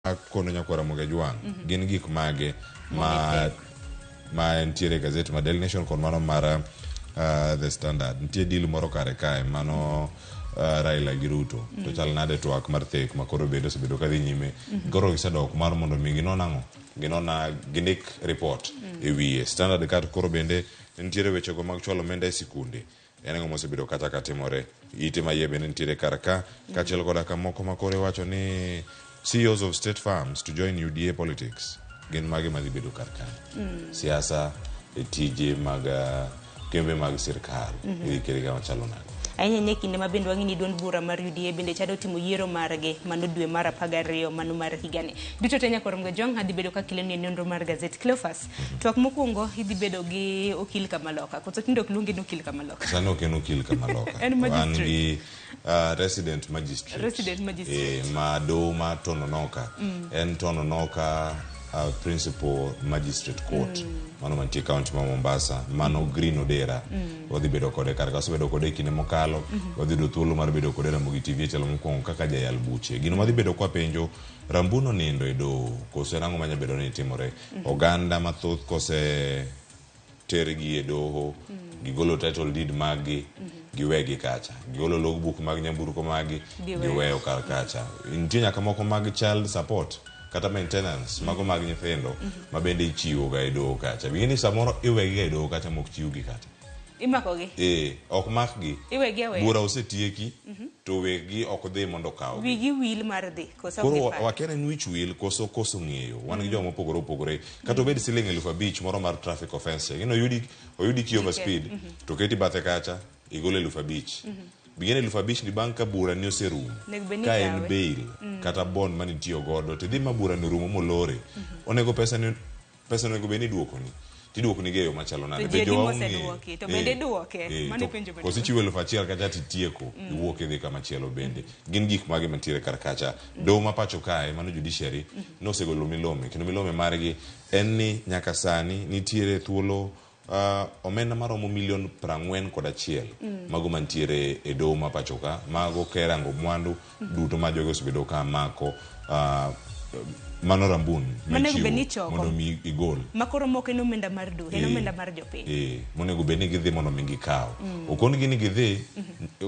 Akono nyakwar Ramogi Ajwang', gin gik mage ma ma ntiere e gazet ma Daily Nation kod mano mar The Standard. Nitie deal moro kare kae mano Raila gi Ruto. To chal nade twak mar thek ma koro bende osebedo kadhi nyime. Koro gisedok mar mondo mi ginon ang'o? Ginon gindik report e wiye. Standard ka koro bende nitiere wechego mag chwalo omenda e sikunde. En ang'o mosebedo kacha ka timore? Ite ma iye bende nitiere kar ka, kaachiel koda ka moko ma koro iwacho ni CEOs of state firms to join UDA politics. Gin mage madhi bedo kar ka? Siasa e tije mag kembe mag sirkal idhi kele kama chalo nade? Ahinya ahinya e kinde ma bende wang'e ni duond bura mar UDA bende chalo timo yiero margi mano dwe mar 12 mano mar higani. Duto te nyakwar Mgajwang' adhi bedo ka keloni e nonro mar gazet. Cleophas, twak mokwongo idhi bedo gi okil Kamaloka. Koso tinde ok luonge ni okil Kamaloka. Sani ok en okil Kamaloka. En An magistrate. gi resident magistrate. Resident magistrate. Ma doho ma Tononoka. En Tononoka Principal Magistrate Court. Mano mantie county ma Mombasa. Mano Green Odera. Wadhi bedo kode kar ka. Wasebedo kode e kinde mokalo. Wadhi yudo thuolo mar bedo kode Ramogi TV e tielo mokwongo kaka jayal buche. Gino madhi bedo kwapenjo Rambun onindo e doho koso en ang'o manya bedo ni timore? Oganda mathoth kose tergi e doho, gigolo title deed maggi, giwegi kacha. Gigolo logbook mag nyamburko maggi, giweyo kar kacha. Nitie nyaka moko mag child support kata maintenance, mago mag nyithindo ma bende ichiwo ga e doho kacha. Ing'e ni samoro iwegi ga e doho kacha mok chiwgi kata. Imakogi? Ee, ok makgi. Iwegi aweya? Bura osetieki, to weggi ok dhi mondo okawgi. Wigi wil mar dhi, koso ok Koro gipar? wakia ni en wich wil koso koso ng'eyo. Wan gi joma mopogore opogore. Kata obed siling 5000 moro mar traffic offence. Ing'e ni oyudi, oyudi ki over speed, to oketi bathe kacha, igolo 5000. Bing'e ni 5000 ni bang' ka bura ni oserumo, Onego bed ni ka en ikawe. bail, kata bond mane itiyo godo, tidhi ma bura ni orumo molore. Onego pesa ni pesa onego bed ni iduokoni tiduokoni gi e yo machalo nade? To Be ji adi jowa moseduoki? ong'eyo? To bende Eh, iduoke? eh, Mano to e penjo maduong'. koso ichiwo 1000 kacha titieko iwuok idhi kamachielo bende gin gik mage mantiere kar kacha doho ma pacho kae mano judiciary nosegolo milome kendo milome margi en ni nyaka sani nitiere thuolo omenda maromo milion 41 mago mantiere e doho ma pacho ka mago kerango mwandu duto ma jogi osebedo ka mako mano rambun Monego bed ni michiwo ichoko. mondo mi igol Ma koro moko en omenda mar doho, en Eh, omenda mar jopiny. Monego bed ni gidhi mondo mi gikaw. Okon gi ni gidhi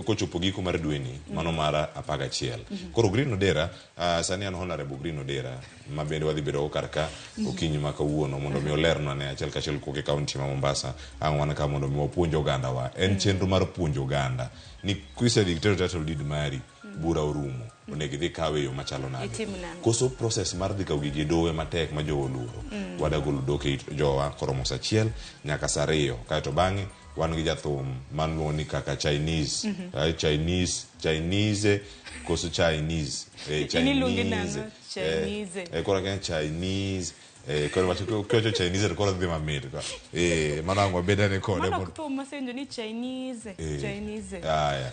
kochopo giko mar dweni mano mar 11. Koro Green Odera sani an Honorable Green Odera ma bende wadhi bedo go kar ka okinyi ma kawuono mondo mi olernwa ne achiel kachiel kowuok e kaunti ma Mombasa. Ang' wan ka mondo mi wapuonj oganda wa. En chenro mar puonjo oganda ni kisedhi tero title deed mari bura orumo onego idhi kawe e yo machalo nade. Itim nang'o? Koso process mar dhi kawo gigi e doho ema tek ma jowa oluoro. Wada golo dhok e it jowa koromo saa achiel nyaka saa ariyo kaeto bang'e wan gi jathum maluongo ni kaka Chinese. Chinese, Chinese koso Chinese. In iluonge Chinese. nang'o? Chinese. Koro akia Chinese. Koro wacho kiwacho Chinese to koro dhi mamit. Mano ang' wabed ane kode. Mano ok thum masenjo ni Chinese. Chinese. Aya.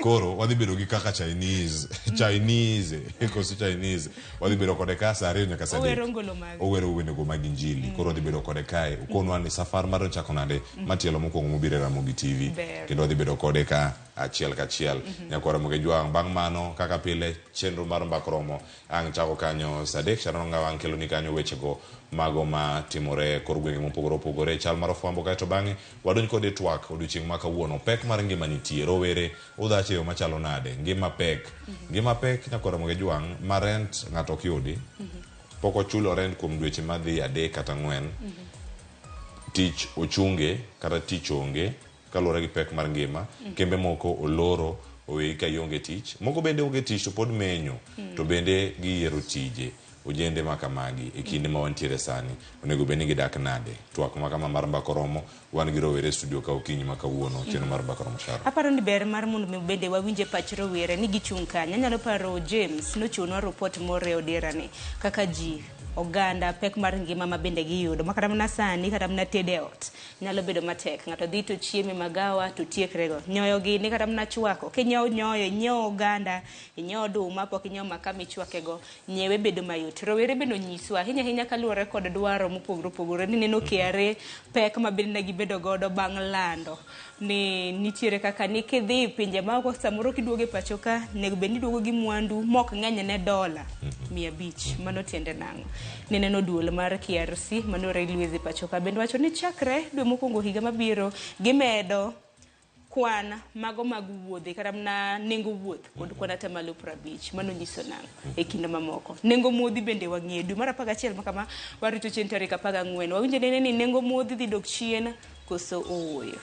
Koro wadhi bedo gi kaka Chinese. Chinese. Koso Chinese. Wadhi bedo kode ka saa ariyo nyaka saa adek. Owero ngolo mage. Owero wendego mag injili. Koro wadhi bedo kode kae. Ukonwa ni safar mar ochako nade ma tielo mokwongo mobiro e Ramogi TV. Ber. Kendo wadhi bedo kode ka achiel kachiel. Nyakwar Ramogi Ajwang'. Bang' mano kaka pile chenro mar mbak romo ang' chako kanyo saa adek. Sharon Ongawa ang' keloni kanyo wechego mago ma timore e kor gwenge mopogore opogore. Chal mar ofwambo kaeto bang'e wadonj kode e twak odiochieng' ma kawuono. Pek mar ngima nitie. Rowere udhach e yo machalo nade? Ngima pek. Ngima pek nyakwar Ramogi Ajwang' ma rent ng'ato ok yudi. Pok ochulo rent kuom dweche madhi 3 kata 4. Tich ochunge kata tich onge kaluwore gi pek mar ngima. Kembe moko oloro oweyi ka ionge tich. Moko bende onge tich to pod menyo. To bende giyiero tije. Ojende ma kamagi e kinde ma wantiere sani onego bed ni gidak nade? Twak ma kama mar mbaka oromo. Wan gi rowere e studio ka okinyi ma kawuono chenro mar mbaka oromo Sharon. Aparo ni ber mar mondo mi bende wawinje pach rowere ni gichung' kanye. Anyalo paro James nochiwonwa report moro e odera ni kaka ji oganda pek mar ngima ma bende giyudo ma kata mana sani kata mana tedo e ot nyalo bedo matek. Ng'ato dhi to chiemo e magawa to tiekrego. Nyoyo gini kata mana chwako, kinyiewo nyoyo, inyiewo oganda, inyiewo oduma, pok inyiewo makaa michwakego, nyiewe bedo mayot. Rowere bende onyiswa ahinya ahinya kaluwore kod dwaro mopogore opogore ni neno KRA pek ma bende ne gibedo godo bang' lando ni nitiere kaka ni kidhi pinje maoko samoro kiduogo e pacho ka onego bed ni iduogo gi mwandu mok ng'eny ne dola 500. Mano tiende nang'o? Nineno duol mar KRC mano Railways e pacho ka bende wacho ni chakre dwe mokwongo higa mabiro gimedo kwan mago mag wuodhe kata mana nengo wuoth kod kwan atamalo 50. Mano nyiso nang'o e kinde mamoko? Nengo modhi bende wang'eyo dwe mar 11 ma kama warito chieng' tarik 14 wawinjo nene ni nengo modhi dhi dok chien koso ooyo.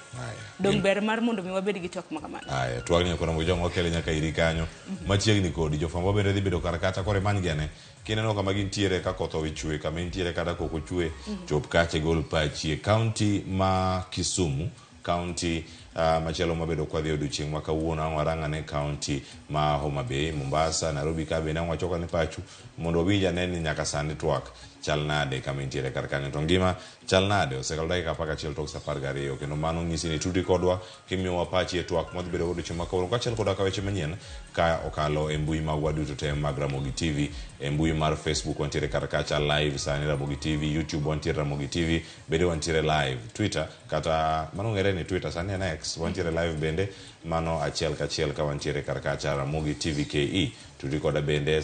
Dong' ber mar mondo mi wabed gi twak ma kamano. Aya, twagni ok oromo gi joma okele nyaka iri kanyo machiegni kodi. Jofwambo bende dhi bedo kar kacha koro imany gi ane. Kineno kama gintiere ka koth ochwe, kama intiere kata kok ochwe, chop kacha igol pachi e kaunti ma Kisumu, kaunti machielo mabedo kwadhi odiochieng' ma kawuono ang' warang ane kaunti ma Homa Bay, Mombasa, Nairobi ka bende ang' wachok ane pachu mondo wawinj ane ni nyaka sani twak chal nade kama intiere kar kanyo. To ngima chal nade? Osekalo dakika 11 tok saa 12 kendo mano nyisi ni tudi kodwa kimiyowa pachi e twak mwadhi bedo godo odiochieng' ma kawuono kaachiel koda ka weche manyien ka okalo e mbui magwa duto te mag Ramogi TV. E mbui mar Facebook wantiere kar kacha live sani Ramogi TV, YouTube wantiere Ramogi TV, bende wantiere live Twitter kata mano ng'ere ni Twitter sani en X, wantiere live bende mano achiel kachiel ka wantiere kar kacha Ramogi TV KE. Tudi koda bende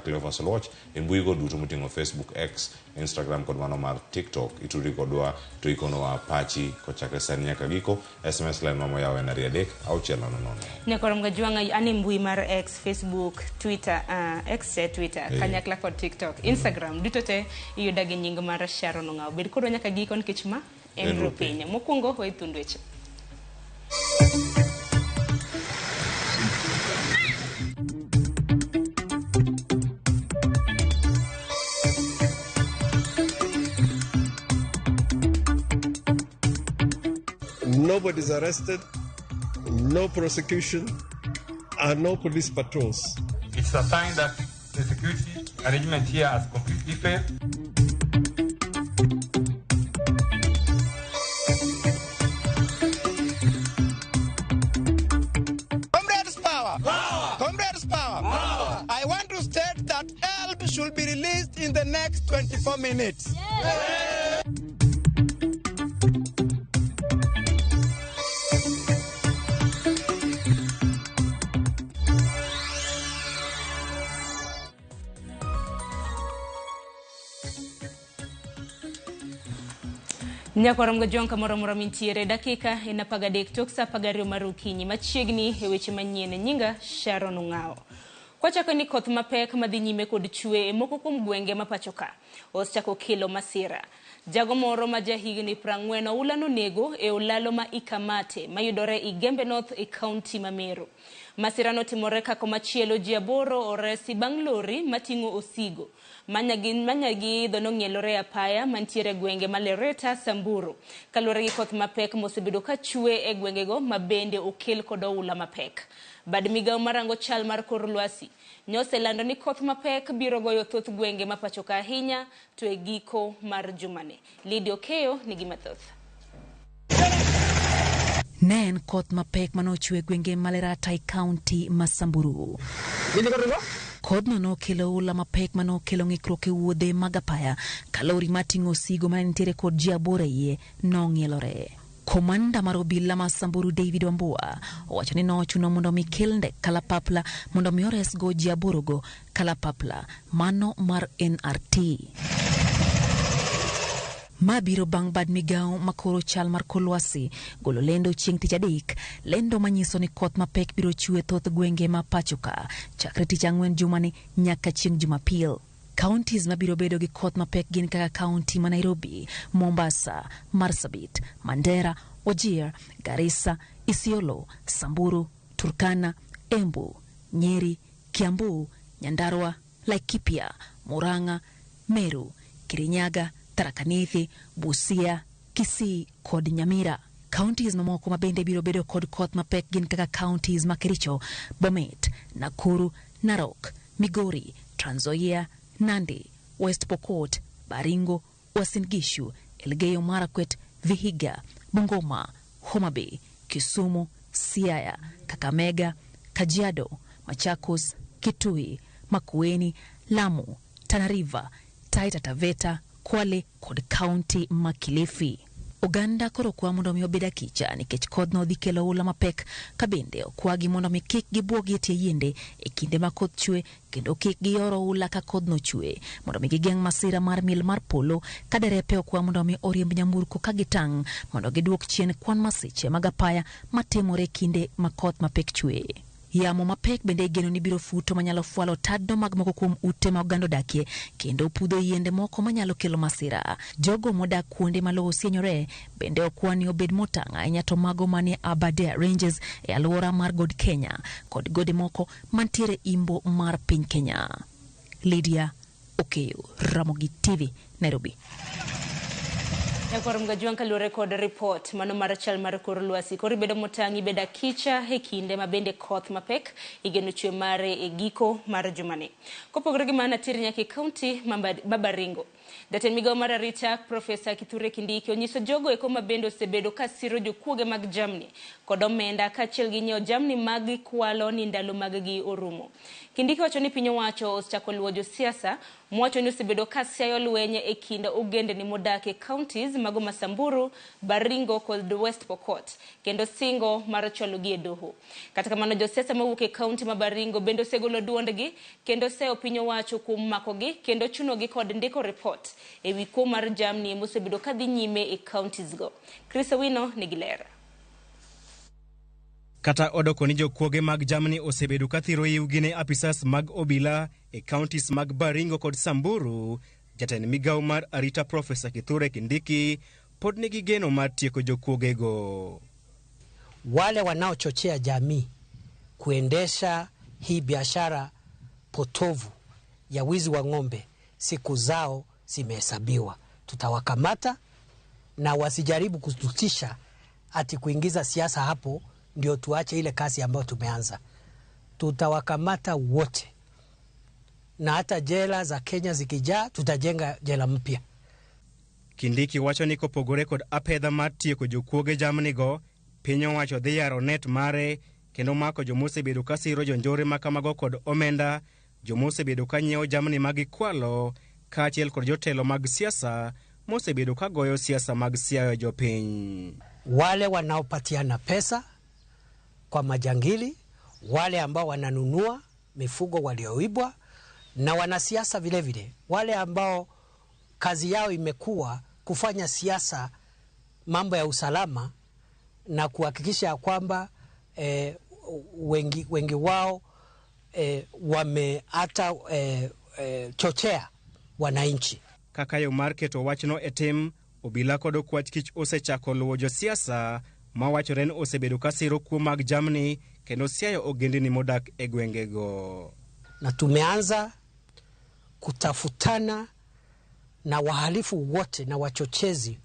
Cleophas Oluoch e mbui go duto moting'o Facebook, X, Instagram kod mano mar TikTok. Itudri kodwa to ikonowa pachi kochakre sani nyaka giko. SMS line ma moyaw en 2 3 6 0 0. Nyakorom Gajwang'a an e mbui mar X, Facebook, Twitter, X e Twitter, kanyakla kod TikTok, Instagram, duto te iyuda gi nying mar Sharon Ong'awo. Bed kodwa nyaka giko nikech ma en En Rupiny. Mokwongo waidh thund weche. Nobody's arrested, no prosecution, and no police patrols. It's a sign that the security arrangement here has completely failed. Comrades power! Power! Comrades power! Power! I want to state that help should be released in the next 24 minutes. Nyakorom Gajwang' kamoro amora mintiere dakika en 13 tok saa 12 mar okinyi machiegni e weche manyien. Nyinga Sharon Ong'awo. Kwachako ni koth mapek madhi nyime kod chwe e moko kuom gwenge ma pacho ka osechako kelo masira. Jago moro ma jahigni 40 oula nonego e olalo ma Ikamate mayudore Igembe North e kaunti ma Meru. Masira notimore ka komachielo ji 8 oresi bang' lori mating'o osigo manyagi idho nong'ielore e apaya mantiere e gwenge ma Lereta, Samburu. Kaluwore gi koth mapek mosebedo ka chwe e gwengego ma bende okel kod oula mapek. Bad migawo marango chal mar kor lwasi nyoselando ni koth mapek biro goyo thoth gwenge ma pacho ka ahinya to e giko mar jumani. Lydia Okeyo nigi mathoth. Ne en koth mapek manochwe e gwenge ma Lerata e kaunti ma Samburu. Kodhno nokelo oula mapek manokelo ng'ikruok e wuodhe mag apaya ka lori mating'o osigo mane nitiere kod ji 8 e iye nong'ielore. Komanda mar obila ma Samburu David Wambua owacho ni nochuno mondo mi kel ndek kalapapla mondo mi oresgo ji 8 go kalapapla mano mar NRT. Ma biro bang' bad migawo makoro chal mar kor lwasi golo lendo chieng' tich adek, lendo manyiso ni koth mapek biro chwe thoth gwenge ma pacho ka chakre tich ang'wen jumani nyaka chieng' Jumapil. Counties mabiro bedo gi koth mapek gin kaka kaunti ma Nairobi, Mombasa, Marsabit, Mandera, Wajir, Garissa, Isiolo, Samburu, Turkana, Embu, Nyeri, Kiambu, Nyandarua, Laikipia, Murang'a, Meru, Kirinyaga, Tharaka Nithi, Busia, Kisii kod Nyamira. Counties mamoko ma bende biro bedo kod koth mapek gin kaka counties ma Kericho, Bomet, Nakuru, Narok, Migori, Trans Nzoia, Nandi, West Pokot, Baringo, Uasin Gishu, Elgeyo Marakwet, Vihiga, Bungoma, Homa Bay, Kisumu, Siaya, Kakamega, Kajiado, Machakos, Kitui, Makueni, Lamu, Tana River, Taita Taveta, Kwale kod kaunti ma Kilifi. Oganda koro kwa mondo mi obed akicha nikech kodhno dhi kelo oula mapek ka bende okwagi mondo mi kik gibuogi e tie yiende e kinde ma koth chwe kendo kik gior oula ka kodhno chwe mondo mi gigeng' masira mar mil mar polo ka derepe okwa mondo mi oriemb nyamburko ka gitang' mondo giduok chien kwan masiche mag apaya matimore kinde ma koth mapek chwe. Yamo mapek bende igeno ni biro futo manyalo fwalo tado mag moko kuom ute ma oganda odakie kendo pudho yiende moko manyalo kelo masira. Jogo modak kuonde ma lowo osienyore bende okwa ni obed motang' ahinya to mago manie Aberdare Ranges e alwora mar God Kenya kod gode moko mantiere imbo mar piny Kenya. Lydia Okeyo, Ramogi TV, Nairobi. Nyakwar Mgajwang' kaluwore kod ripot mano mar chal mar kor lwasi koro ibedo motang' ibedo akicha e kinde ma bende koth mapek igeno chwe mare e giko mar jumani. Kopogore gi mano atiri nyaka e kaunti ma Baringo. Jatend migawo mar arita Profesa Kithure Kindiki onyiso jogo eko ma bende osebedo ka siro jokuoge mag jamni kod omenda kaachiel gi nyiewo jamni mag gikwalo ni ndalo mag gi orumo. Kindiki wacho ni piny owacho osechako luwo josiasa mowacho ni osebedo ka siayo lweny e kind ogendni modak e counties mago ma Samburu, Baringo kod West Pokot kendo singo mar chwalogi e doho. Kata kamano josiasa mawuok e kaunti ma Baringo bende osegolo duondgi kendo seyo piny owacho kuom makogi kendo chunogi kod ndiko ripot e wi kuo mar jamni mosebedo kadhi nyime e counties go. Chris Owino nigi ler. Kata odoko ni jokuoge mag jamni osebedo ka thiro yiwgi ne apisas mag obila e counties mag Baringo kod Samburu, jatend migawo mar arita Profesa Kithure Kindiki pod nigi geno mar tieko jokuogego. Wale wanaochochea jamii kuendesha hii biashara potovu ya wizi wa ng'ombe, siku zao zimehesabiwa. Tutawakamata na wasijaribu kututisha ati kuingiza siasa hapo ndio tuache ile kazi ambayo tumeanza. Tutawakamata wote, na hata jela za Kenya zikijaa, tutajenga jela mpya. Kindiki wacho ni kopogore kod apedha mar tieko jokuoge jamnigo, piny owacho dhi yaro net mare kendo mako jomosebedo ka siro jonjore makamago kod omenda, jomosebedo ka nyiewo jamni ma gikwalo, kaachiel kod jotelo mag siasa mosebedo ka goyo siasa mag siayo jopiny. Wale wanaopatiana pesa kwa majangili, wale ambao wananunua mifugo walioibwa, na wanasiasa vile vile, wale ambao kazi yao imekuwa kufanya siasa mambo ya usalama na kuhakikisha kwamba wengi wao wame hata chochea wananchi. Kaka yo mar keto wachno e tim, obila kod okwach kich osechako luwo josiasa mawachore ni osebedo ka siro kuo mag jamni kendo siayo ogendini modak e gwengego. Na tumeanza kutafutana na wahalifu wote na wachochezi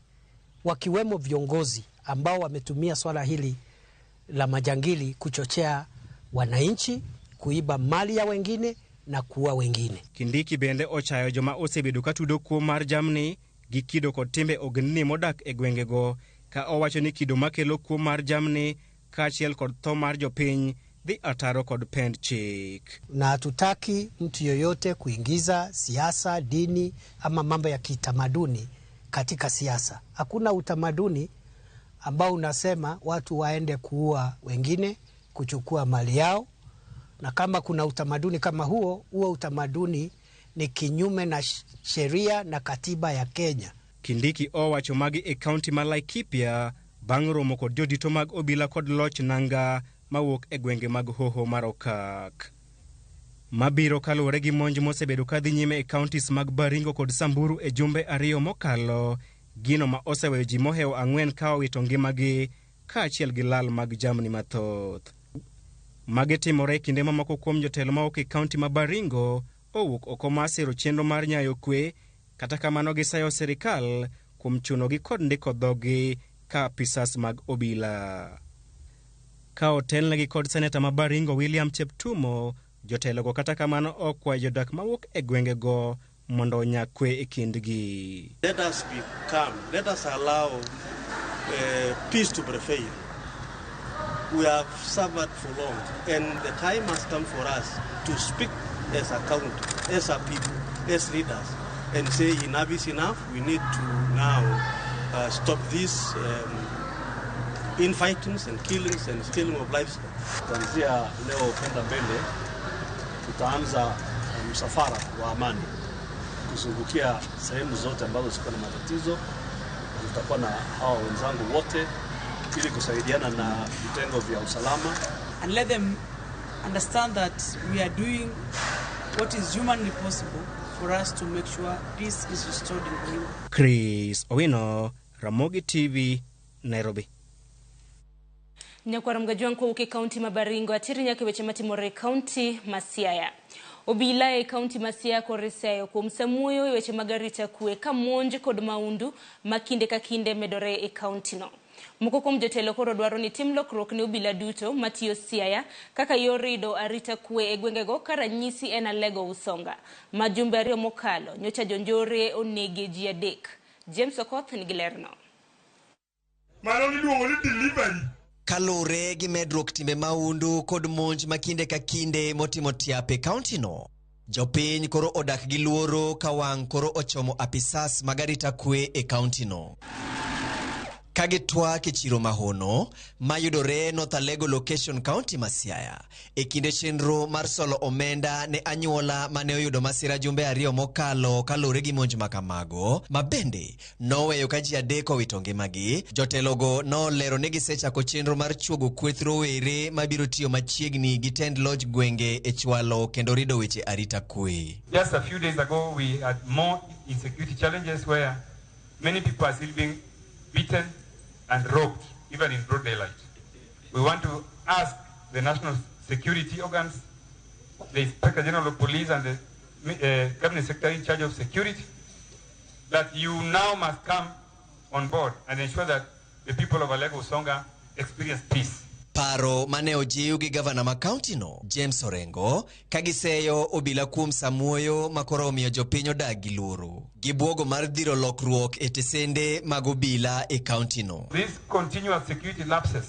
wakiwemo viongozi ambao wametumia swala hili la majangili kuchochea wananchi, kuiba mali ya wengine na kuua wengine. Kindiki bende ochayo joma osebedo ka tudo kuo mar jamni gi kido kod timbe ogendini modak e gwengego, ka owacho ni kido makelo kuo mar jamni kaachiel kod tho mar jopiny dhi ataro kod pend chik. Na hatutaki mtu yoyote kuingiza siasa, dini ama mambo ya kitamaduni katika siasa. Hakuna utamaduni ambao unasema watu waende kuua wengine, kuchukua mali yao. Na kama kuna utamaduni kama huo, huo utamaduni ni kinyume na sheria na katiba ya Kenya. Kindiki owacho magi e kaunti ma Laikipia bang' romo kod jodito mag obila kod loch nanga mawuok e gwenge mag Hoho mar Okak. Mabiro kaluwore gi monj mosebedo kadhi nyime e counties mag Baringo kod Samburu e jumbe ariyo mokalo, gino ma oseweyo ji mohewo 4 ka owito ngimagi kaachiel gi lal mag jamni mathoth. Magi timore e kinde mamoko kuom jotelo mawuok e kaunti ma Baringo owuok oko mar siro chenro mar nyayo kwe, kata kamano gisayo sirikal kuom chunogi kod ndiko dhogi ka apisas mag obila. Ka otelnegi kod seneta ma Baringo William Cheptumo, jotelogo kata kamano okwayo jodak mawuok e gwengego mondo onyag kwe e kindgi. Let us be calm. Let us allow peace to prevail. We have suffered for long, and the time has come for us to speak as a county, as a people, as leaders, and say enough is enough. We need to now stop these infightings and killings and stealing of livestock. Kuanzia leo kwenda mbele tutaanza msafara wa amani kuzungukia sehemu zote ambazo ziko na matatizo. Tutakuwa na hawa wenzangu wote ili kusaidiana na vitengo vya usalama. And let them understand that we are doing what is humanly possible for us to make sure peace is restored in Baringo. Chris Owino, Ramogi TV, Nairobi. Nyakwar Mgajwang' kowuok e kaunti ma Baringo atiri nyaka weche matimore e kaunti ma Siaya. Obila e kaunti ma Siaya koro iseyo kuom samuoyo e weche mag arita kwe ka monj kod maundu ma kinde ka kinde medore e kaunti no. Moko kuom jotelo koro dwaro ni tim lokruok ne obila duto matiyo Siaya kaka yor rido arita kwe e gwengego ka ranyisi en Alego Usonga. Ma jumbe ariyo mokalo nyocha jonjore onege ji adek. James Okoth nigi lerno. Mano iluongo ni delivery. Kalure gi medruok timbe maundu kod monj ma kinde ka kinde motimo tiap e kaunti no. Jopiny koro odak gi luoro ka wang' koro ochomo apisas mag arita kwe e kaunti no. Ka gitwak e chiro mahono mayudore North Alego Location County ma Siaya e kinde chenro mar solo omenda ne anyuola mane oyudo masira jumbe ariyo mokalo kalure gi monj makamago ma bende noweyo ka ji adek owito ngimagi. Jotelogo nolero ni gisechako chenro mar chuogo kweth rowere mabiro tiyo machiegni gi tend loch gwenge e chwalo kendo rido weche arita kwe. Just a few days ago we had more insecurity challenges where many people are still being beaten and robbed, even in broad daylight. We want to ask the national security organs, the Inspector General of Police and the Cabinet Secretary in charge of security, that you now must come on board and ensure that the people of Alego Usonga experience peace. Paro mane ojiw gi gavana ma kaunti no James Orengo ka giseyo obila kuom samuoyo makoro omiyo jopiny odak gi luoro gi buogo mar dhiro lokruok e tesende mag obila e kaunti no. These continuous security lapses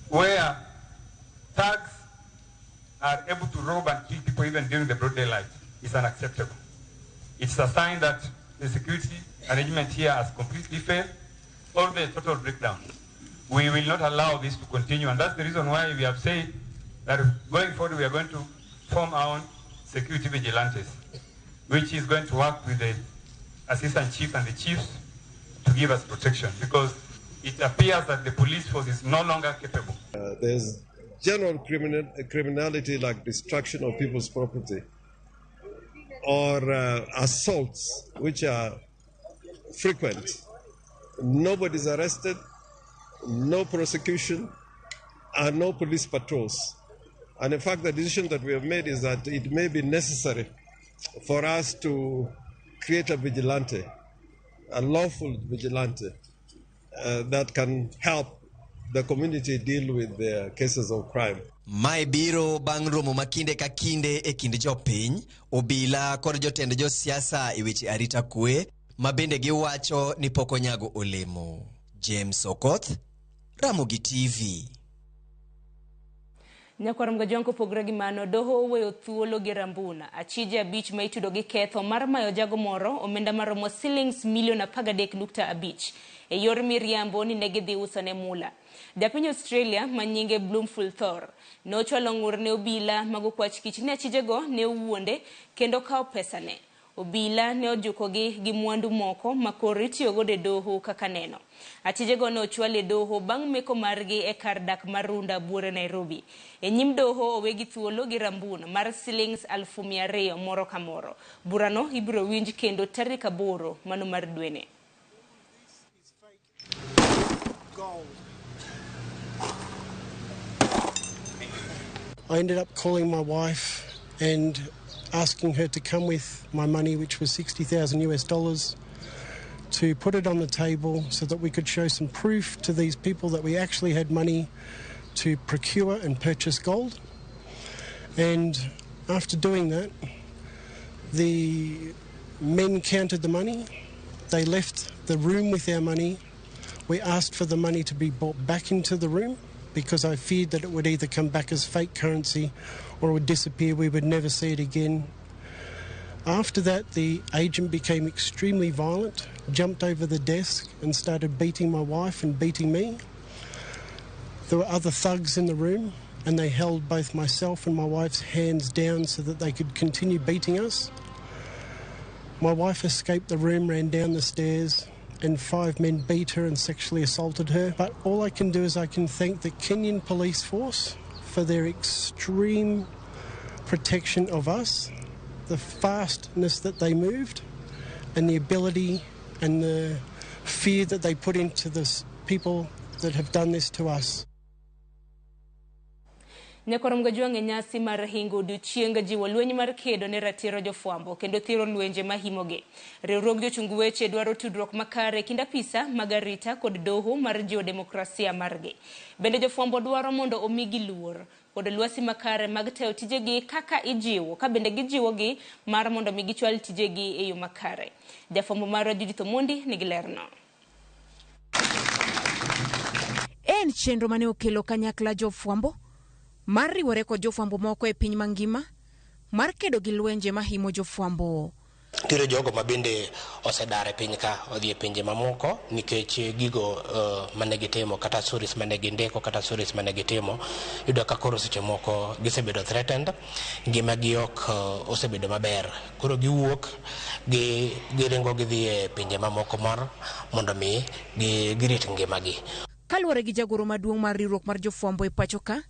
where thugs are able to rob and kill people even during the broad daylight is unacceptable. It's a sign that the security arrangement here has completely failed or the total breakdown. We will not allow this to continue, and that's the reason why we have said that going forward we are going to form our own security vigilantes, which is going to work with the assistant chief and the chiefs to give us protection, because it appears that the police force is no longer capable. There's general criminality like destruction of people's property or assaults, which are frequent. Nobody's arrested, no prosecution, and no police patrols. And in fact, the decision that we have made is that it may be necessary for us to create a vigilante, a lawful vigilante, that can help the community deal with the cases of crime. Mae biro bang' romo ma kinde ka kinde e kind jopiny, obila kod jotend josiasa e weche arita kwe, ma bende giwacho ni pok onyago olemo. James Okoth, Ramogi TV. Nyakwar Mgajwang' kopogore gi mano, doho oweyo thuolo gi Rambuna achije abich ma itudo gi ketho mar mayo jago moro omenda maromo silings milion 13.5 e yor miriambo ni ne gidhi uso ne mula. Japiny Australia ma nyinge Bloomfield Thor nochwalo ng'ur ne obila mag okwach kich ni achijego ne owuonde kendo kawo pesane. Obila ne ojukogi gi mwandu moko ma koro itiyogodo e doho kaka neno. Achijego ne ochwal e doho bang' meko margi e kar dak mar Runda buore Nairobi. E nyim doho owegi thuolo gi Rambun mar silings 200,000 moro ka moro. Burano ibiro winj kendo tarik 8 mano mar dwene. I ended up calling my wife and asking her to come with my money, which was $60,000 US, to put it on the table so that we could show some proof to these people that we actually had money to procure and purchase gold. And after doing that, The men counted the money. They left the room with our money. We asked for the money to be brought back into the room because I feared that it would either come back as fake currency or it would disappear. We would never see it again. After that, the agent became extremely violent, jumped over the desk and started beating my wife and beating me. There were other thugs in the room and they held both myself and my wife's hands down so that they could continue beating us. My wife escaped the room, ran down the stairs, and 5 men beat her and sexually assaulted her. But all I can do is I can thank the Kenyan police force for their extreme protection of us, the fastness that they moved, and the ability and the fear that they put into the people that have done this to us. Nyakorom Gajwang' e nyasi mar hingo odiochieng' jiwo lweny mar kedo ne ratiro jofwambo kendo thiro lwenje mahimogi. Riwruog jochung weche dwaro tudruok makare kind apisa mag arita kod doho mar jiwo demokrasia margi. Bende jofwambo dwaro mondo omigi luor kod lwasi makare mag tayo tijegi kaka ijiwo ka bende gijiwogi mar mondo mi gichwal tijegi e yo makare. Jafwambo marwa Judith Omondi nigi lerno. En chenro mane okelo kanyakla jofwambo mar riwore kod jofwambo moko e piny mangima mar kedo gi lwenje mahimo jofwambo. Nitiere jogo ma bende osedar e piny ka odhi e pinje mamoko nikech gigo mane gitimo kata stories mane gindiko kata stories mane gitimo, iyudo ka koro seche moko gisebedo threatened, ngimagi ok osebedo maber. Koro giwuok giringo gidhi e pinje mamoko mar mondo mi girit ngimagi. Kaluwore gi jagoro maduong' mar riwruok mar jofwambo e pacho ka,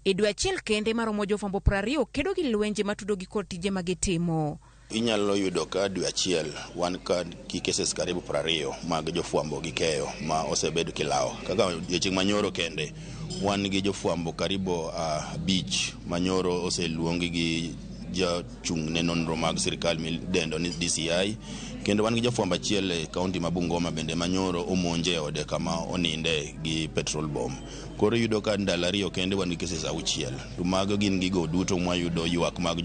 e dwe achiel kende maromo jofwambo 20 kedo gi lwenje matudogi kod tije magitimo. Inyalo yudo ka dwe achiel wan ka gi cases karibu 20 mag jofwambo gi keyo ma osebedo kilawo. Kaka odiochieng' manyoro kende wan gi jofwambo karibu 5 manyoro oseluongi gi jachung' ne nonro mag sirikal midendo ni DCI, kendo wan gi jafwambo achiel e kaunti ma Bungoma bende manyoro omonje e ode kama oninde gi petrol bomb. Koro iyudo ka ndalo 2 kende wan gi cases 6. To mago gin gigo duto mwayudo ywak mag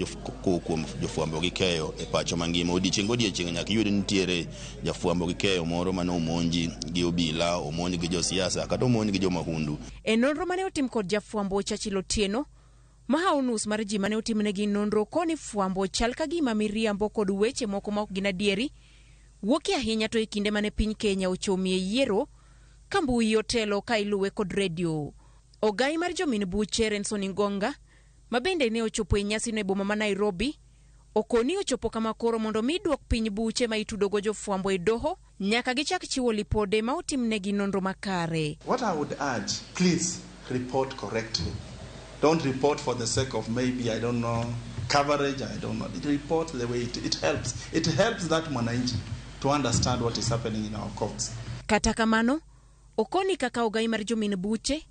kuom jofwambo gi keyo e pacho mangima. Odiochieng' godiochieng' nyaka iyud nitiere jafwambo gi keyo moro mane omonji gi obila, omonj gi josiasa kata omonj gi jomahundu. E nonro mane otim kod jafwambo Churchill Otieno, mahawo nus mar ji mane otimnegi nonro koni fwambo chal ka gima miriambo kod weche moko ma ok gin adieri wuokie ahinya to e kinde mane piny Kenya ochomie yiero ka mbui otelo ka iluwe kod redio. Ogai mar jomin buche Renson Ingonga ma bende ne ochopo e nyasino e boma ma Nairobi okoni ochopo kama koro mondo mi duok piny buche ma itudogo jofwambo e doho nyaka gichak chiwo lipode ma otimnegi nonro makare. What I would urge, please report correctly. Don't report for the sake of maybe, I don't know, coverage, I don't know. Report the way it helps. It helps that mwananchi to understand what is happening in our courts. Kata kamano, okoni kaka ogai mar jomin buche,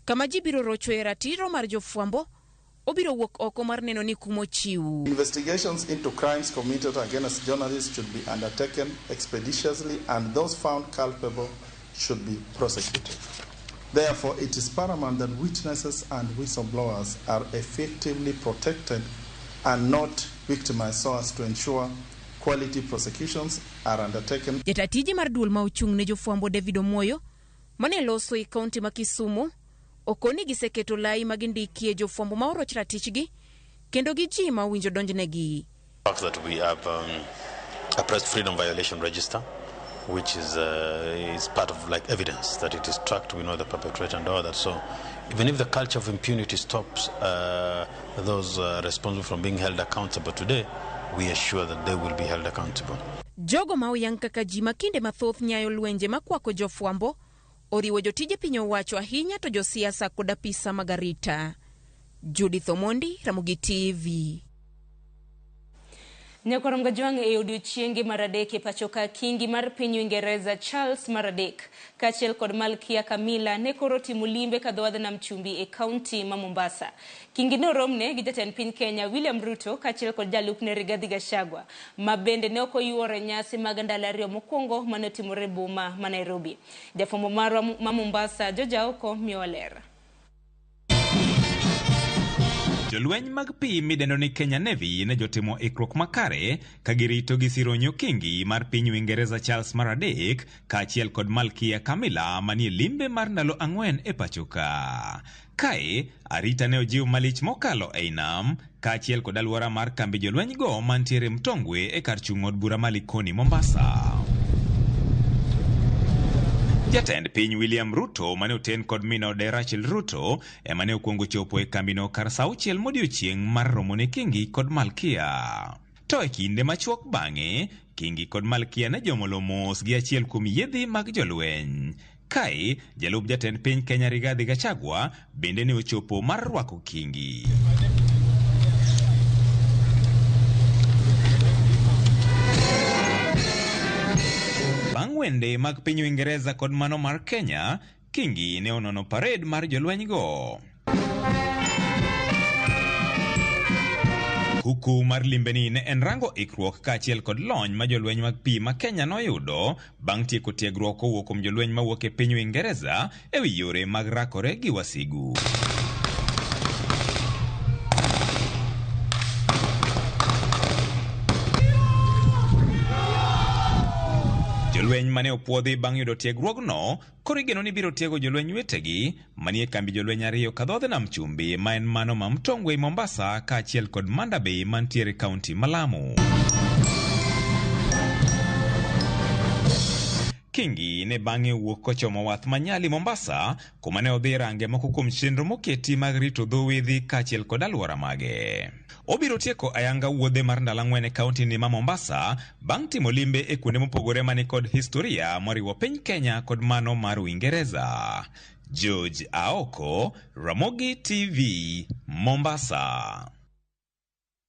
kama ji biro rocho e ratiro mar jofwambo, obiro wuok oko mar neno ni kumo chiw. Investigations into crimes committed against journalists should be undertaken expeditiously and those found culpable should be prosecuted. Therefore, it is paramount that witnesses and whistleblowers are effectively protected and not victimized so as to ensure quality prosecutions are undertaken. Jatatije mar duol ma ochung' ne jofwambo David Omoyo mane loso e kaunti ma Kisumu okoni giseketo lai ma gindikie jofwambo ma oroch ratichgi kendo gi ji ma owinjo donjnegi. The fact that we have a press freedom violation register, which is part of like evidence that it is tracked, we know the perpetrator and all that. So even if the culture of impunity stops those responsible from being held accountable today, we are sure that they will be held accountable. Jogo ma oyang kaka ji ma kinde mathoth nyayo lwenje makwako jofwambo oriwo jotije piny owacho ahinya to josiasa kod apisa mag arita. Judith Omondi, Ramogi TV. Nyakorom Gajwang' e odiochienge mar adek e pacho ka kingi mar piny Uingereza Charles mar adek kaachiel kod Malkia Camilla ne koro timo limbe ka dho wadh nam chumbi e kaunti ma Mombasa. Kingi ne oromne gi jatend piny Kenya William Ruto kaachiel kod jalupne Rigathi Gachagua ma bende ne ok oyuoro e nyasi mag ndalo 2 mokwongo mane otimore e boma ma Nairobi. Jafwambo marwa ma Mombasa George Aoko miyowa ler. Jolweny mag pi midendo ni Kenya Navy ne jotimo ikruok makare ka girito gi sironyo kingi mar piny Uingereza Charles mar adek kaachiel kod Malkia Camilla manie limbe mar ndalo 4 e pacho ka. Kae, arita ne ojiw malich mokalo ei nam kaachiel kod alwora mar kambi jolweny go mantiere Mtongwe e kar chung' od bura ma Likoni, Mombasa. Jatend piny William Ruto mane oten kod min ode Rachel Ruto ema ne okwongo chopo e kambino kar sa 6 modiechieng' mar romo ne Kingi kod Malkia. To e kinde machuok bang'e, Kingi kod Malkia ne jomolo mos gi achiel kuom yiedhi mag jolweny. Kae, jalup jatend piny Kenya Rigathi Gachagua bende ne ochopo mar rwako Kingi. Bang' wende mag piny Uingereza kod mano mar Kenya, Kingi ne onono parade mar jolwenygo. Kuku mar limbeni ne en rango ikruok kaachiel kod lony ma jolweny mag pi ma Kenya noyudo bang' tieko tiegruok kowuok kuom jolweny mawuok e piny Uingereza e wi yore mag rakore gi wasigu. Jolweny mane opuodhi bang' yudo tiegruogno koro igeno ni biro tiego jolweny wetegi manie kambi jolweny 2 kadhodh nam chumbi ma en mano ma Mtongwe Mombasa kaachiel kod Manda Bay mantiere kaunti ma Lamu. Kingi ne bang'e owuok kochomo wath ma Nyali Mombasa kuma ne odhi range moko kuom chenro moketi mag rito dho wedhi kaachiel kod alwora mage. Obiro tieko ayanga wuodhe mar ndalo 4 e kaunti ni ma Mombasa bang' timo limbe e kuonde mopogore mani kod historia moriwo piny Kenya kod mano mar Uingereza. George Aoko, Ramogi TV, Mombasa.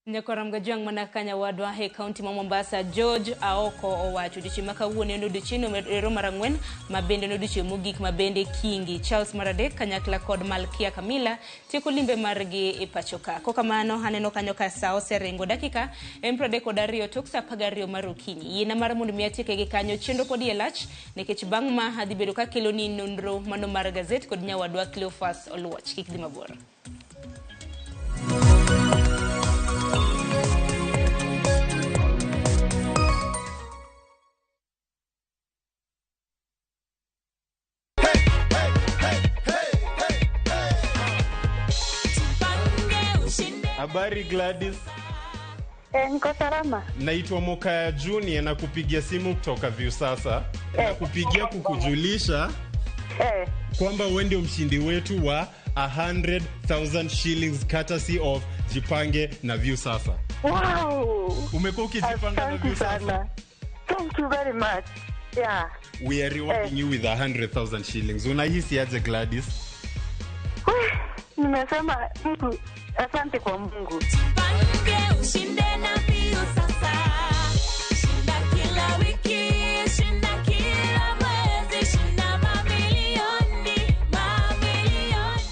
Nyakoram Gajwang' mana kanya wadwa e kaunti ma Mombasa, George Aoko owacho odiechieng' ma kawuono en odiechieng' ero mar 4 ma bende en odiechieng' mogik ma bende Kingi Charles mar adek kanyakla kod Malkia Camilla tieko limbe margi e pacho ka. Kokamano aneno kanyo ka sa oseringo dakika en 32 tok sa 12 mar okinyi. Yiena mar mondo mi atieke gi kanyo chenro pod iye lach nikech bang' ma adhi bedo kakelo ni nonro mano mar gazet kod nyawadwa Cleophas Oluoch. Kik dhi mabor. Habari Gladys. Niko salama. Naitwa Mokaya Junior na kupigia simu kutoka Viusasa. Na kupigia kukujulisha kwamba wewe ndio mshindi wetu wa 100,000 shillings courtesy of Jipange na Viusasa. Wow. Umekuwa ukijipanga na Viusasa? Thank you very much. Yeah. We are rewarding you with 100,000 shillings. Unahisi aje Gladys? Nimesema Mungu, asante kwa Mungu. Jipange ushinde na Viusasa. Shinda kila wiki, shinda kila mwezi, shinda mamilioni, mamilioni.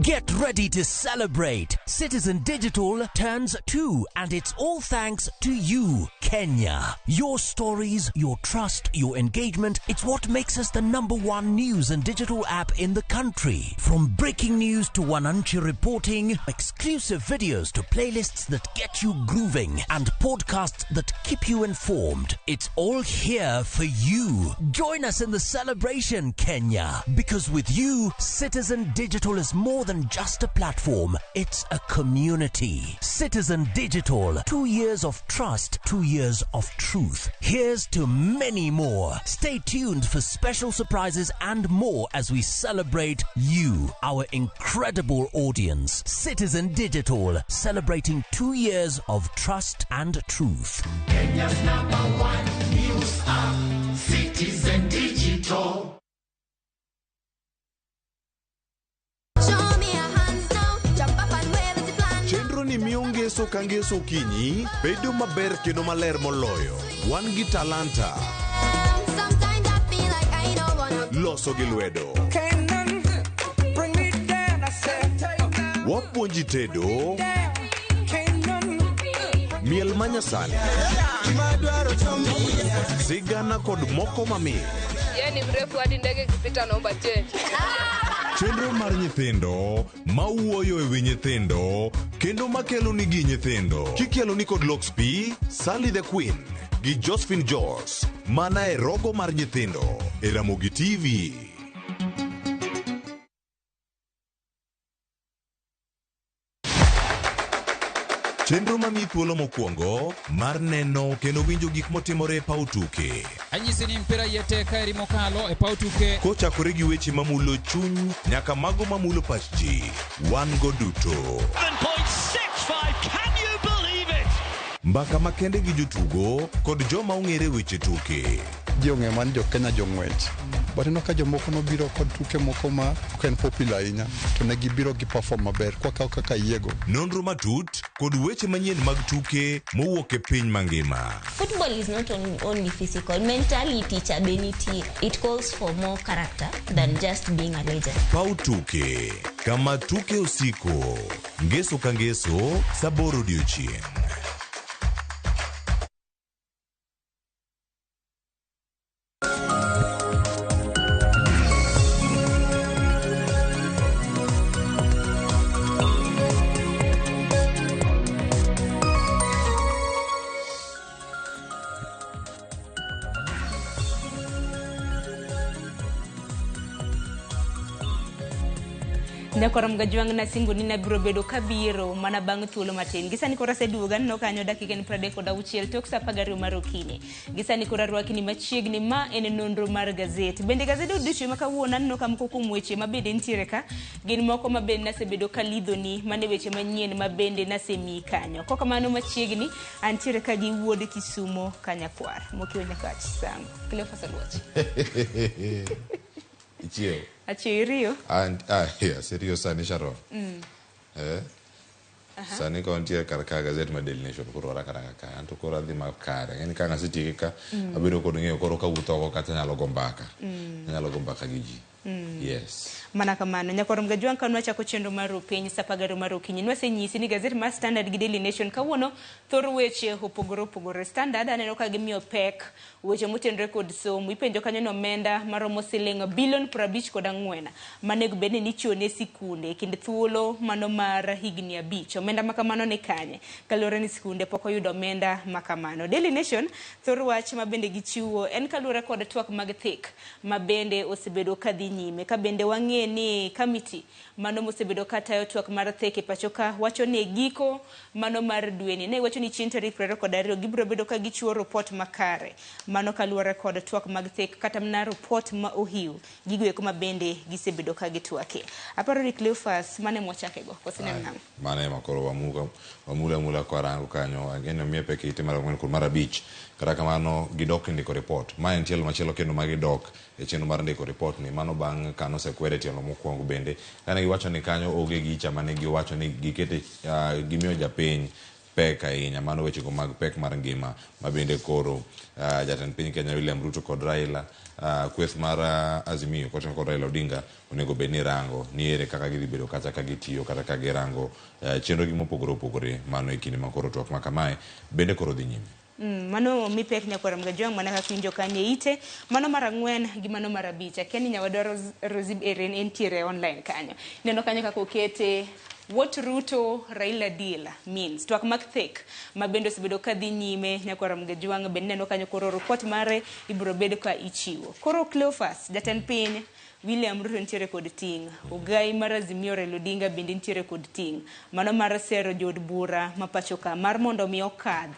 Get ready to celebrate. Citizen Digital turns 2, and it's all thanks to you, Kenya. Your stories, your trust, your engagement, it's what makes us the #1 news and digital app in the country. From breaking news to Wananchi reporting, exclusive videos to playlists that get you grooving, and podcasts that keep you informed. It's all here for you. Join us in the celebration, Kenya, because with you, Citizen Digital is more than just a platform, it's a community. Citizen Digital, 2 years of trust, 2 years of truth. Here's to many more. Stay tuned for special surprises and more as we celebrate you, our incredible audience. Citizen Digital, celebrating 2 years of trust and truth. Kenya's #1 news app, Citizen Digital. Chenro ni miyo ngeso ka ngeso okinyi bedo maber kendo maler moloyo. Wan gi talanta. Loso gi lwedo. Wapuonji tedo. Miel manyasani. Sigana kod moko mamit. ni mrefu hadi ndege ikipita naomba change. Chenro mar nyithindo mawuoyo e wi nyithindo kendo makelo nigi nyithindo kikelo ni kod Lox P, Sally the Queen gi Josephine Jos mana e rogo mar nyithindo e Ramogi TV. Chenro mamiyi thuolo mokwongo mar neno kendo winjo gik motimore e paw tuke. Anyisi ni mpira iye tek kaeri mokalo e paw tuke. Kochakore gi weche mamulo chuny nyaka mago mamulo pach ji, wan go duto. 7.65, can you believe it? Mbaka makende gi jotugo kod joma ong'ere weche tuke. Ji ong'eyo mana ni jo Kenya jong'wech. But ineno ka jomoko nobiro kod tuke moko ma ok en popular ahinya to ne gibiro gi perform maber kwakawo kaka yiego. Nonro matut kod weche manyien mag tuke mowuok e piny mangima. Football is not only physical, mentality cha be nitie. It calls for more character than just being a legend. Paw tuke kama tuke osiko ngeso ka ngeso saa aboro odiochieng'. Nyakoro Mgajwang' nasingo ni nabiro bedo kabiro mana bang' thuolo matin. Gisani koro aseduogo aneno kanyo dakika en 36 tok saa 12 mar okinyi. Gisani koro arwaki ni machiegni ma en nonro mar gazet. Bende gazet odiochieng' ma kawuono aneno ka moko kuom weche ma bende nitiere ka gin moko ma bende nasebedo kalidhoni mane weche manyien ma bende nasemiyi kanyo. Kok kamano machiegni antiere ka gi wuod Kisumo Kanyakwar. Mokiwo Nyakach Sango. Cleophas Oluoch. Ichiewo. Achiewo iriyo. And yeah, serious sani Sharon. Sani ka wantie kar ka gazet mar Daily Nation koro waranga ranga ka anto koro adhi ma kare. Ng'eni ka nasetieke ka abedo kod ng'eyo koro kawuotho oko kata anyalo go mbaka. Anyalo go mbaka gi ji. Yes. Mana kamano Nyakwar Mgajwang' ka nwachako chenro mar piny saa 12 mar okinyi nwasenyisi ni gazet mar Standard gi Daily Nation kawuono thor weche opogore opogore. Standard aneno ka gimiyo pek weche motenore kod somo. Ipenjo kanyo ni omenda maromo siling bilion 54 manego bed ni ichiwo ne sikunde e kind thuolo mano mar higni 5. Omenda ma kamano ni kanye? Kaluwore ni sikunde pok oyudo omenda ma kamano. Daily Nation thor wach ma bende gichiwo en kaluwore kod twak mag thik ma bende osebedo kadhi nyime. Ka bende wang'e ni kamiti mano mosebedo katayo twak mar thek e pacho ka wacho ni giko mano mar dweni ne wacho ni chieng' tarik 22 gibiro bedo ka gichiwo report makare mano kaluwore kod twak mag thek kata mana report ma ohiw gigo eko ma bende gisebedo ka gitwake. Aparo ni Cleophas mane mwachakego kosineno nang'o? Mano ema koro wamula mula kwarango kanyo ageno miye pek ite mar 4 kod mar 5. Kata kamano gidok e ndiko report. Ma en tielo machielo kendo ma gidok e chenro mar ndiko report ni mano bang' kano osekwede tielo mokwongo bende kane giwacho ni kanyo onge gicha mane giwacho ni gikete gimiyo japiny pek ahinya mano wechego mag pek mar ngima ma bende koro jatend piny Kenya William Ruto kod Raila kweth mar Azimio kod Raila Odinga onego bed ni rango ni ere kaka gidhi bedo kata ka gitiyo kata ka girango chenro gi mopogore opogore mano e kinde ma koro twak ma kamae bende koro dhi nyime. Mano mi pek Nyakwar Mgajwang' mana kaka winjo kanyo e ite mano mar 4 gi mano mar 5. Akia ni nyawadwa Rosie Eren entiere online kanyo. Ineno kanyo kaka okete What Ruto Raila deal means. Twak mag thek ma bende osebedo kadhi nyime Nyakwar Mgajwang' bende neno kanyo koro report mare ibiro bed ka ichiwo. Koro Cleophas jatend piny William Ruto nitiere kod ting'. Ogai mar Azimio Raila Odinga bende nitiere kod ting'. Mano mar sero jood bura ma pacho ka mar mondo mi okadh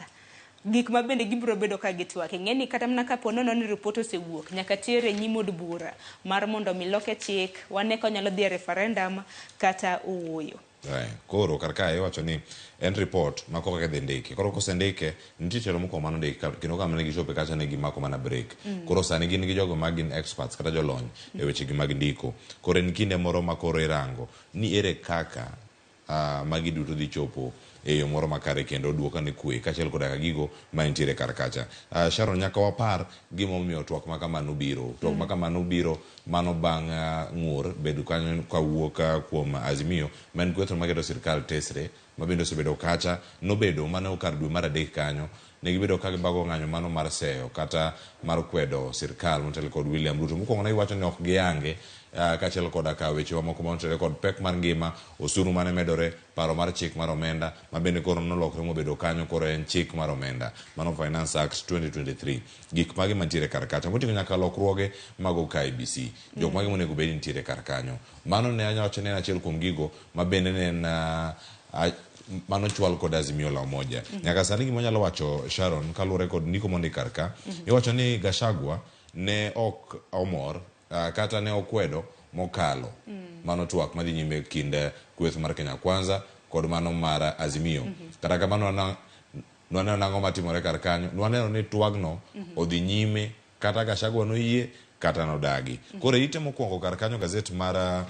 gik ma bende gibiro bedo ka gitwak. Ing'e ni kata mana kapo nono ni report osewuok nyaka tere nyim od bura mar mondo mi loke chik wane ka onyalo dhi e referendum kata owuoyo. Koro kar kae iwacho ni en report ma koro idhi ndike. Koro kosendike nitie tielo mokwongo manondiki kendo kama ne gichope kacha ne gimako mana break. Koro sani gin gi jogo ma gin experts kata jolony e weche gi mag ndiko. Koro en kinde moro ma koro irango ni ere kaka magi duto dhi chopo e yo moro makare kendo duokane kwe kaachiel koda ka gigo ma nitiere kar kacha. Sharon, nyaka wapar gima omiyo twak ma kama nobiro. Twak ma kama nobiro mano bang' ng'ur bedo kanyo kawuok kuom Azimio ma en kweth maketo sirkal tesre ma bende osebedo kacha nobedo mano kar dwe mar adek kanyo ne gibedo ka gibago ng'anyo mano mar seyo kata mar kwedo sirkal motelo kod William Ruto. Mokwongo ne giwacho ni ok giyange kaachiel koda ka weche mamoko manotenore kod pek mar ngima, osuru mane medore, paro mar chik mar omenda ma bende koro nolokre mobedo kanyo koro en chik mar omenda mano Finance Act 2023. Gik mage mantiere kar kacha moting'o nyaka lokruoge mag IEBC. Jok mage monego bed ni nitiere kar kanyo. Mano ne anyalo wacho ni en achiel kuom gigo ma bende ne en mano chwal kod Azimio la Umoja. Nyaka sani gima wanyalo wacho Sharon kaluwore kod ndiko mondik kar ka, iwacho ni Gachagua ne ok omor kata ne okwedo mokalo mano twak madhi nyime kind kweth mar Kenya Kwanza kod mano mar Azimio. Kata kamano nwaneno nang'o matimore kar kanyo, nwaneno ni twagno odhi nyime kata Gachagua noyie kata nodagi. Koro ite mokwongo kar kanyo gazet mar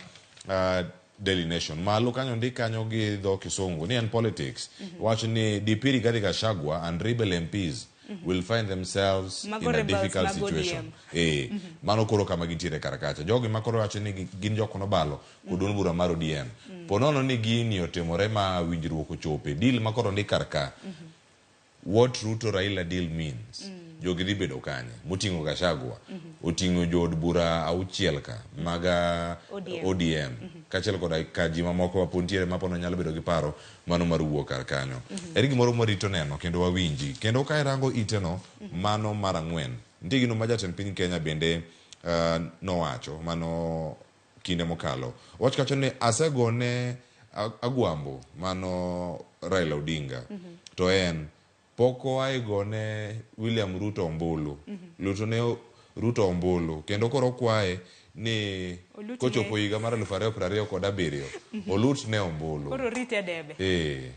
Daily Nation malo kanyo ndik kanyo gi dho kisungu ni en politics wacho ni DP Rigathi Gachagua and rebel MPs will find themselves Mago in a rebels difficult mag situation. ODM. Mano koro kama gintiere kar kacha. Jogi ma koro wacho ni gin jok nobalo kod duond bura mar ODM. Po nono ni gini otimore ma winjruok ochope. Deal ma koro ndik kar ka. What Ruto Raila deal means. Jogi dhi bedo kanye? Moting'o Gachagua. Oting'o jood bura auchiel ka mag ODM. ODM. Kaachiel koda ka ji mamoko ma pod nitiere ma pod nyalo bedo gi paro mano mar wuok kar kanyo. En gimoro mwarito neno kendo wawinji. Kendo ka irango iteno mano mar ang'wen. Nitie gino ma jatend piny Kenya bende nowacho mano kinde mokalo. Owacho kacha ni asegone agwambo mano Raila Odinga. To en pok oa igone William Ruto ombulu. Luto ne Ruto ombulu kendo koro okwaye ni Olutne. kochopo higa mar 2027 olutne ombulu. Koro rite debe.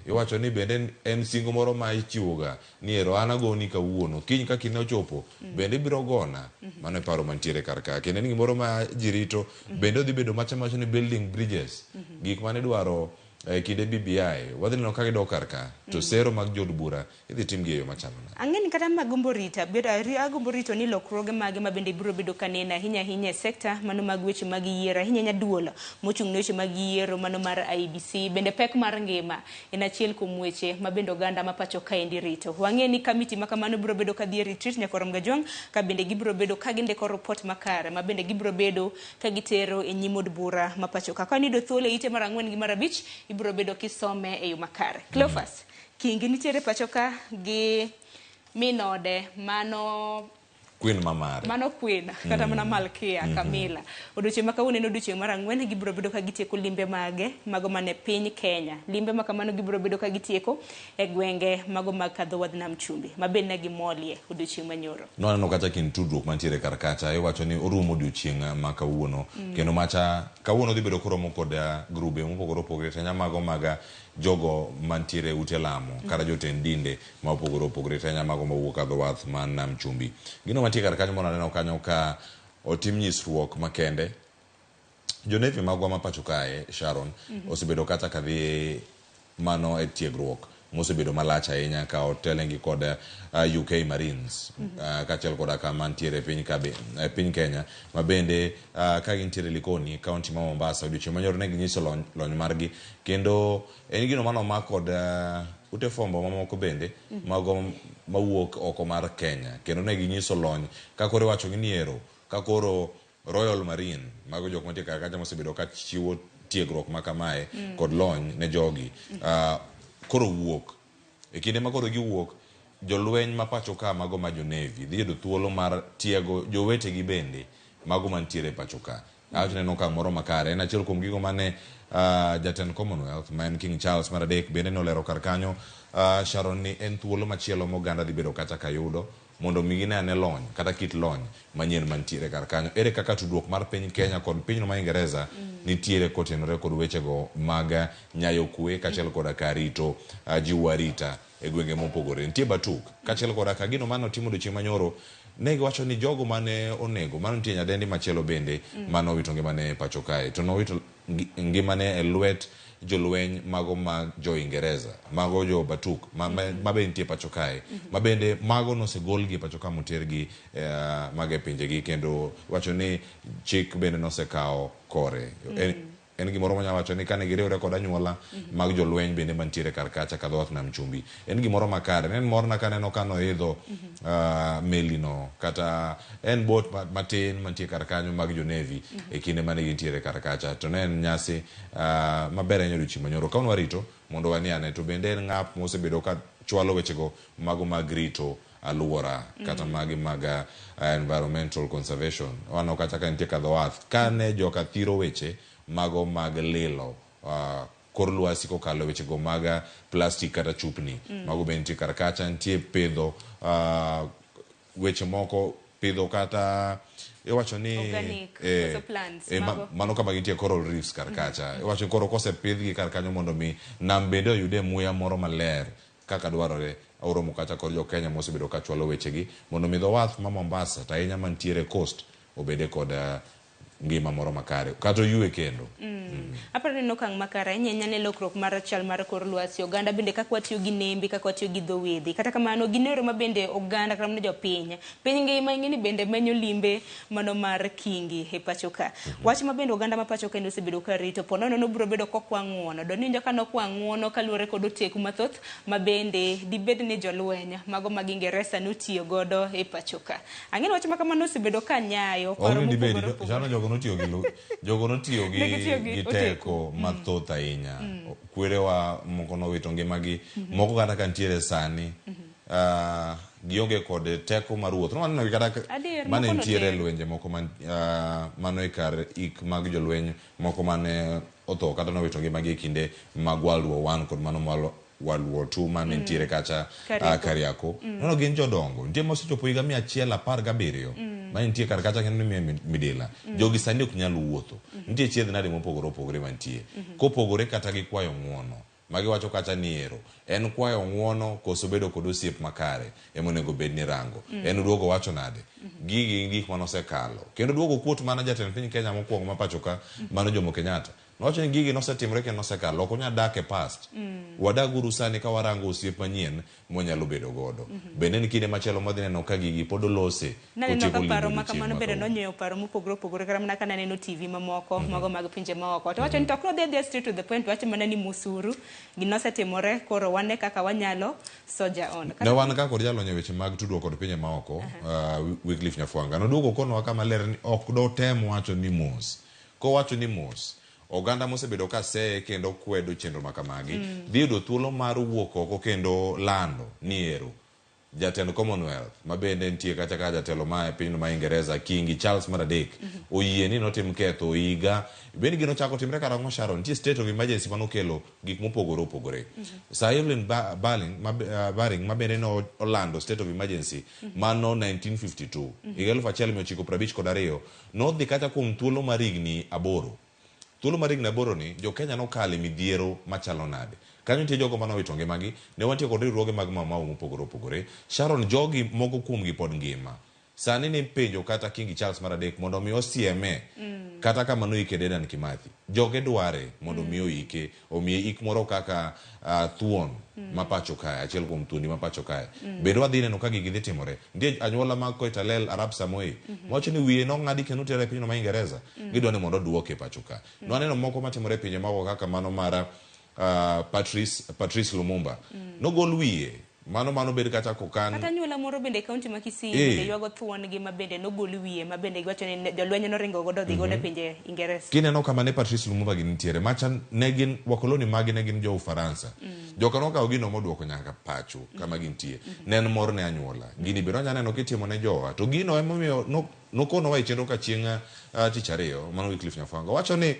Iwacho ni bende en singo moro ma ichiwoga ni ero an agoni kawuono kiny ka kinde ochopo bende ibiro gona. Mano e paro mantiere kar ka. Kendo en gimoro ma ji rito bende odhi bedo macha mawacho ni building bridges. Gik mane idwaro e kinde BBI wadhi neno ka gidok kar ka to sero mag jood bura idhi timgi e yo machalo nade. Ang'e ni kata magombo rita, agombo rito ni lokruoge mage ma bende biro bedo kaneno ahinya ahinya e sekta mano mag weche mag yiero, ahinya ahinya duol mochung' ne weche mag yiero mano mar IEBC. Bende pek mar ngima en achiel kuom weche ma bende oganda ma pacho kaendi rito. Wang'e ni kamiti ma kamano biro bedo ka dhi e retreat nyaka Rom Gajwang', ka bende gibiro bedo ka gindiko report makare ma bende gibiro bedo ka gitero e nyim od bura ma pacho ka. Ka niyudo thuolo e ite mar 4 gi mar 5, ibiro bedo kisome e yo makare. Cleophas, Kingi nitiere pacho ka gi minode mano Queen mamare. Mano queen, kata mana Malkia, Camilla. Odiochieng' ma kawuono en odiochieng' mar 4, gibiro bedo ka gitieko limbe mage, mago mane piny Kenya. Limbe ma kamano gibiro bedo ka gitieko e gwenge mago mag kadho wadh nam chumbi, ma bende ne gimolie odiochieng' manyoro. Nwaneno kata kind tudruok mantiere kar kacha, iwacho ni orumo odiochieng' ma kawuono. Kendo macha kawuono dhi bedo koromo kod grube mopogore opogore, tanya mago mag jogo mantiere ute lamo, kata jotend dinde ma opogore opogore, tanya mago mawuok kadho wath man nam chumbi. Gino mantie kar kanyo mondo aneno kanyo ka otim nyisruok makende. Jonevi magwa ma pacho kae, Sharon, osebedo kata ka dhi mano e tiegruok mosebedo malach ahinya ka otelnegi kod UK Marines, kaachiel koda ka mantiere e piny ka e piny Kenya, ma bende ka gintiere Likoni, kaunti ma Mombasa, odiochieng' manyoro ne ginyiso lony margi, kendo en gino mano omak kod ute fwambo mamoko bende mago mawuok oko mar Kenya, kendo ne ginyiso lony ka koro iwacho gi ni ero ka koro Royal Marine mago jok mantie kar kacha mosebedo ka chiwo tiegruok ma kamae kod lony ne jogi koro wuok e kinde ma koro giwuok jolweny ma pacho ka mago ma jo Navy dhi yudo thuolo mar tiego jowetegi bende mago mantiere pacho ka. Awacho neno okang' moro makare en achiel kuom gigo mane jatend Commonwealth ma en King Charles mar adek bende nolero kar kanyo Sharon ni en thuolo machielo ma oganda dhi bedo kata ka yudo mondo mi gine ane lony kata kit lony manyien mantiere kar kanyo. Ere kaka tudruok mar piny Kenya kod pinyno ma Ingereza nitiere kotenore kod wechego mag nyayo kwe kaachiel koda ka rito jiwo arita e gwenge mopogore. Nitie Batuk kaachiel koda ka gino mane otimo odiochieng' manyoro ne giwacho ni jogo mane onego mano nitie nyadendi machielo bende mane owito ngimane e pacho kae to nowito ngimane e lwet jolweny mago mag jo Ingereza, mago jo Batuk ma, ma, ma be nitie pacho kae, ma bende mago nosegolgi e pacho ka motergi eh, mago e pinjegi kendo wacho ni chik bende nosekawo kore. En, en gimoro manyalo wacho ni kane giriwre kod anyuola mag jolweny bende mantiere kar kacha ka dhowath nam chumbi en gimoro makare ne en morna kaneno ka noidho melino kata en boat matin mantie kar kanyo mag jo navy e kinde mane gintiere kar kacha to ne en nyasi maber ahinya odiochieng' manyoro ka warito mondo wane ane to bende en ng'ap mosebedo ka chwalo wechego mago mag rito aluora kata magi mag environmental conservation waneno kacha ka nitie ka dho wath kane joka thiro weche mago mag lilo kor lwasi kokalo wechego mag plastic kata chupni mago be nitie kar kacha nitie pidho weche moko pidho kata iwacho ni Organic, koso plants, mago. Mano kama gintie coral reefs kar kacha iwacho ni koro kosepidhgi kar kanyo mondo mi nam bende oyude muya moro maler kaka dwarore oromo kacha kod jo Kenya mosebedo ka chwalo wechegi mondo mi dho wath ma Mombasa to ahinya mantiere coast obede kod ngima moro makare kata oyue kendo. Aparo ni en okang' makare ahinya ahinya ne lokruok mar chal mar kor lwasi. Oganda bende kaka watiyo gi nembe, kaka watiyo gi dho wedhe. Kata kamano gin yore ma bende oganda kata mana jopiny, piny ngima ing'e ni bende menyo limbe mano mar kingi e pacho ka. Wach ma bende oganda ma pacho ka osebedo ka rito po nono nobiro bedo kokwa ng'uono. Donjo ka nokwa ng'uono kaluwore kod oteku mathoth ma bende dibed ni jolweny mago mag Ingeresa notiyo godo e pacho ka. Ang'e ni wach ma kamano osebedo ka nyayo paro Onge dibedi mopogore opogore. Chano jogo notiyo gi jogo notiyo gi Negitiyo gi gi oteku. teko mathoth ahinya. Kwerewa moko nowito ngimagi, moko kata ka nitiere sani gionge kod teko mar wuoth. Nwaneno gi kata Adier, mane moko nitiere noter. lwenje moko man, mano e kar ik mag jolweny moko mane otho kata nowito ngimagi e kinde mag World War I kod mano mar World War II mane nitiere kacha Kariako. Kariako. Nono gin jodongo. Nitie mosechopo higa 117 mane nitie kar kacha kendo ni midila. Jogi sani ok nyal wuotho. Nitie chiedh nade mopogore opogore mantie. Kopogore kata gi kwayo ng'uono. Magiwacho kacha ni ero en kwayo ng'uono koso bedo kod osiep makare ema onego bed ni rango. En duogo wacho nade? Gigi gin gik manosekalo. Kendo duogo kuot mana jatend piny Kenya mokwongo ma pacho ka mano Jomo Kenyatta. Nowacho ni gigi nosetimore kendo nosekalo. Ok wanyal dak e past. Wadag uru sani ka warango osiep manyien mwanyalo bedo godo. Bende en kinde machielo mwadhi neno ka gigi pod olose Naneno kotieko ka limbe paro ma odiochieng' kamano ma bende kawuono. nonyiewo paro mopogore opogore kata mana ka naneno TV mamoko mago mag pinje maoko. To wacho ni to ok nodhi adhiya straight to the point, wacho mana ni mosuru ginosetimore koro wane kaka wanyalo soldier on. Ne wan ka kod jalony e weche mag tudruok kod pinje maoko, Wycliffe Nyafwanga. Noduogo konwa kama ler ni ok dotem wacho ni mos. Kowacho ni mos, oganda mosebedo ka seye kendo kwedo chenro ma kamagi dhi yudo thuolo mar wuok oko kendo lando ni ero jatend Commonwealth ma bende nitie kacha ka jatelo ma e pinyno ma Ingereza Kingi Charles mar adek oyie ni notim ketho higa bende gino ochako timre karang'o Sharon nitie state of emergency manokelo gik mopogore opogore Sir Evelyn Baring ma bende no olando state of emergency mano 1952 higa 1952 nodhi kacha kuom thuolo mar higni 8. Thuolo mar higni 8 ni jo Kenya nokale midhiero machalo nade. Kanyo nitie jogo manowito ngimagi, ne wantie kod riwruoge mag Mau Mau mopogore opogore. Sharon jogi moko kuomgi pod ngima. Sani ni penjo kata Kingi Charles mar adek mondo mi osieme kata kama noike Dedan Kimathi. Joge dware mondo mi oike, omiye ik moro kaka thuon ma pacho kae, achiel kuom thuondi ma pacho kae. Bende wadhi neno ka gigi dhi timore. Nitie anyuola mag Koitalel Arap Samoei wacho ni wiye nong'adi kendo otere e pinyno ma Ingereza. Gidwa ni mondo oduoke e pacho ka. Nwaneno moko matimore e pinje maoko kaka mano mar Patrice Lumumba. Nogol wiye mano bed kata kokan Kata anyuola moro bende e kaunti ma Kisii bende ywago thuon gi ma bende nogol wiye ma bende giwacho ni jolweny noringo godo odhi godo e pinje Ingereza. Kineno kama ne Patrice Lumumba gi nitiere macha ne gin wakoloni magi ne gin jo Ufaransa. Joka nokawo gino moduoko nyaka pacho kama gintie. Ne en mor ne anyuola. Gini bende wanya neno kitimo ne jowa. To gino emomiyo nokonowa e chenro ka chieng' tich ariyo mano Wycliffe Nyafwanga wacho ni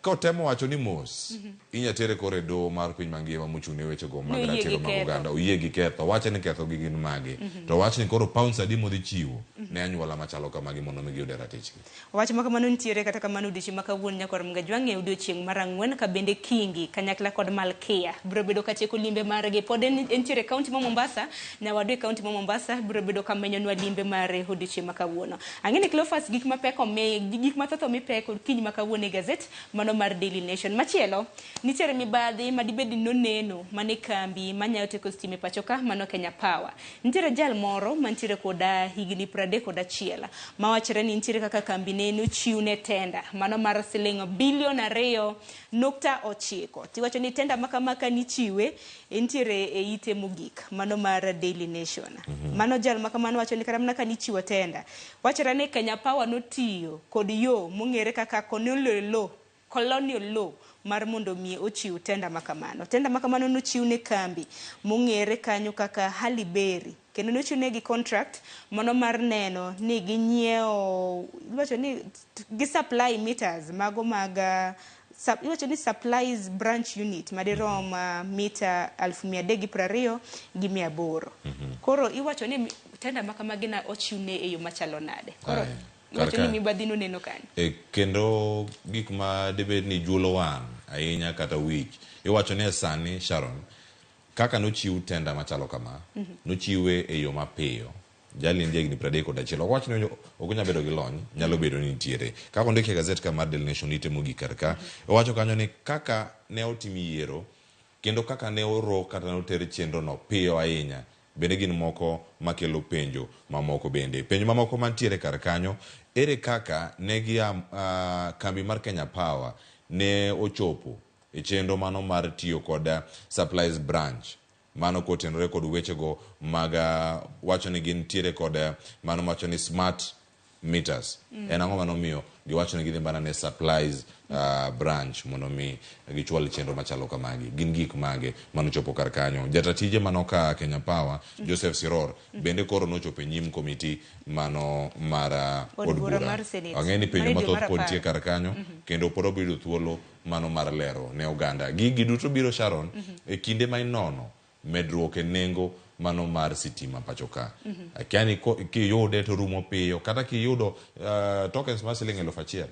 kotemo wacho ni mos inya tere koro e doho mar piny mangima mochung' ne wechego mag Ni oyie ratiro gi mag ketho. oganda oyie gi ketho wache ni ketho gi gin mage to wach ni koro pounds adi modhi chiwo. ne anyuola machalo kamagi mondo mi giyud ratichgi. Wach ma kamano nitiere kata kamano odiochieng' ma kawuono nyakwar Mgajwang' e odiochieng' mar ang'wen ka bende Kingi kanyakla kod Malkia biro bedo ka tieko limbe margi. Pod entiere e kaunti ma Mombasa, nyawadu e kaunti ma Mombasa biro bedo ka menyonwa limbe mare odiochieng' ma kawuono. Ang'e ni Cleophas gik mapek omi gik mathoth omi pek okinyi ma kawuono e gazet mano mar Daily Nation. Machielo, nitiere mibadhi madibed ni noneno mane kambi manyayo teko stima e pacho ka mano Kenya Power. Nitiere jal moro mantiere koda higni 31 mawachore ni nitiere kaka kambi ne nochiwne tenda mano mar siling bilion 2.9. Tiwacho ni tenda makama ka nichiwe entiere e ite mogik mano mar Daily Nation. Mano jal makamano wacho ni kata mana ka nichiwo tenda wachore ni Kenya Power notiyo kod yo mong'ere kaka colonial law mar mondo mi ochiw tenda makamano. Tenda makamano nochiw ne kambi mong'ere kanyo kaka Halle Berry kendo nochiw negi contract mano mar neno ni ginyiewo iwacho ni gi supply meters mago mag iwacho ni supplies branch unit madirom mita 320,800. Koro iwacho ni tenda makamagi na ochiw ne e yo machalo nade. Koro iwacho ni mibadhi noneno kanyo. Kendo gik ma dibed ni juolo wang' ahinya kata wich iwacho ni sani Sharon kaka nochiw tenda machalo kama nochiwe e yo mapiyo. Jali en jahigni 31. Ok wach ni ok onyal bedo gi lony, nyalo bedo ni nitiere. Kaka ondiki e gazet ka mar Daily Nation ite mogik kar ka, owacho kanyo ni kaka ne otim yiero kendo kaka ne oro kata ne oter chenro no piyo ahinya bende gin moko makelo penjo mamoko bende. Penjo mamoko mantiere kar kanyo, ere kaka ne gia kambi mar Kenya Power ne ochopo e chenro mano mar tiyo kod supplies branch mano kotenore kod wechego mag wacho ni gintiere kod mano wacho ni smart meters. En ang'o manomiyo giwacho ni gidhi mana ne supplies branch mondo mi gichwal chenro machalo kamagi? Gin gik mage manochopo kar kanyo? Jata tije mano ka Kenya Power Joseph Siror bende koro nochopo e nyim komiti mano mar od bura. Ang'e ni penjo mathoth pod nitie kar kanyo kendo pod obiro thuolo mano mar lero ne oganda. Gigi duto biro Sharon e kinde ma inono medruok e nengo mano mar sitima pacho ka. Akia ni kiyude to rumo piyo kata kiyudo tokens mar siling 1000.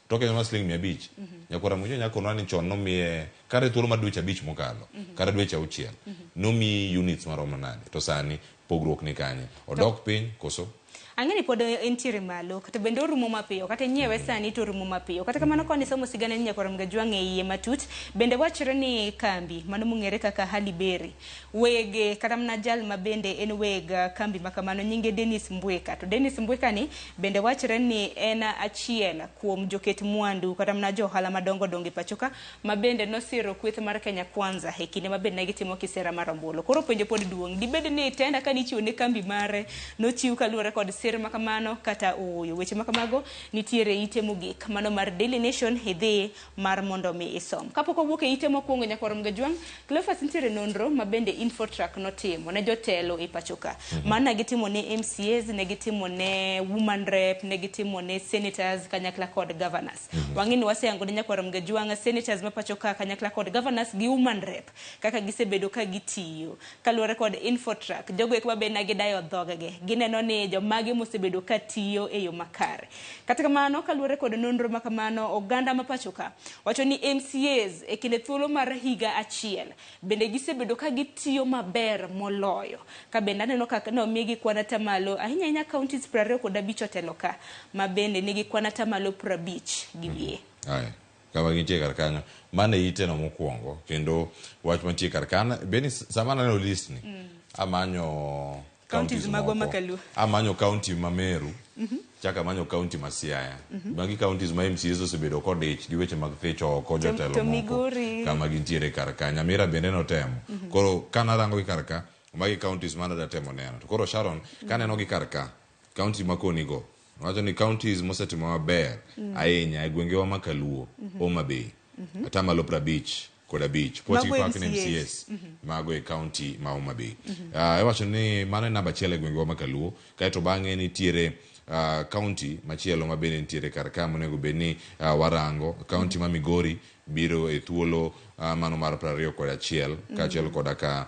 Tokens mar siling 500. Nyakwara Mujo nyakonwa ni chon nomiye kata thuolo mar dweche 5 mokalo, kata dweche 6. Nomiyi units maromo nade? To sani pogruok ni kanye? Odok piny koso? Ang'e ni pod entiere malo kata bende orumo mapiyo kata nyiewe sani to orumo mapiyo. Kata kamano koni somo sigana ni nyakwar Mgajwang' e iye matut bende wachore ni kambi mano mong'ere kaka Halle Berry wege kata mana jal ma bende en weg kambi makamano nyinge Dennis Mbweka. To Dennis Mbweka ni bende wachore ni en achiel kuom joket mwandu kata mana jo ohala madongo dongo e pacho ka ma bende nosiro kweth mar Kenya Kwanza e kinde ma bende ne gitimo kisera mar ombulu. Koro penjo pod duong' dibed ni tenda ka nichiwo ne kambi mare nochiw kaluwore kod sir makamano kata ooyo. Weche makamago nitiere ite mogik mano mar Daily Nation idhi mar mondo mi isom. Kapok owuok e ite mokwongo nyakwar Mgajwang', Cleophas nitiere nonro ma bende Infotrack notimo ne jotelo e pacho ka. Mana gitimo ne MCAs, ne gitimo ne woman rep, ne gitimo ne senators kanyakla kod governors. Wang'e ni waseyango ne nyakwar Mgajwang' senators ma pacho ka kanyakla kod governors gi woman rep kaka gisebedo ka gitiyo. Kaluwore kod Infotrack, jogo eko mabe ne gidayo dhoggi. Gineno ni jomage mosebedo ka tiyo e yo makare. Kata kamano, kaluwore kod nonro makamano, oganda ma pacho ka wacho ni MCAs e kinde thuolo mar higa achiel bende gisebedo ka gitiyo maber moloyo. Ka bende aneno ka nomigi kwan atamalo ahinya ahinya counties 25 otelo ka ma bende nigi kwan atamalo 50 gi wiye. Aya, kama gintie kar kanyo mano e iteno mokwongo kendo wach mantie kar kanyo bende sama aneno list ni amanyo counties magwa makaluo. Amanyo county ma Meru, chaka amanyo county ma Siaya. Magi counties ma MCAs osebedo kodich gi weche mag thich oko jotelo moko kama gintiere kar ka. Nyamira bende notemo. Koro kanarango gi kar ka, magi counties mane adatemo neno. To koro Sharon, kaneno gi kar ka, county makoni go, wacho ni counties mosetimo maber ahinya e gwengewa ma Kaluo, Homa Bay, atamalo 55. Pochi Park ne MCAs mago e county ma Homa Bay. Iwacho ni mano e namba achiel e gwengewa ma Kaluo, kaeto bang'e nitiere county machielo ma bende nitiere kar ka monego bed ni warango. County ma Migori biro e thuolo mano mar 21 kaachiel koda ka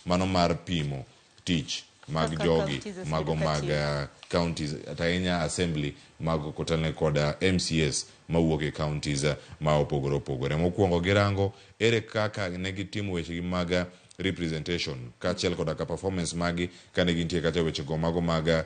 mano mar pimo tich mag Kaka jogi counties osebedo mago ka mag tiyo. Counties to ahinya assembly mag kotelne kod MCAs mawuok e counties ma opogore opogore. Mokwongo girango ere kaka ne gitimo wechegi mag representation kaachiel koda ka performance magi kane gintie kacha wechego mago mag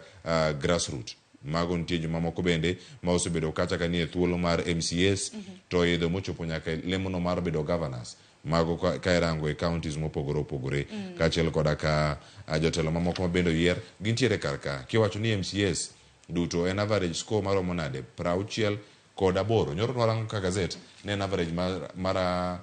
grassroot mago nitie jomamoko bende ma osebedo kacha ka nie thuolo mar MCAs to idho mochopo nyaka e lemono mar bedo governors mago ka irango e counties mopogore opogore kaachiel koda ka jotelo mamoko ma bende oyier gintiere kar ka kiwacho ni MCAs duto en average score maromo nade 68. Nyoro nwarango ka gazet ne en average mar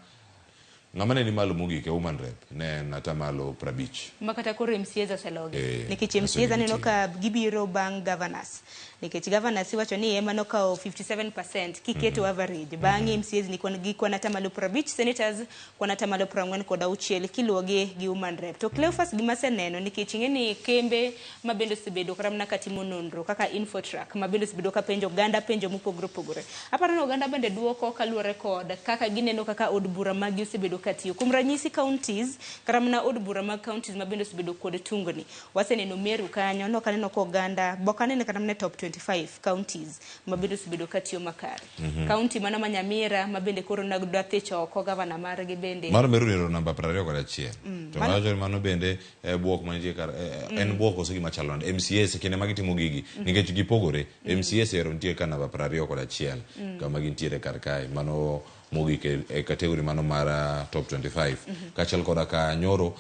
ng'ama ne ni malo mogik e woman rep ne en atamalo 50. Ma kata koro MCAs oselogi. Eh, Nikech MCAs oselogi aneno nitie. ka gibiro bang' governors. Nikech governors iwacho ni ema nokawo 57% kiketo average. Bang'e MCAs ni kwan gi kwan atamalo 50, senators kwan atamalo 46 kiluwogi gi woman rep. To Cleophas gima aseneno nikech ing'e ni kembe ma bende osebedo kata mana katimo nonro kaka Infotrack ma bende osebedo ka penjo oganda penjo mopogore opogore. Aparo ni oganda bende duoko kaluwore kod kaka gineno kaka od bura maggi osebedo katiyo. Kuom ranyisi counties, kata mana od bura mag counties ma bende osebedo kod tungni. Waseneno Meru kanyo, nok aneno ka oganda, bok aneno kata mana e top 25 counties ma bende osebedo katiyo makare. County mana ma Nyamira ma bende koro nagdwa thicho oko gavana margi bende. Mar Meru nero namba 21. To wacho ni mano bende buok mantie kar en buok koso gima chalo nade MCAs e kinde ma gitimo gigi nikech gipogore MCAs ero nitie ka namba 21 kama gintiere kar kae mano mogik e category mano mar top 25 kaachiel koda ka nyoro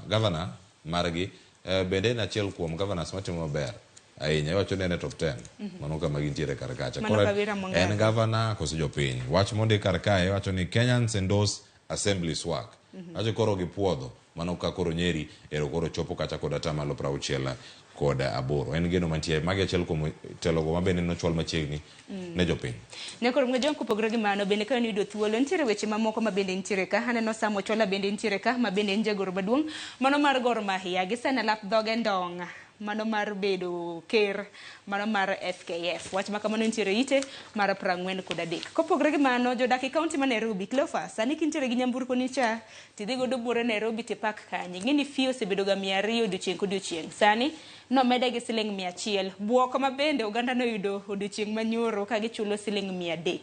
governor margi bende en achiel kuom governors matimo maber ahinya iwacho ni en e top 10 mano kama gintiere kar kacha. Mano Koro Kawira Mwangaza. en governor koso jopiny wach mondik kar kae iwacho ni Kenyans endorse assemblies work wacho koro gipuodho mano ka koro Nyeri ero koro chopo kacha kod atamalo 68. En geno mantie magi achiel kuom telogo ma bende nochwal machiegni ne jopiny. Nyakoro Mgajong kopogore gi mano bende ka iyudo thuolo nitiere weche mamoko ma bende nitiere ka aneno Sam Ochola bende nitiere ka ma bende en jagoro maduong' mano mar Gor Mahia gi sene lap dhoge ndong' mano mar bedo ker mano mar FKF wach ma kamano nitiere ite mar 43. Kopogore gi mano jodak e kaunti ma Nairobi Cleophas sani kintiere gi nyamburko ni cha tidhi godo buore Nairobi tipak kanye ing'e ni fee osebedo ga 200 odiochieng' kodiochieng' sani nomede gi siling 100 buok ma bende oganda noyudo odiochieng' manyoro ka gichulo siling 300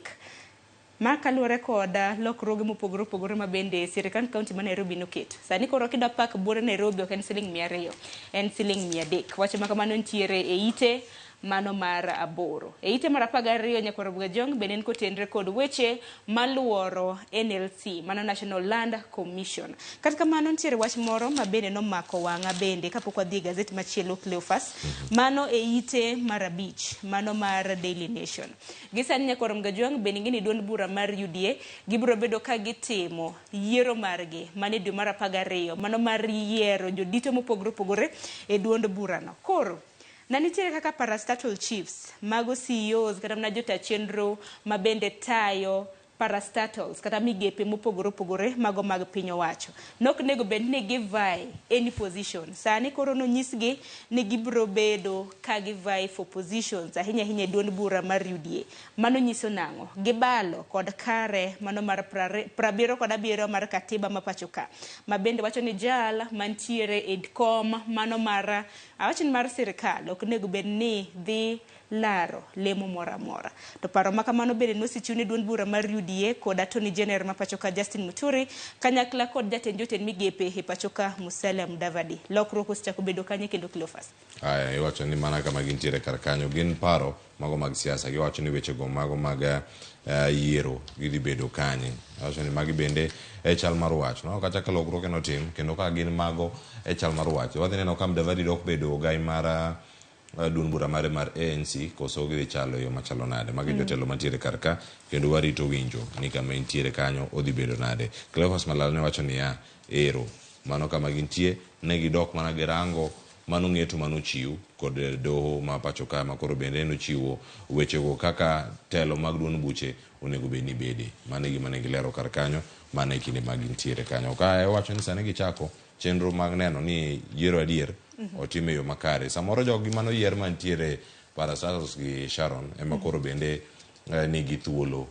ma kaluwore kod lokruoge mopogore opogore ma bende sirikand kaunti ma Nairobi noketo. Sani koro kidwa pak buore Nairobi ok en siling 200, en siling 300. Wach ma kamano nitiere e ite mano mar 8. E ite mar 12 Nyakwar Bugajong bende en kotenre kod weche maluoro NLC, mano National Land Commission. Kata kamano nitiere wach moro ma bende nomako wang'a bende kapok wadhi e gazet machielo Cleophas, mano e ite mar 5, mano mar Daily Nation. Gi sani Nyakwar Mgajwang' bende ing'e ni duond bura mar UDA gibiro bedo ka gitimo yiero margi mano e dwe mar 12 mano mar yiero jodito mopogore opogore e duond burano. Koro na nitiere kaka parastatal chiefs mago CEOs kata mana jota chenro ma bende tayo parastatals kata migepe mopogore opogore mago mag piny owacho. Nok nego bed ni gi vie any position. Sani koro nonyisgi ni gibiro bedo ka gi vie for positions ahinya ahinya e duond bura mar UDA. Mano nyiso nang'o? Gibalo kod kare mano mar 77 mar katiba ma pacho ka. Ma bende wacho ni jal mantiere e kom mano mar awach ni mar sirikal ok nego bed ni dhi laro lemo moro amora. To paro ma kamano bende nosechiw ne duond bura mar UDA kod Attorney General ma pacho ka Justin Muturi kanyakla kod jatend jotend migepe e pacho ka Musalia Mudavadi. Lokruok osechako bedo kanye kendo Cleophas? Aya, iwacho ni mana kama gintiere kar kanyo gin paro mago mag siasa, giwacho ni wechego mago mag yiero gidhi bedo kanye. Iwacho ni magi bende e chal mar wach. No kata ka lokruok enotim kendo ka gin mago e chal mar wach. Wadhi neno ka Mudavadi dok bedo ogai mar duond bura mare mar ANC koso gidhi chalo e yo machalo nade. Magi jotelo mantiere kar ka kendo warito winjo ni kama entiere kanyo odhi bedo nade. Cleophas Malala ne wacho niya, ero mano kama gintie ne gidok mana girango mano ng'eto manochiw kod doho ma pacho ka ma koro bende nochiwo wechego kaka telo mag duond buche onego bed ni bede. Mano e gima ne gilero kar kanyo mana e kinde ma gintiere kanyo. Ka owacho ni sani gichako chenro mag neno ni yiero adier otim e yo makare. Samoro jogi manoyier mantiere Parastatos gi Sharon ema koro bende nigi thuolo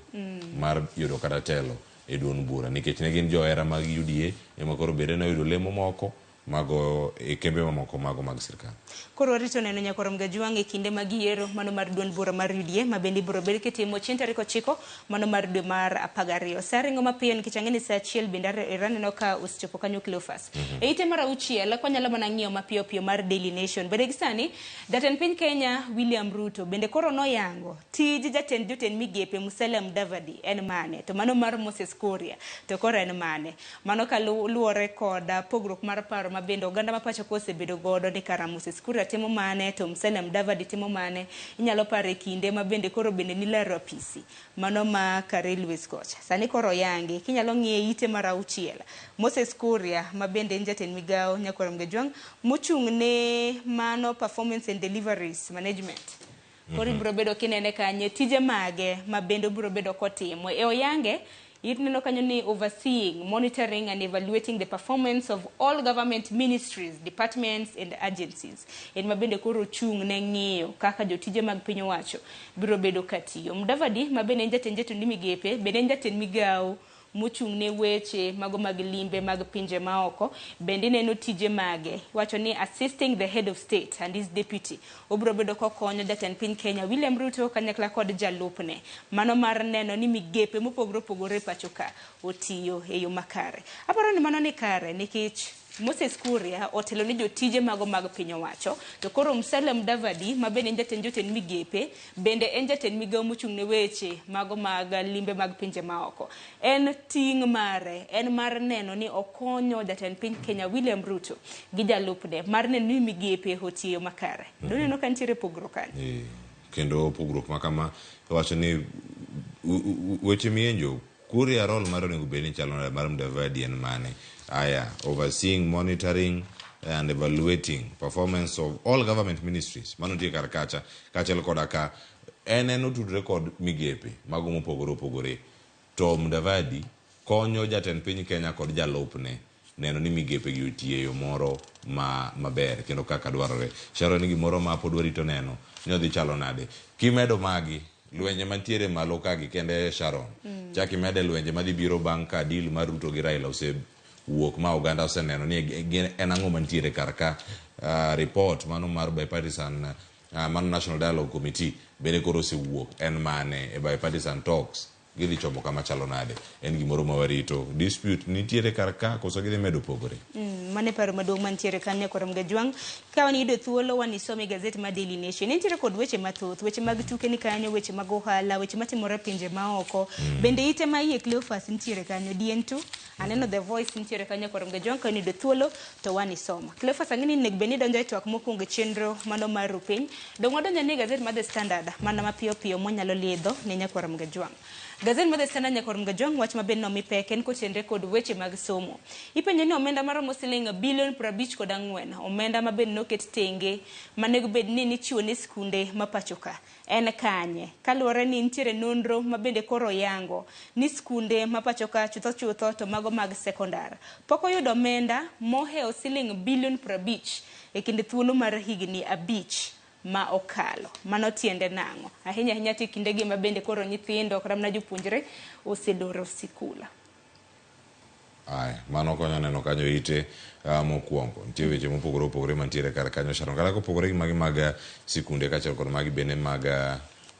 mar yudo kata telo e duond bura nikech ne gin johera mag UDA ema koro bende noyudo lemo moko mago e kembe mamoko mago mag sirkal. Koro warito neno nyakwar Mgajwang' e kinde mag yiero mano mar duond bura mar UDA ma bende ibiro bed kitimo chieng' tarik 9 mano mar dwe mar 12. Sa ringo mapiyo nikech ang'e ni sa 1 bende aneno ka osechopo kanyo Cleophas. E ite mar 6 kwanyalo mana ng'iyo mapiyo piyo mar Daily Nation. Bende gi sani jatend piny Kenya William Ruto bende koro noyango tij jatend jotend migepe Musalia Mudavadi en mane, to mano mar Moses Kuria to koro en mane. Mano kaluwore kod pogruok mar paro ma bende oganda ma pacho ka osebedo godo ni kara Moses Kuria timo mane to Musalia Mudavadi timo mane. Inyalo paro e kinde ma bende koro bende nilero apisi mano ma ka Railways kocha. Sani koro oyangi kinyalo ng'iye ite mar 6 Moses Kuria ma bende en jatend migawo nyakwar Mgajwang' mochung' ne mano Performance and Deliveries Management. Koro ibiro bedo kinene kanye tije mage ma bende obiro bedo kotimo. E oyange ineno kanyo ni overseeing, monitoring and evaluating the performance of all government ministries, departments and agencies. En ma bende koro chung' ne ng'iyo kaka jotije mag piny owacho biro bedo katiyo. Mudavadi ma bende en jatend jotend migepe, bende en jatend migawo mochung' ne weche mago mag limbe mag pinje maoko, bende ineno tije mage. Wacho ni assisting the head of state and his deputy. Obiro bedo kokonyo jatend piny Kenya William Ruto kanyakla kod jalupne. Mano mar neno ni migepe mopogore opogore pacho ka otiyo e yo makare. Aparo ni mano ni kare nikech Moses Kuria otelo ne jotije mago mag piny owacho, to koro Musalia Mudavadi ma bende en jatend jotend migepe, bende en jatend migawo mochung' ne weche mago mag limbe mag pinje maoko. En ting' mare, en mar neno ni okonyo jatend piny Kenya William Ruto gi jalupne mar neno ni migepe otiyo makare. Doneno ka nitiere pogruok kanyo. Kendo pogruok ma kama iwacho ni weche mienjo Kuria role mar onego bed ni chalo nade mar Mudavadi en mane? Aya, overseeing, monitoring and evaluating performance of all government ministries. Mano nitie kar kacha, kaachiel koda ka en otudore kod migepe mago mopogore opogore. To Mudavadi konyo jatend piny Kenya kod jalupne neno ni migepe gi otiyo e yo moro ma maber kendo kaka dwarore. Sharon ni gimoro ma pod warito neno ni odhi chalo nade. Kimedo magi lwenje mantiere malo ka gi kende Sharon. Chak imede lwenje madhi biro bang' ka deal mar Ruto gi Raila osewuok ma oganda oseneno ni en ang'o mantiere kar ka. Report mano mar bipartisan mano National Dialogue Committee bende koro osewuok en mane e bipartisan talks gidhi chomo kama chalo nade. En gimoro ma warito. Dispute nitiere kar ka koso gidhi medo pogore. Mano e paro maduong' mantiere kanyo nyakwar Mgajwang'. Ka wan yudo thuolo wan isome gazet mar Daily Nation. Nitiere kod weche mathoth, weche mag tuke ni kanyo, weche mag ohala, weche matimore e pinje maoko. Bende ite ma iye Cleophas nitiere kanyo, DN2, aneno The Voice nitiere kanyo nyakwar Mgajwang'. Ka wan yudo thuolo to wan isoma. Cleophas ang'e ni onego bed ni donjo e twak mokwongo e chenro mano mar rupiny. Dong' wadonjo ne gazet mar The Standard mana mapiyo piyo mwanyalo lidho ne nyakwar Mgajwang'. Gazet mar The Standard nyakwar Mgajwang' wach maber nomi pek en kotenre kod weche mag somo. Ipenjo ni omenda maromo siling bilion 54, omenda maber noket tenge manego bed ni nichiwo ne skunde ma pacho ka. En kanye? Kaluwore ni nitiere nonro ma bende koro yango ni skunde ma pacho ka chutho chutho to mago mag sekondar pok oyudo omenda mohewo siling bilion 50 e kind thuolo mar higni 5 ma okalo. Mano tiende nang'o? Ahinya ahinya to e kindegi ma bende koro nyithindo kata mana jopuonjre oseloro sikul. Aya, mano konyo neno kanyo ite mokwongo. Nitie weche mopogore opogore mantiere kar kanyo Sharon. Kata kopogore gi magi mag sikunde kaachiel kod magi bende mag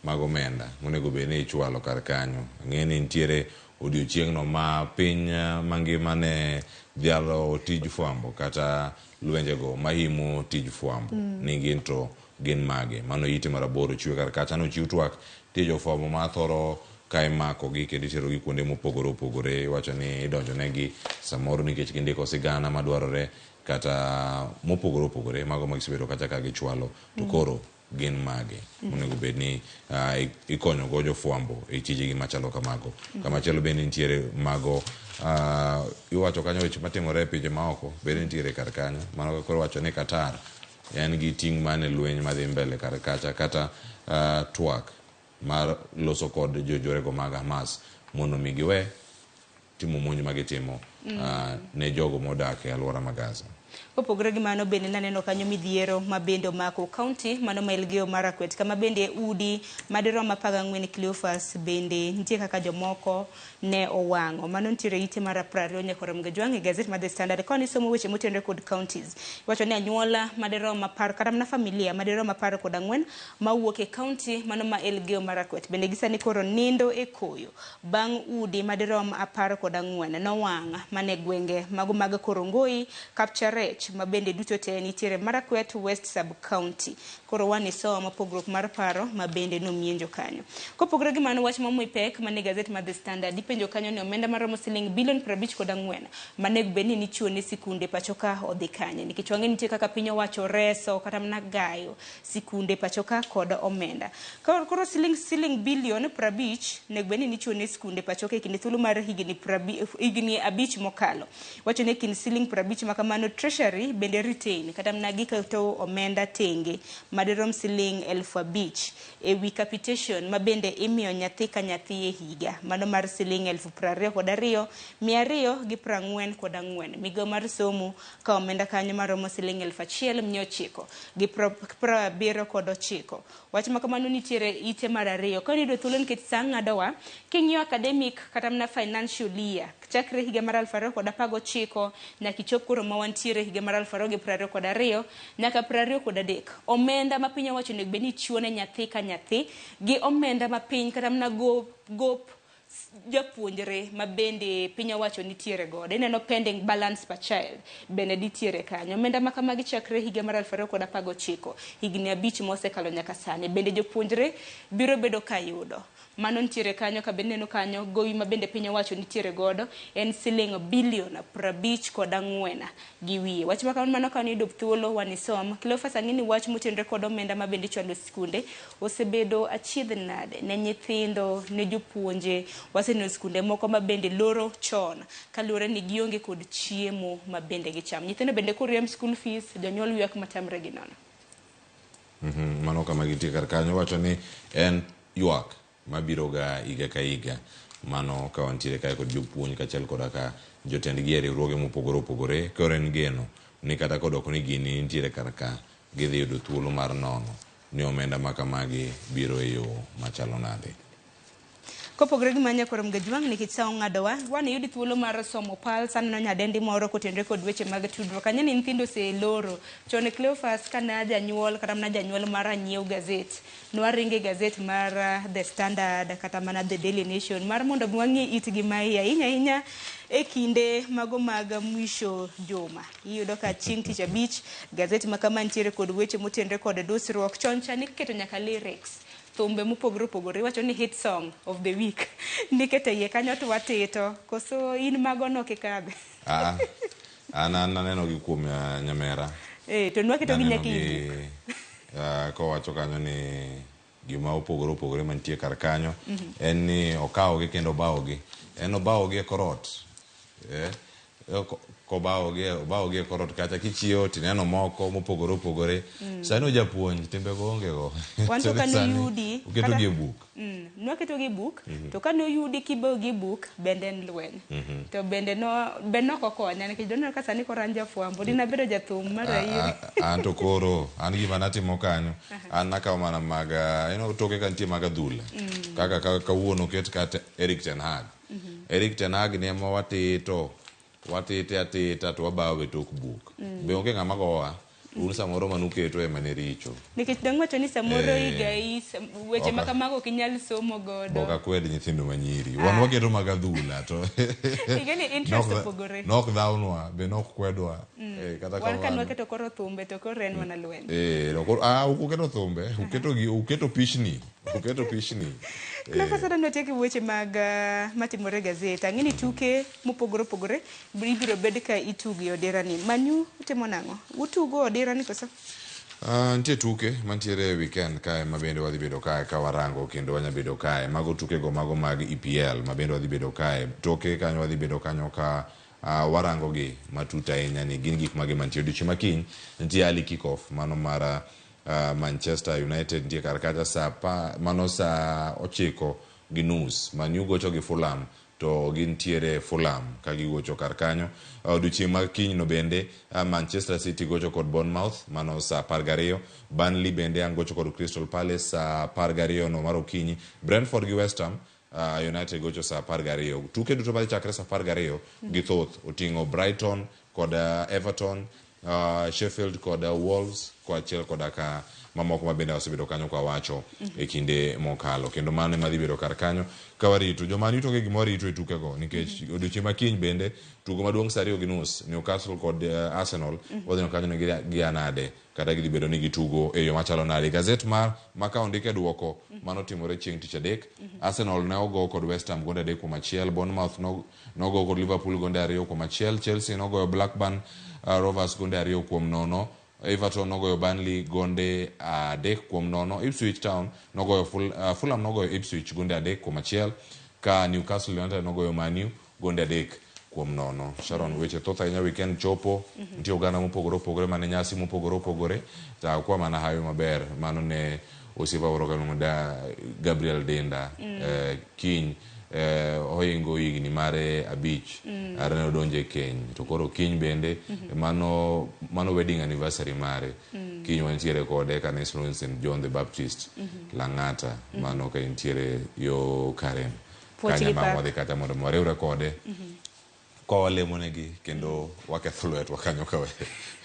mag omenda monego bed ni ichwalo kar kanyo. Ang'e ni nitiere odiochieng'no ma piny mangima ne dhialo tij fwambo kata lwenjego mahimo tij fwambo ni gin to gin mage. Mano ite mar aboro chiwe kar kacha nochiw twak. Nitie jofwambo ma thoro ka imakogi kendo iterogi kuonde mopogore opogore, iwacho ni idonjonegi samoro nikech gindiko sigana madwarore kata mopogore opogore mago ma gisebedo kacha ka gichwalo to koro gin mage monego bed ni ikonyogo jofwambo e tijegi machalo kamago. Kamachielo bende nitiere mago iwacho kanyo weche matimore e pinje maoko bende nitiere kar kanyo. Mano koro iwacho ni Qatar en gi ting' mane lweny madhi mbele kar kacha kata twak mar loso kod jonjorego mag Hamas mondo mi giwe timo monj magitimo ne jogo modak e alwora ma Gaza. Kopogore gi mano bende naneno kanyo midhiero ma bende omako kaunti mano ma Elgeyo Marakwet, kama bende udi madirom 14 Cleophas bende nitie kaka jomoko ne owang'o. Mano nitiere ite mar 20 nyaka Ramogi Ojwang' e gazet mar The Standard. Koni isomo weche motenore kod counties, iwacho ni anyuola madirom 10 kata mana familia madirom 14 mawuok e kaunti mano ma Elgeyo Marakwet bende gisani koro nindo e koyo bang' udi madirom 14 nowang' mane gwenge mago mag Korongoi, Kapcharech ma bende duto te nitiere Marakwet West Sub County. Koro wan isomo pogruok mar paro ma bende nomienjo kanyo. Kopogore gi mano, wach mamuoy pek mane gazet mar The Standard ipenjo kanyo ni omenda maromo siling bilion 54 manego bed ni nichiwo ne sikunde pacho ka odhi kanye, nikech wang'e nitie kaka piny owacho reso kata mana gayo sikunde pacho ka kod omenda. Koro siling bilion 50 nego bed ni nichiwo ne sikunde pacho ka e kinde thuolo mar higni 5 mokalo. Wacho ni kind siling 50 makamano Treasury bende retain kata mana giketo omenda tenge madirom siling 5,000 ewi capitation ma bende imiyo nyathi ka nyathi e higa mano mar siling 22,244. Migawo mar somo ka omenda kanyo maromo siling 1,979. Wach ma kamano nitiere ite mar 2. Ka niyudo thuolo nikech sa ng'adowa, king'iyo academic kata mana financial year chakre higa mar 2019 nyaka ichop koro ma wantiere higa mar 2022 nyaka 23, omenda ma piny owacho onego bed ni chiwo ne nyathi ka nyathi gi omenda ma piny kata mana gop japuonjre ma bende piny owacho nitiere godo. Ineno pending balance per child bende nitiere kanyo. Omenda ma kamagi chakre higa mar 2019, higni 5 mosekalo nyaka sani, bende jopuonjre biro bedo ka yudo. Mano nitiere kanyo. Ka bende neno kanyo gowi ma bende piny owacho nitiere godo en siling bilion 54 gi wiye. Wach ma kamano mano ka niyudo thuolo wanisom. Cleophas, ang'e ni wach motenore kod omenda ma bende ichwalo e sikunde osebedo achiedh nade ne nyithindo, ne jopuonje. Waseneno sikunde moko ma bende loro chon kaluwore ni gionge kod chiemo ma bende gichamo. Nyithindo bende koriemb school fees, jonyuol ywak matamre gi nono. Mano kama gintie kar kanyo wacho ni en ywak mabiro ga higa ka higa. Mano ka wantiere kae kod jopuonj kaachiel koda ka jotendgi e riwruoge mopogore opogore. Koro en geno ni kata kodok ni gini nitiere kar ka, gidhi yudo thuolo mar nono ni omenda ma kamagi biro e yo machalo nade. Kopogore gi mano Nyakwar Mgajwang', nikech sa ong'adowa, wan yud thuolo mar somo Pulse. Aneno nyadendi moro kotenore kod weche mag tudruok. Ang'e ni nyithindo oseloro. Chon Cleophas ka janyuol kata mana janyuol mar anyiew gazet, nwaringe gazet mar The Standard kata mana The Daily Nation mar mondo mi wang'i itgi ma iye ahinya ahinya e kinde mago mag mwisho juma. Iyudo ka chieng' tich abich gazet ma kama nitiere kod weche motenore kod dusruok. Chon cha niketo nyaka lyrics, thumbe mopogore opogore, iwacho ni hit song of the week nikete iye kanyo to watito. Koso in mago no kikadhe? An naneno gi kuom nyamera. To nwaketo gi nyaka e buk. Kowacho kanyo ni gima opogore opogore mantie kar kanyo en ni okawogi kendo obawogi. En obawogi e korot. Kobawogi e korot kacha kichiewo tineno moko mopogore opogore. Sani ojapuonj timbego onge go. Wan to ka noyudi oketogi e buk. Nwaketogi e buk, to ka noyudi kibawogi e buk bende en lweny. To bende no be nok okonya nikech doneno ka sani koro an jafwambo, dinabedo jathum mar airi. An to koro an gima natimo kanyo, an nakawo mana mag toke ka nitie mag adhula. Kaka kawuono oket kata Erik ten Hag. Erik ten Hag ni ema watito. Watite atita to wabawo e tok buk. Be onge ng'ama gowa. Un samoro manuketo ema ne richo. Nikech dang' wacho ni samoro Eh. higai weche ma Ok. kamago ok inyal somo godo. Ok akwed nyithindo manyiri. Wan waketo mag adhula to Ing'e ni interest opogore. Nok dhawnwa be nok kwedwa. Eh, kata Wan ka kamano. nwaketo koro thumbe to koro en mana lweny. Eh, no, koro ah ok uketo thumbe, uketo gi uketo pichni, uketo pichni. Cleophas adwa ni watiek weche mag matimore e gazet. Ang'e ni tuke mopogore opogore ibiro bed ka itugo e odira ni. Manyu utimo nang'o? Utugo odira ni koso? Nitie tuke mantiere e weekend kae ma bende wadhi bedo kae ka warango kendo wanya bedo kae. Mago tukego mago mag EPL ma bende wadhi bedo kae. Toke kanyo wadhi bedo kanyo ka warango gi matut ahinya ni gin gik mage mantie. Odiochieng' ma kiny nitie early kick off mano mar Manchester United nitie kar kacha saa mano saa 9:30. Man U gocho gi Fulham to gintiere Fulham ka gigocho kar kanyo. Odiochieng' ma kiny no bende Manchester City gocho kod Bournemouth mano saa 12. Burnley bende ang' gocho kod Crystal Palace saa 12 no mar okinyi. Brentford gi West Ham United gocho saa 12. Tuke duto madhi chakre saa 12 gi thoth oting'o Brighton kod Everton, Sheffield kod Wolves kaachiel koda ka mamoko ma bende wasebedo kanyo ka wacho e kinde mokalo. Kendo mano ema dhi bedo kar kanyo ka warito. Joma ni to gima warito e tukego nikech odiochieng' ma kiny bende tugo maduong' saa 2:30 Newcastle kod Arsenal wadhi neno kanyo ni gia nade kata gidhi bedo ni gitugo e yo machalo nade. Gazet mar ma ka ondik e duoko mano timore chieng' tich adek. Arsenal ne ogo kod West Ham gonde 3-1, Bournemouth nogo kod Liverpool gonde 2-1, Chelsea nogoyo Blackburn Rovers gonde 2-0, Everton nogoyo Burnley gonde 3-0, Ipswich Town nogoyo Fulham nogoyo Ipswich gonde 3-1, ka Newcastle United nogoyo Man U gonde 3-0. Sharon, weche thoth ahinya weekend chopo, nitie oganda mopogore opogore mane nyasi mopogore opogore, to akwa mana hawi maber mano ne osiepa moro kaluongo da Gabriel Dinda. Kiny ohingo higni mare 5 are ne odonjo e keny to koro kiny bende mano wedding anniversary mare. Kiny wantiere kode e kanisa St John the Baptist Lang'ata mano ka entiere yo Karen Puoch gi kanyo ma pak. wadhi kata mondo wariwre kode ka walemonegi kendo waketho lwetwa kanyo ka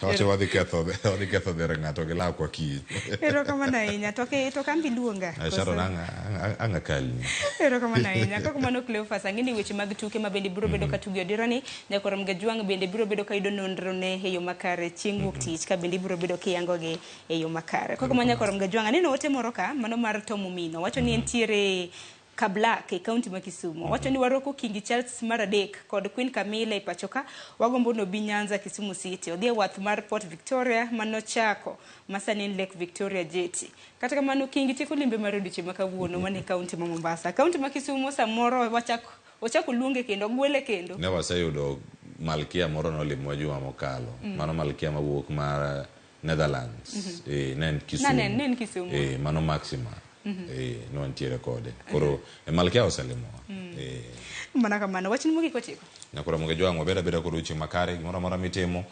wacho wadhi ketho dher ng'ato gi lakwa kiny. Erokamano ahinya. To kambi luonga. Sharon ang' akalni. Erokamano ahinya. Kok mano Cleophas, ang'e ni weche mag tuke ma bende biro bedo ka tugo e odira ni, Nyakorom Gajwang' bende biro bedo ka yudo nonro ne e yo makare chieng' wuok tich ka bende biro bedo kiyango gi e yo makare. Kok mano Nyakorom Gajwang', aneno ote moro ka mano mar Tom Omino. Wacho ni entiere Kablak e kaunti ma Kisumu. Wacho ni warwako Kingi Charles mar 3 kod Queen Camilla e pacho ka, wagombo ni obi Nyanza Kisumu City. Odhi e wath mar Port Victoria manochako ma sani en Lake Victoria Jetty. Kata kamano Kingi tieko limbe mar odiochieng' ma kawuono mane e kaunti ma Mombasa. Kaunti ma Kisumu samoro ochako luonge kendo gwele kendo. Ne waseyudo malkia moro nolimwa juma mokalo. Mano malkia mawuok mar Netherlands. Ne en Kisumu. Ne en Kisumu. Mano Maxima. No ntiere kode. Koro malkia oselimowa. Mana kamano. Wachni mogik otieko. Nyakora Muge Jwang' wabed abeda kod weche makare, gimoro amora mitimo.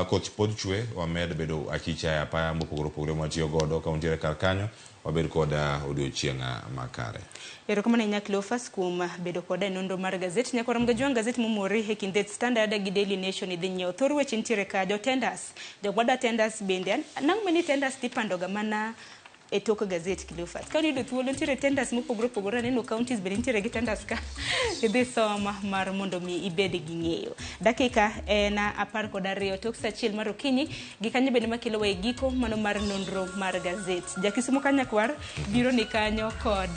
Koth pod chwe, wamed bedo achicha e apaya mopogore opogore mwatiyo godo ka untiere kar kanyo, wabed kod odiochieng' makare. Erokamano ahinya Cleophas kuom bedo koda e nonro mar gazet. Nyakora Muge Jwang' gazet momori e kind The Standard gi Daily Nation idhi nyiewo. Thor weche nitiere ka, jo tenders, jok tenders bende. Nang' mani tenders tipandoga mana e tok gazet Cleophas. Ka iyudo thuolo nitiere tenders mopogore opogore, aneno counties bende nitiere gi tenders ka. Idhi soma mar mondo mi ibed gi ng'eyo. Dakika en 12 tok saa 1 mar okinyi, gi kanyo bende makelowa e giko mano mar nonro mar gazet. Jakisumo Kanyakwar biro ni kanyo kod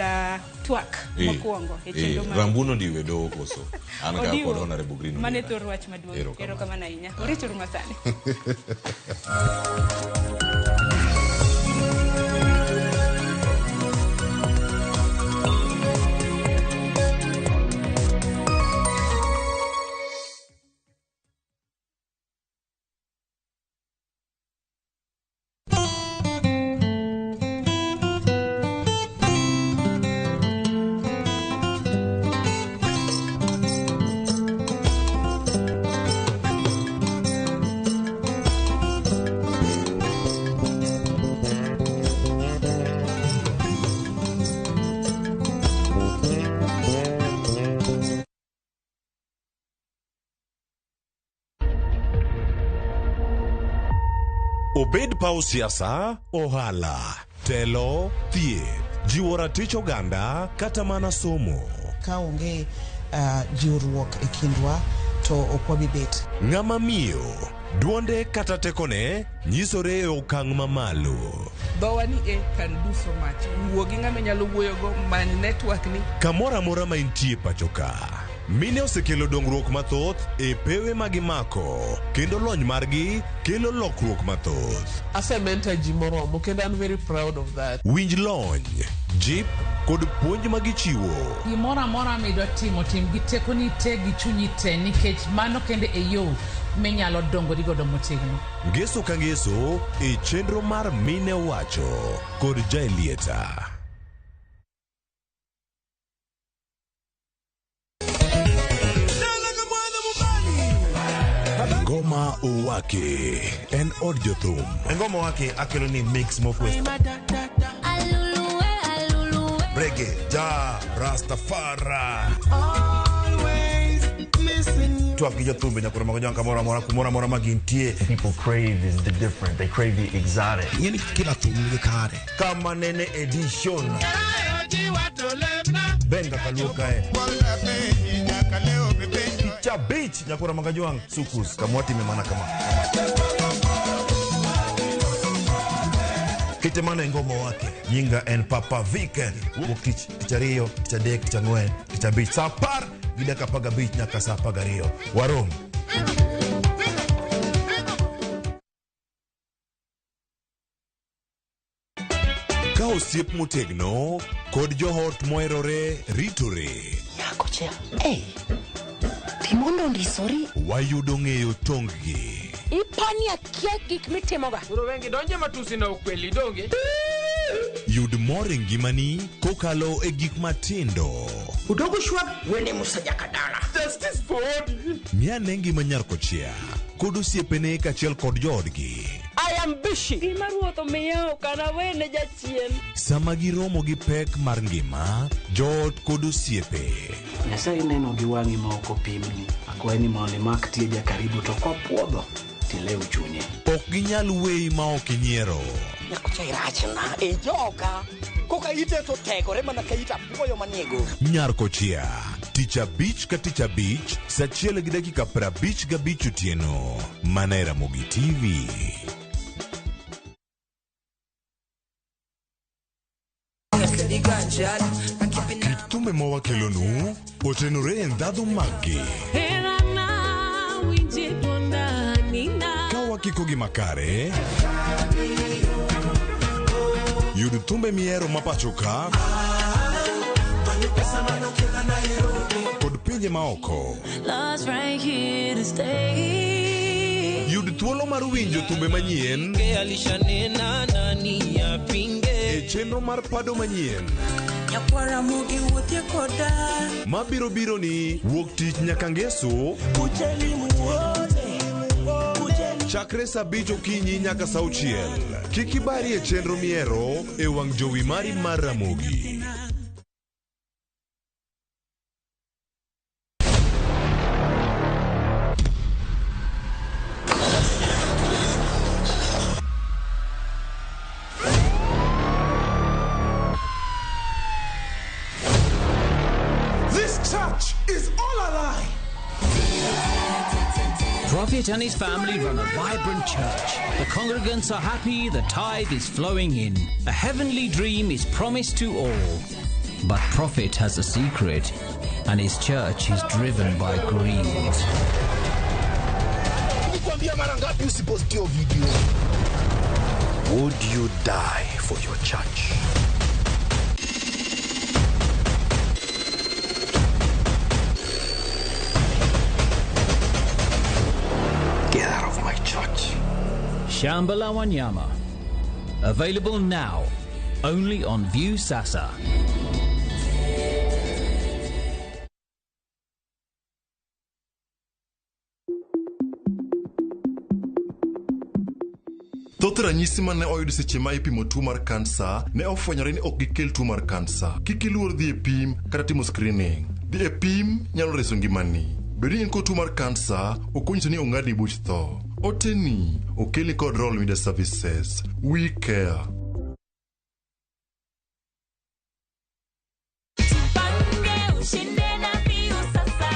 twak mokwongo e chenro mar Rambuno diwe doho koso. An ka kod Honorable Green. Mane thor wach maduong'. Erokamano ahinya. Orituru masani. Obed paw siasa, ohala, telo, thieth, jiwo ratich oganda kata mana somo. Ka onge jiwruok e kindwa to ok wabi bet. Ng'ama miyo, duonde kata tekone nyisore e okang' mamalo. Dhowa ni e can do so much. Wuo gi ng'ama inyalo wuoyogo, many network ni. Kamoro amora ma intie pacho ka, mine osekelo dongruok mathoth e pewe ma gimako kendo lony margi kelo lokruok mathoth. Asementa ji moromo kendo an very proud of that. Winj lony, jip kod puonj ma gichiwo. Gimoro amora midwa timo, tim gi tekoni te gi chunyi te nikech mano kende e yo minyalo dongori godo motegno. Ngeso ka ngeso e chenro mar Mine Owacho kod Jaelieta. Ngoma Owake en od jothum. Ngoma Owake akelo ni mix mokwe. Reggae, ja, Rastafari. Twak gi jothumbe nyaka romo gi kamoro amora kumoro amora ma gintie. People crave is the different. They crave the exotic. Ing'eni kila thum nigi kare. Kama nene edition. Benga kaluo kae. Picha beach nyakura magajwang sukus kamwatime mana kama. Kite mana e Ngoma Owake. Nyinga en Papa Viken. Wuok tich, tich ariyo, tich adek, tich ang'wen, tich abich. Saa apar gi dakika apar gabich nyaka saa apar gariyo. Warom. Ka osiep motegno kod joot moherore ritore. Nyako cha, hey, timondo ondisori. Wayudo ng'eyo tong-gi. Ipani akia gik mitimoga. Koro wengi donje matusi na ukweli donge. Yud mor e ngimani kokalo e gik matindo. Udogo shwag wene Musa Jakadala. Justice for Odi. Ng'ane ngima nyar kochia kod osiepene kaachiel kod joodgi. I am busy. Gima ruoth omiya ok anawene jachien. Sama giromo gi pek mar ngima, joot kod osiepe. Nyasaye neno gi wang'i ma ok opimni. Akwayi ni mondo imak tieja karibu to kopuodho tilew chunye. Ok ginyal weyi ma ok inyiero. Nyakocha irachna e joka. Koka ite to tegore mana ka it apuoyo manie go. Nyar kochia, tich abich ka tich abich, saa achiel gi dakika 55 otieno, mana e Ramogi TV. Kit thumbe ma wakelonu otenore e ndhadhu maggi. Ka wakikogi makare, yud thumbe mihero ma pacho ka kod pinje maoko. Yud thuolo mar winjo thumbe manyien e chenro mar pado manyien mabiro biro ni wuok tich nyaka ngeso chakre saa abich okinyi nyaka saa auchiel. Kik ibari e chenro mihero e wang' jowi mari mar Ramogi. This church is all a lie. Prophet and his family run a vibrant church. The congregants are happy, the tithe is flowing in. A heavenly dream is promised to all. But Prophet has a secret, and his church is driven by greed. Nilikwambia mara ngapi usipost hiyo video? Would you die for your church? Get out of my church. Shamba la Wanyama. Available now, only on View Sasa. Thoth ranyisi mane oyud seche ma ipimo tuo mar kansa ne ofwenyore ni ok gikel tuo mar kansa. Kik iluor dhi e pim kata timo screening. Dhi e pim nyalo reso ngimani. Bedo ni in kod tuo mar kansa ok onyiso ni ong'adni buch tho. Oteni okeli kod Royal Media Services. We care. Ushinde na Viusasa.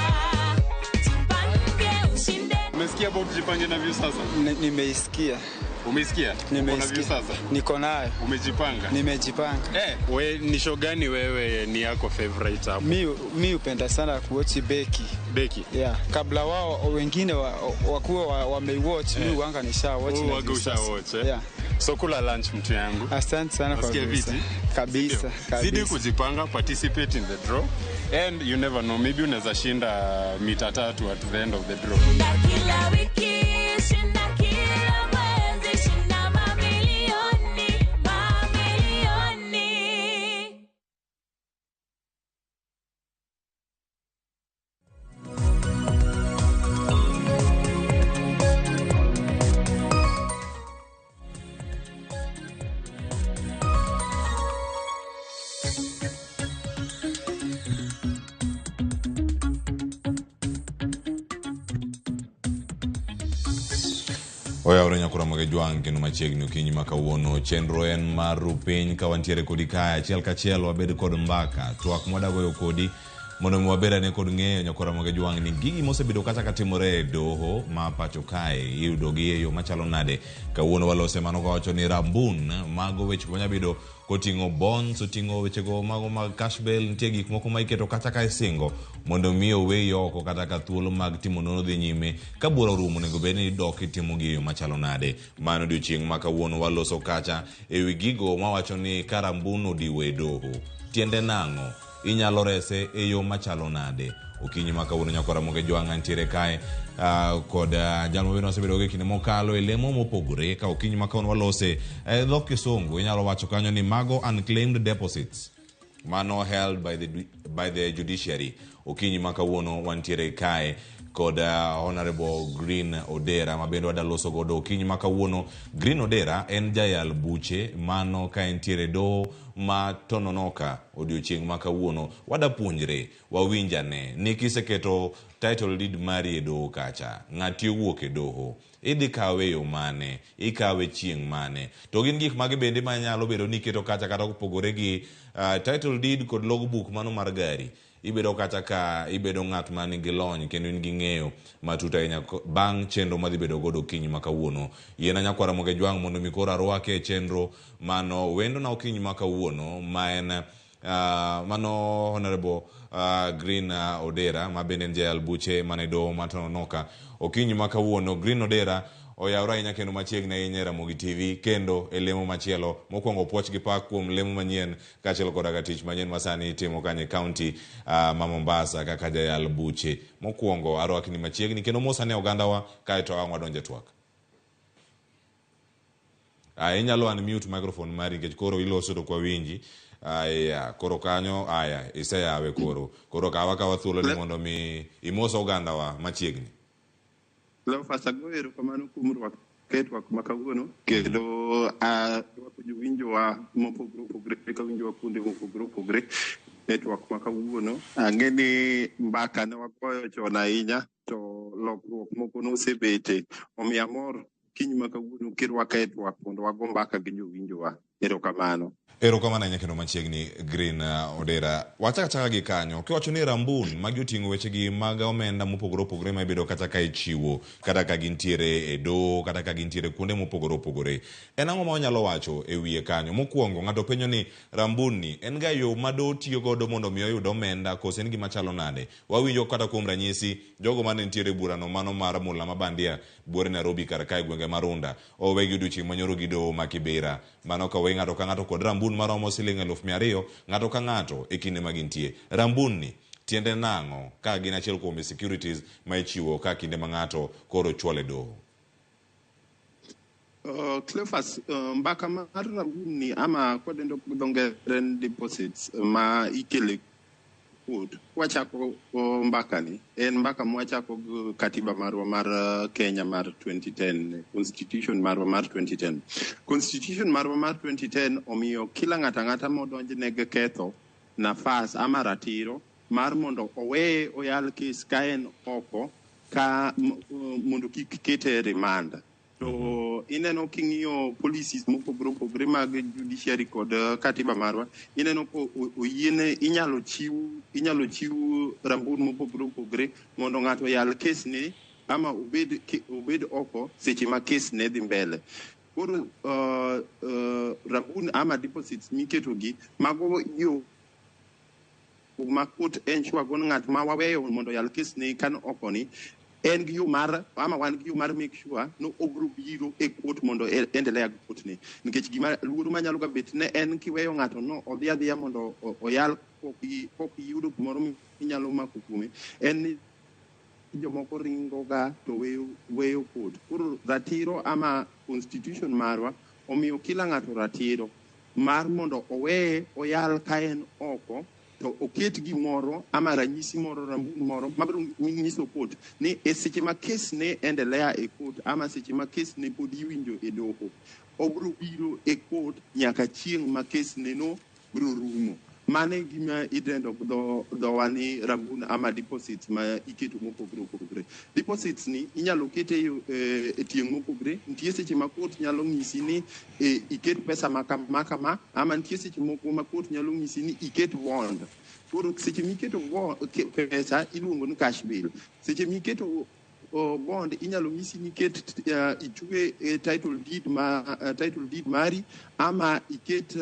Jipange ushinde. Umesikia about Jipange na Viusasa? Nimeisikia. Umeisikia? Uko na Nimeisikia. Viusasa? Niko nayo. Umejipanga? Nimejipanga. Eh, we ni show gani wewe ni yako favorite hapo? Mi hupenda sana kuwatch beki. Beki? Yeah. Kabla wao wengine wakuwa wameiwatch, mi wanga nisha watch Wewe na waga Viusasa. usha watch, eh? Yeah. So kula lunch mtu yangu. Asante sana kwa Nasikia Viusasa. viti? Kabisa, Sindio? kabisa. Zidi kujipanga, participate in the draw and you never know, maybe unaweza shinda mita 3 at the end of the draw. Kila wiki, shinda kila mwezi, shinda mamilioni, mamilioni. Oyawre nyakura mag Ojwang' kendo machiegni okinyi ma kawuono. Chenro en mar ru piny ka wantiere kodi kae achiel kachiel wabed kod mbaka. Twak mwadagoyo kodi mondo mi wabed ane kod ng'eyo nyakura mag Ojwang' ni gigi mosebedo kacha katimore e doho ma pacho kae iyudogi e yo machalo nade. Kawuono walose mano kawacho ni Rambun mago weche manyabedo koting'o bonds, oting'o wechego mago mag cash bail, nitie gik moko ma iketo kacha ka isingo mondo mi oweyi oko kata ka thuolo mag timo nonro dhi nyime. Ka bura orumo onego bed ni idok itimo gi e yo machalo nade. Mano odiochieng' ma kawuono waloso kacha ewi gigo mawacho ni ka Rambun odiwo e doho. Tiende nang'o? Inyalo rese e yo machalo nade? Okinyi ma kawuono nyakwara Ramogi Ojwang' antiere kae kod jal mabende wasebedo go e kinde mokalo e lemo mopogore. Ka okinyi ma kawuono walose e dhok kisungu inyalo wacho kanyo ni mago unclaimed deposits mano held by the judiciary. Okinyi ma kawuono wantiere kae kod Honorable Green Odera ma bende wadaloso godo okinyi ma kawuono. Green Odera en jayal buche mano ka entiere doho ma Tononoka odiochieng' ma kawuono. Wadapuonjre wawinjane ni kiseketo title deed mari e doho kacha, ng'ati owuok e doho, idhi kawe e yo mane, ikawe chieng' mane. To gin gik mage bende manyalo bedo ni iketo kacha kata kopogore gi title deed kod logbook mano mar gari. Ibedo kacha ka ibedo ng'at ma nigi lony kendo in gi ng'eyo matut ahinya bang' chenro madhi bedo godo okinyi ma kawuono. Yiena nyakwara Ramogi Ojwang' mondo mi koro arwake e chenro mano wendona okinyi ma kawuono ma en mano Honorable Green Odera ma bende en jayal buche mane doho ma Tononoka. Okinyi ma kawuono Green Odera oyawre ahinya kendo machiegni ahinya e Ramogi TV kendo e lemo machielo. Mokwongo puoch gi pak kuom lemo manyien kaachiel koda ka tich manyien ma sani itimo kanyo e county ma Mombasa kaka jayal buche. Mokwongo arwakni machiegni kendo mos ane ogandawa kaeto ang' wadonjo e twak. Inyalo unmute microphone mari nikech koro iloso to ok wawinji. Aya, koro kanyo, aya, iseyawe koro. Koro kawa kawa thuolo ni mondo mi imos ogandawa machiegni. Cleophas, agoyo erokamano kuom rwako e twak ma kawuono kendo arwako jowinjowa mopogore opogore ka winjowa kuonde mopogore opogore e twak ma kawuono. Ang'e ni mbaka ne wagoyo chon ahinya to lokruok moko nosebete, omiyo amor kiny ma kawuono kirwaka e twak mondo wago mbaka gi jowinjowa. Erokamano. Erokamano ahinya kendo machiegni Green Odera. Wachak achaka gi kanyo. Kiwacho ni Rambun magi oting'o wechegi mag omenda mopogore opogore ma ibedo kata ka ichiwo kata ka gintiere e doho kata ka gintiere kuonde mopogore opogore. En ang'o ma wanyalo wacho e wiye kanyo? Mokwongo ng'ato penjo ni Rambun ni en ga yo ma doho tiyo godo mondo mi oyud omenda koso en gima chalo nade? Wawinjo kata kuom ranyisi jogo mane nitiere e burano mano mar mula ma bandia buore Nairobi kar kae gwenge ma Runda owegi odiochieng' manyoro gi doho ma Kibera. Mano ka owe ng'ato ka ng'ato kod Rambun maromo siling 200,000 ng'ato ka ng'ato e kinde ma gintie. Rambun ni tiende nang'o ka gin achiel kuom securities ma ichiwo ka kinde ma ng'ato koro chwale doho? Cleophas, mbaka mar Rambun ni ama kwadendo gi dho ngere ni deposits ma ikele court. Kwachako mbaka ni, en mbaka mwachako gi katiba marwa mar Kenya mar 2010, constitution marwa mar 2010. Constitution marwa mar 2010 omiyo kila ng'ato ang'ata modonjne gi ketho nafas ama ratiro mar mondo oweye oyal kes ka en oko Ka mondo kik kete e remand. To ineno king'iyo policies mopogore opogore mag judiciary kod katiba marwa, ineno ko oyiene inyalo chiw rambun mopogore opogore mondo ng'ato oyal kes ne ama obed oko seche ma kes ne dhi mbele. Koro rambun ama deposits miketo gi mago yo ma court ensure go ni ng'at ma waweyo mondo oyal kes ne kan oko ni en gi yo mar ama wan gi yo mar make sure no obro biro e court mondo endelea gi court ni, nikech gima luoro manyalo ga bet ne en kiweyo ng'ato no odhi adhiya mondo oyal kok iyudo gimoro minyalo mako kuome, en ni jomoko ringo ga to weyo court. Koro ratiro ama constitution marwa omiyo kila ng'ato ratiro mar mondo oweye oyal ka en oko, to oket gimoro ama ranyisi moro, rambun moro mabiro nyiso court ni e seche ma kes ne endelea e court ama seche ma kes ne pod iwinjo e doho, obro biro e court nyaka chieng' ma kes ne no biro rumo. Mano e gima idendo gi dhowa ni rambun ama deposits ma iketo mopogore opogore. Deposits ni inyalo ket e tieng' mopogore. Nitie seche ma court nyalo ng'isi ni iket pesa ma kama kama, ama nitie seche moko ma court nyalo ng'isi ni iket bond. Koro seche miketo pesa iluongo ni cash bail. Seche miketo bond inyalo ng'isi ni iket itwe title deed mari ama iket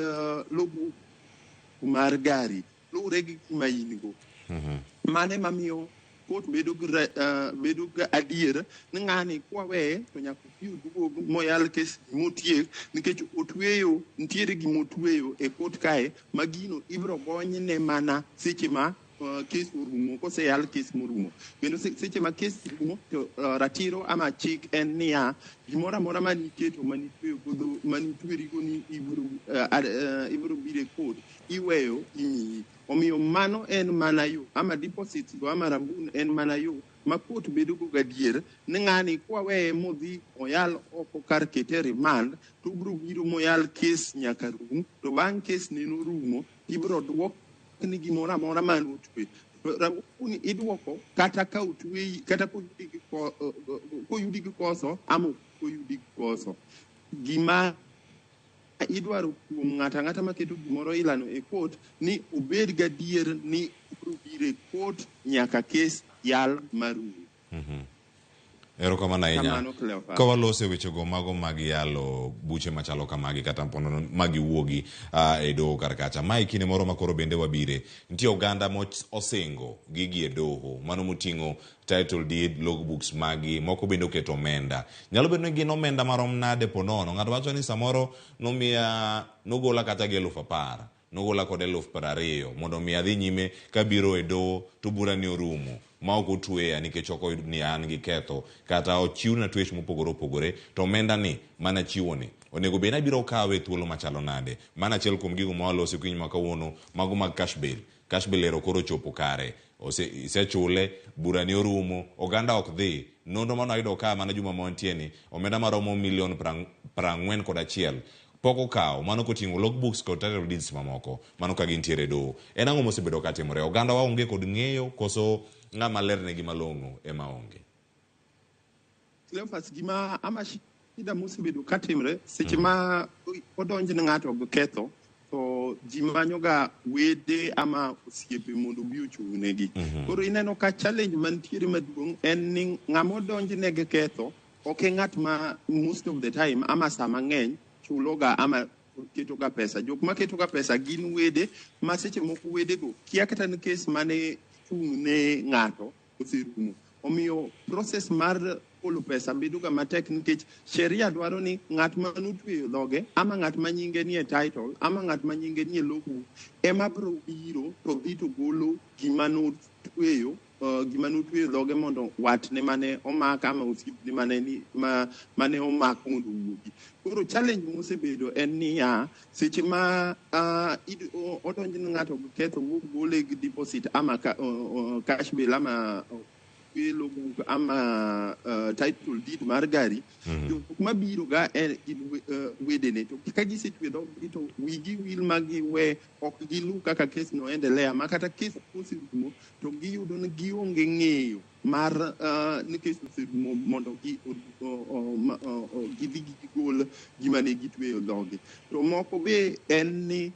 logbook mar gari, luwore gi gima in go. Mano ema miyo court bedo gi adier ni ng'ani kwaweye to nyaka obi oduog moyal kes motiek, nikech otweyo nitiere gimotweyo e court kae ma gino ibiro gonyne mana seche ma kes orumo, koseyal kes morumo. Kendo seche ma kes rumo to ratiro ama chik en niya, gimoro amora maniketo manitweyo godo manitwerigo ni ibiro biro e court, iweyo imiyi. Omiyo mano en mana yo ama deposits go ama rambun en mana yo ma court bedo go gadier ni ng'ani kwaweye modhi oyal oko kar kete e remand, to obiro biro moyal kes nyaka rum. To bang' kes neno rumo, tibiro duok ni gimoro amora mane otwe. To rambun iduoko kata ka otweyi, kata koyudi gi koso ama ok oyudi gi koso. Gima idwaro kuom ng'ato ang'ata maketo gimoro ilano e court ni obed gadier ni obiro biro e court nyaka kes yal marum. Erokamano ahinya. Kamano, Cleophas. Ka waloso e wechego mago mag yalo buche machalo kamagi kata ponono magiwuogi e doho kar kacha. Mae kinde moro ma koro bende wabire. Nitie oganda mosingo gigi e doho, mano moting'o title deed, logbooks magi, moko bende oketo omenda. Nyalo bedo ni gin omenda marom nade ponono. Ng'ato wacho ni samoro nomiya nogola kata gi 10,000, nogola kod 20,000 mondo mi adhi nyime kabiro e doho to bura ni orumo ma ok otweya nikech ok oyud ni an gi ketho kata ochiwna twech mopogore opogore, to omenda ni mana chiwo ni onego bed ni abiro kawe e thuolo machalo nade. Mano achiel kuom gigo ma waloso e okinyi ma kawuono, mago mag cash bail. Cash bail ero koro ochopo kare, isechule, bura ni orumo, oganda ok dhi. Nonro mane wayudo ka mana juma ma wantie ni omenda maromo milion 41 pok okawo, mano koting'o logbooks kod title deeds mamoko mano ka gintiere e doho. En ang'o mosebedo ka timore? Oganda waonge kod ng'eyo koso ng'ama lernegi malong'o ema onge? Cleophas, gima ama shida mosebedo ka timre seche ma odonj ne ng'ato gi ketho, to ji manyoga wede ama osiepe mondo obi ochung'negi. Koro ineno ka challenge mantiere maduong' en ni ng'ama odonjne gi ketho ok e ng'at ma most of the time ama sa mang'eny chuloga ama ketoga pesa. Jok maketoga pesa gin wede, ma seche moko wedego kia kata ni kes mane chung' ne ng'ato oserumo. Omiyo process mar golo pesa bedo ga matek, nikech sheria dwaro ni ng'at manotweyo dhoge ama ng'at ma nyinge nie title ama ng'at ma nyinge nie logbook ema biro biro to dhi to golo gima notweyo dhoge mondo watne mane omak ama osiepne mane ni mane omak mondo owuogi. Koro challenge mosebedo en niya, seche ma odonj ne ng'ato gi ketho mogole gi deposit ama cash bail ama logbook ama title deed mar gari, jok mabiro ga en gin wedene. To ka gisetwe dhoggi to wigi wil ma giwe ok gilu kaka kes no endelea, ma kata kes koserumo to giyudo ni gionge ng'eyo. mar nikech oserumo mondo gi gidhi gigol gima ne gitweyo dhogi. To moko be en ni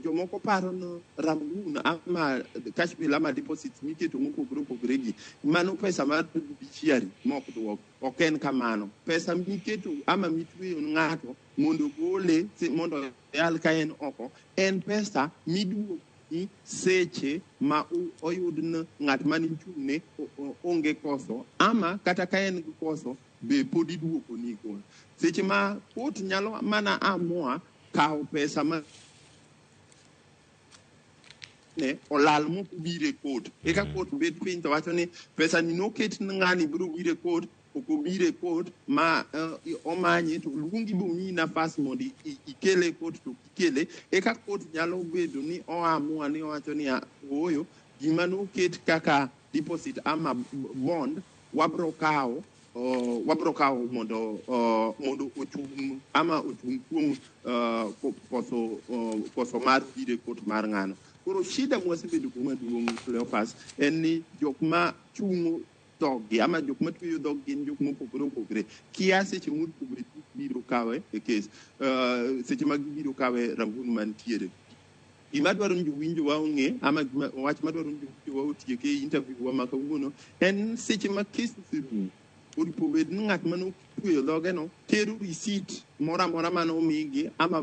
jomoko paro ni Rangoon ama cash bail ama deposits miketo mopogore opogore gi mano pesa mar judiciary mok duok. Ok en kamano. Pesa miketo ama mitweyo ng'ato mondo gole mondo oyal ka en oko en pesa miduokoni seche ma oyud ni ng'at mane ichung'ne onge koso ama kata ka en gi koso be pod iduokoni go. Seche ma court nyalo mana amua kawo pesa ma ne olal mok obiro e court. Eka court bet piny to wacho ni pesa ni noket ni ng'ani biro biro e court, ok obiro e court ma omanye to luongi bomiyi nafas mondo ikele e court to ok ikele. Eka court nyalo bedo ni oamua ni owacho ni ooyo gima noket kaka deposit ama bond wabro kawo mondo mondo ochung' ama ochung' kuom koso mar biro e court mar ng'ano. Koro shida mwasebedo go maduong' Cleophas en ni jok ma chung'o dhoggi ama jok ma tweyo dhoggi gin jok mopogore opogore. Kia seche mopogore biro kawe e kes seche ma gibiro kawe Rangoon mantiere. Gima dwaro ni jowinjo wa ong'e ama wach madwaro ni jowinjo wa otieke e interview wa ma kawuono en seche ma kes oserumo oripo bed ni ng'at mane otweyo dhoge no tero receipt moro amora mane omigi ama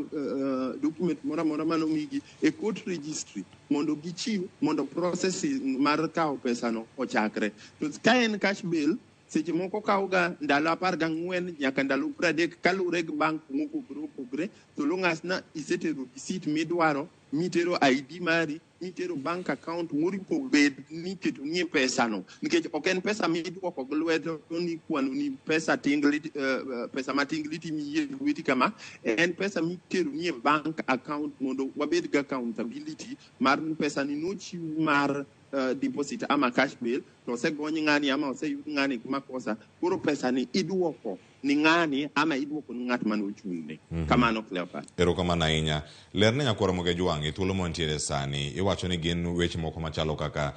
document moro amora mane omigi e court registry mondo gichiw mondo processing mar kawo pesano ochakre. To ka en cash bail seche moko kawo ga ndalo 14 nyaka ndalo 30 kaluwore gi bank mopogore opogore so long as na isetero receipt midwaro mitero ID mari mitero bank account moripo bed ni iketonie pesano nikech ok en pesa miduoko gi lweto ni kwano ni pesa tingli pesa matingli timiyi e lweti kama en pesa miteronie bank account mondo wabed gi accountability mar ni pesa ni nochiw mar deposit ama cash bail to osegony ng'ani ama oseyud ng'ani gi makosa koro pesa ni iduoko ni ng'ani ama iduoko ni ng'at mane ochung'ne. Kamano Cleophas. Erokamano ahinya. Lerne nyakwar Ramogi Jwang' e thuolo mantiere sani iwacho ni gin weche moko machalo kaka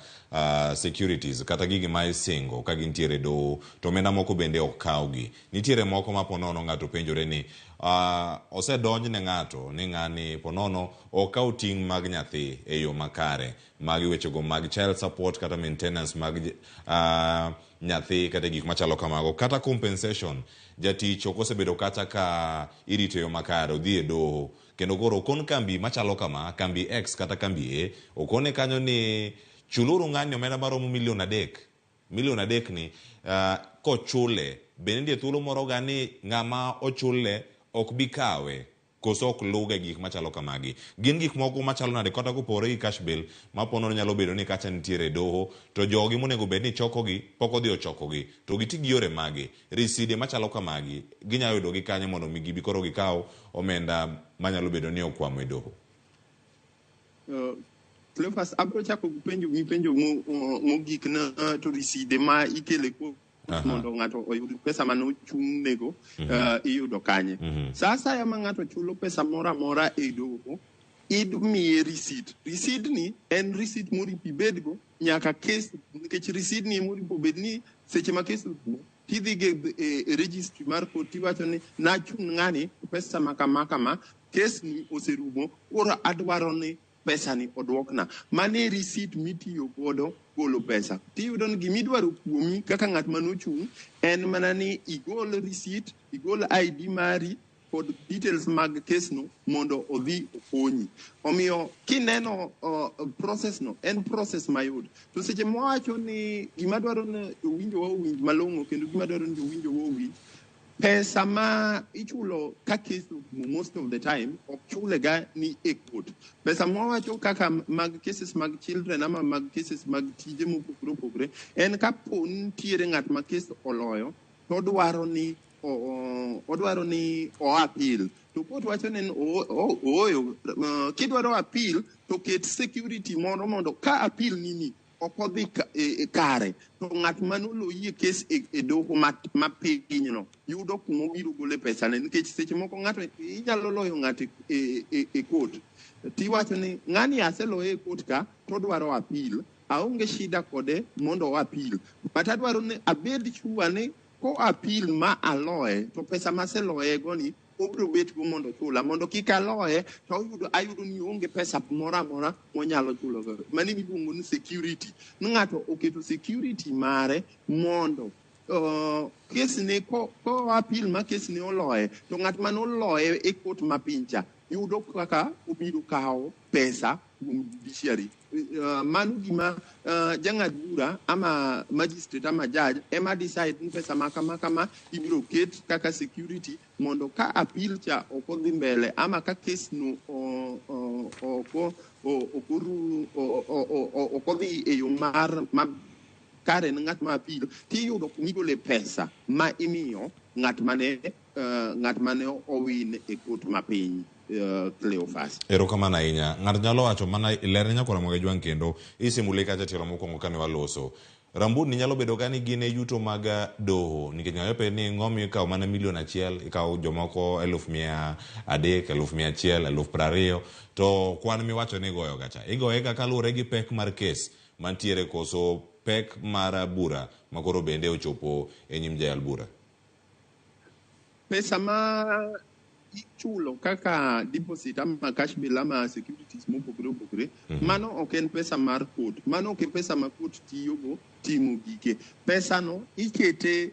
securities kata gigi ma isingo ka gintiere e doho to omenda moko bende ok kawgi. Nitiere moko ma ponono ng'ato penjore ni osedonj ne ng'ato ni ng'ani ponono ok kaw ting' mag nyathi e yo makare. Magi wechego mag child support kata maintenance mag nyathi kata gik machalo kamago kata compensation jatich ok osebedo kata ka irito e yo makare odhi e doho kendo koro okon kambi machalo kama kambi X kata kambi A okone kanyo ni chuluru ng'ani omenda maromo milion 3 milion 3 ni kochule bende nitie thuolo moro ga ni ng'ama ochule ok bi kawe koso ok luge gik machalo kamagi. Gin gik moko machalo nade kata kopogore gi cash bail ma ponono nyalo bedo ni kacha nitiere e doho to jogi monego bed ni chokogi pok odhi ochokogi to giti gi yore mage riside machalo kamagi ginyalo yudo gi kanye mondo mi gibi koro gikaw omenda manyalo bedo ni okwamo e doho. Cleophas abro chako gi penjo mipenjo mogik na to riside ma ikele ko mondo ng'ato oyud pesa mane ochung' nego iyudo kanye. Sa asaya ma ng'ato chulo pesa moro amora e doho imiye receipt. Receipt ni en receipt moripo ibedgo nyaka kes nikech receipt ni moripo bed ni seche ma kes orumo tidhi go e registry mar court tiwacho ni nachung' ng'ani pesa ma kama kama kes ni oserumo koro adwaro ni pesa ni oduokna. Mano e receipt mitiyo godo golo pesa. Tiyudo ni gimidwaro kuomi kaka ng'at manochung' en mana ni igol receipt, igol ID mari kod details mag kes no mondo odhi okonyi. Omiyo kineno process no en process mayot. To seche mwawacho ni gima dwaro ni jowinjo wa owinj malong'o kendo gima dwaro ni jowinjo wa owinj pesa ma ichulo ka kes orumo most of the time ok chule ga ni e court. Pesa mwawacho kaka mag cases mag children ama mag cases mag tije mopogore opogore en kapo ni nitiere ng'at ma kes oloyo to odwaro ni o appeal to court wacho ni ooyo kidwaro appeal to ket security moro mondo ka appeal nini ok odhi kare to ng'at manoloyi e kes e doho mapinyno yudo kuma obiro gole pesane nikech seche moko ng'ato inyalo loyo ng'ato e court tiwacho ni ng'ani aseloye e court ka to odwaro appeal Aonge shida kode mondo o appeal. But adwaro ni abed sure ni ko appeal ma aloye to pesa maseloye go ni obiro bet go mondo chula mondo kik aloye to oyudo ayudo ni onge pesa moro amora monyalo chulo go. Mano miluongo ni security. Ni ng'ato oketo security mare mondo kes ne ko appeal ma kes ne oloye to ng'at mane oloye e court ma piny cha yudo kaka obiro kawo pesa kuom judiciary. Mano gima jang'ad bura ama magistrate ama judge ema decide ni pesa ma kama kama ibiro ket kaka security mondo ka appeal cha ok odhi mbele ama ka kes no ok odhi e yo mar ma kare ne ng'at ma appeal tiyudo kumigole pesa ma imiyo ng'at mane owin e court mapiny. Cleophas. Erokamano ahinya. Ng'ato nyalo wacho mana lerne nyakora Ramogi Ajwang' kendo isimule kacha tielo mokwongo kane waloso. Rambuni nyalo bedo ka ni gin e yuto mag doho nikech ng'ato penjo ni ng'o ikawo mana milion 1, ikawo jomoko 300,000, 100,000, 20,000 to kwan miwacho ni igoyo gacha. Igoye ga kaluwore gi pek mar kes mantiere koso pek mar bura makoro bende ochopo e nyim jayal bura. Pesa ma ichulo kaka deposit ama cash bill ama securities mopogore opogore, mano ok en pesa mar court, mano ok en pesa ma court tiyogo timo gike. Pesa no ikete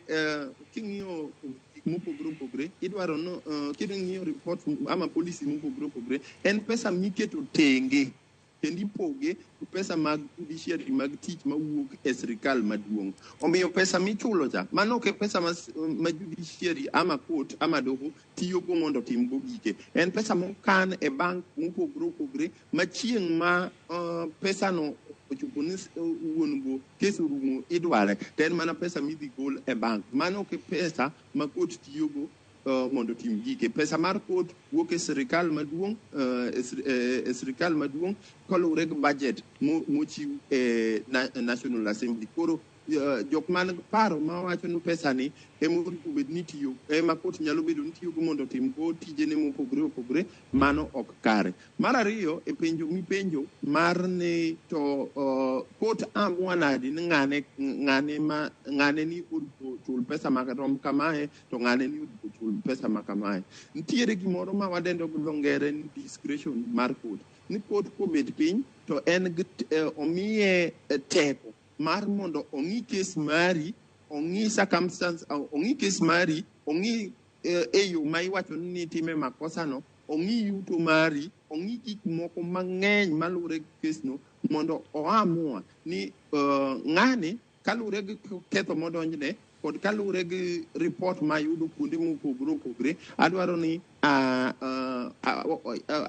king'iyo gik mopogore opogore, idwaro no king'iyo report ama policy mopogore opogore, en pesa miketo tenge kendo ipoge pesa mag judiciary mag tich mawuok e sirikal maduong'. Omiyo pesa michulo cha, mano ok pesa ma judiciary ama court ama doho tiyogo mondo otimgo gike. En pesa mokan e bank mopogore opogore ma chieng' ma pesa no ochopo ni wuon go kes orumo idware, to en mana pesa midhi gol e bank. Mano ok pesa ma court tiyogo mondo otim gike. Pesa mar court wuok e sirikal maduong', e sirikal maduong' kaluwore gi budget mochiw e National Assembly. Koro jok man paro mawacho ni pesa ni ema onego bed ni tiyo, ema court nyalo bedo ni tiyogo mondo otim go tijene mopogore opogore, mano ok kare. Mar ariyo, e penjo mipenjo mar ni to court amua nadi ni ng'ane ni onego chul pesa marom kamae to ng'ane ni onego chul pesa ma kamae. Nitiere gimoro ma wadendo gi dho ngere ni discretion mar court. Ni court kobet piny to en omiye teko mar mondo ong'i kes mari, ong'i circumstance, ong'i kes mari, ong'i e yo ma iwacho ni nitime makosa no, ong'i yuto mari, ong'i gik moko mang'eny maluwore gi kes no mondo oamua ni ng'ani kaluwore gi ketho modonjne kod kaluwore gi report mayudo kuonde mopogore opogore, adwaro ni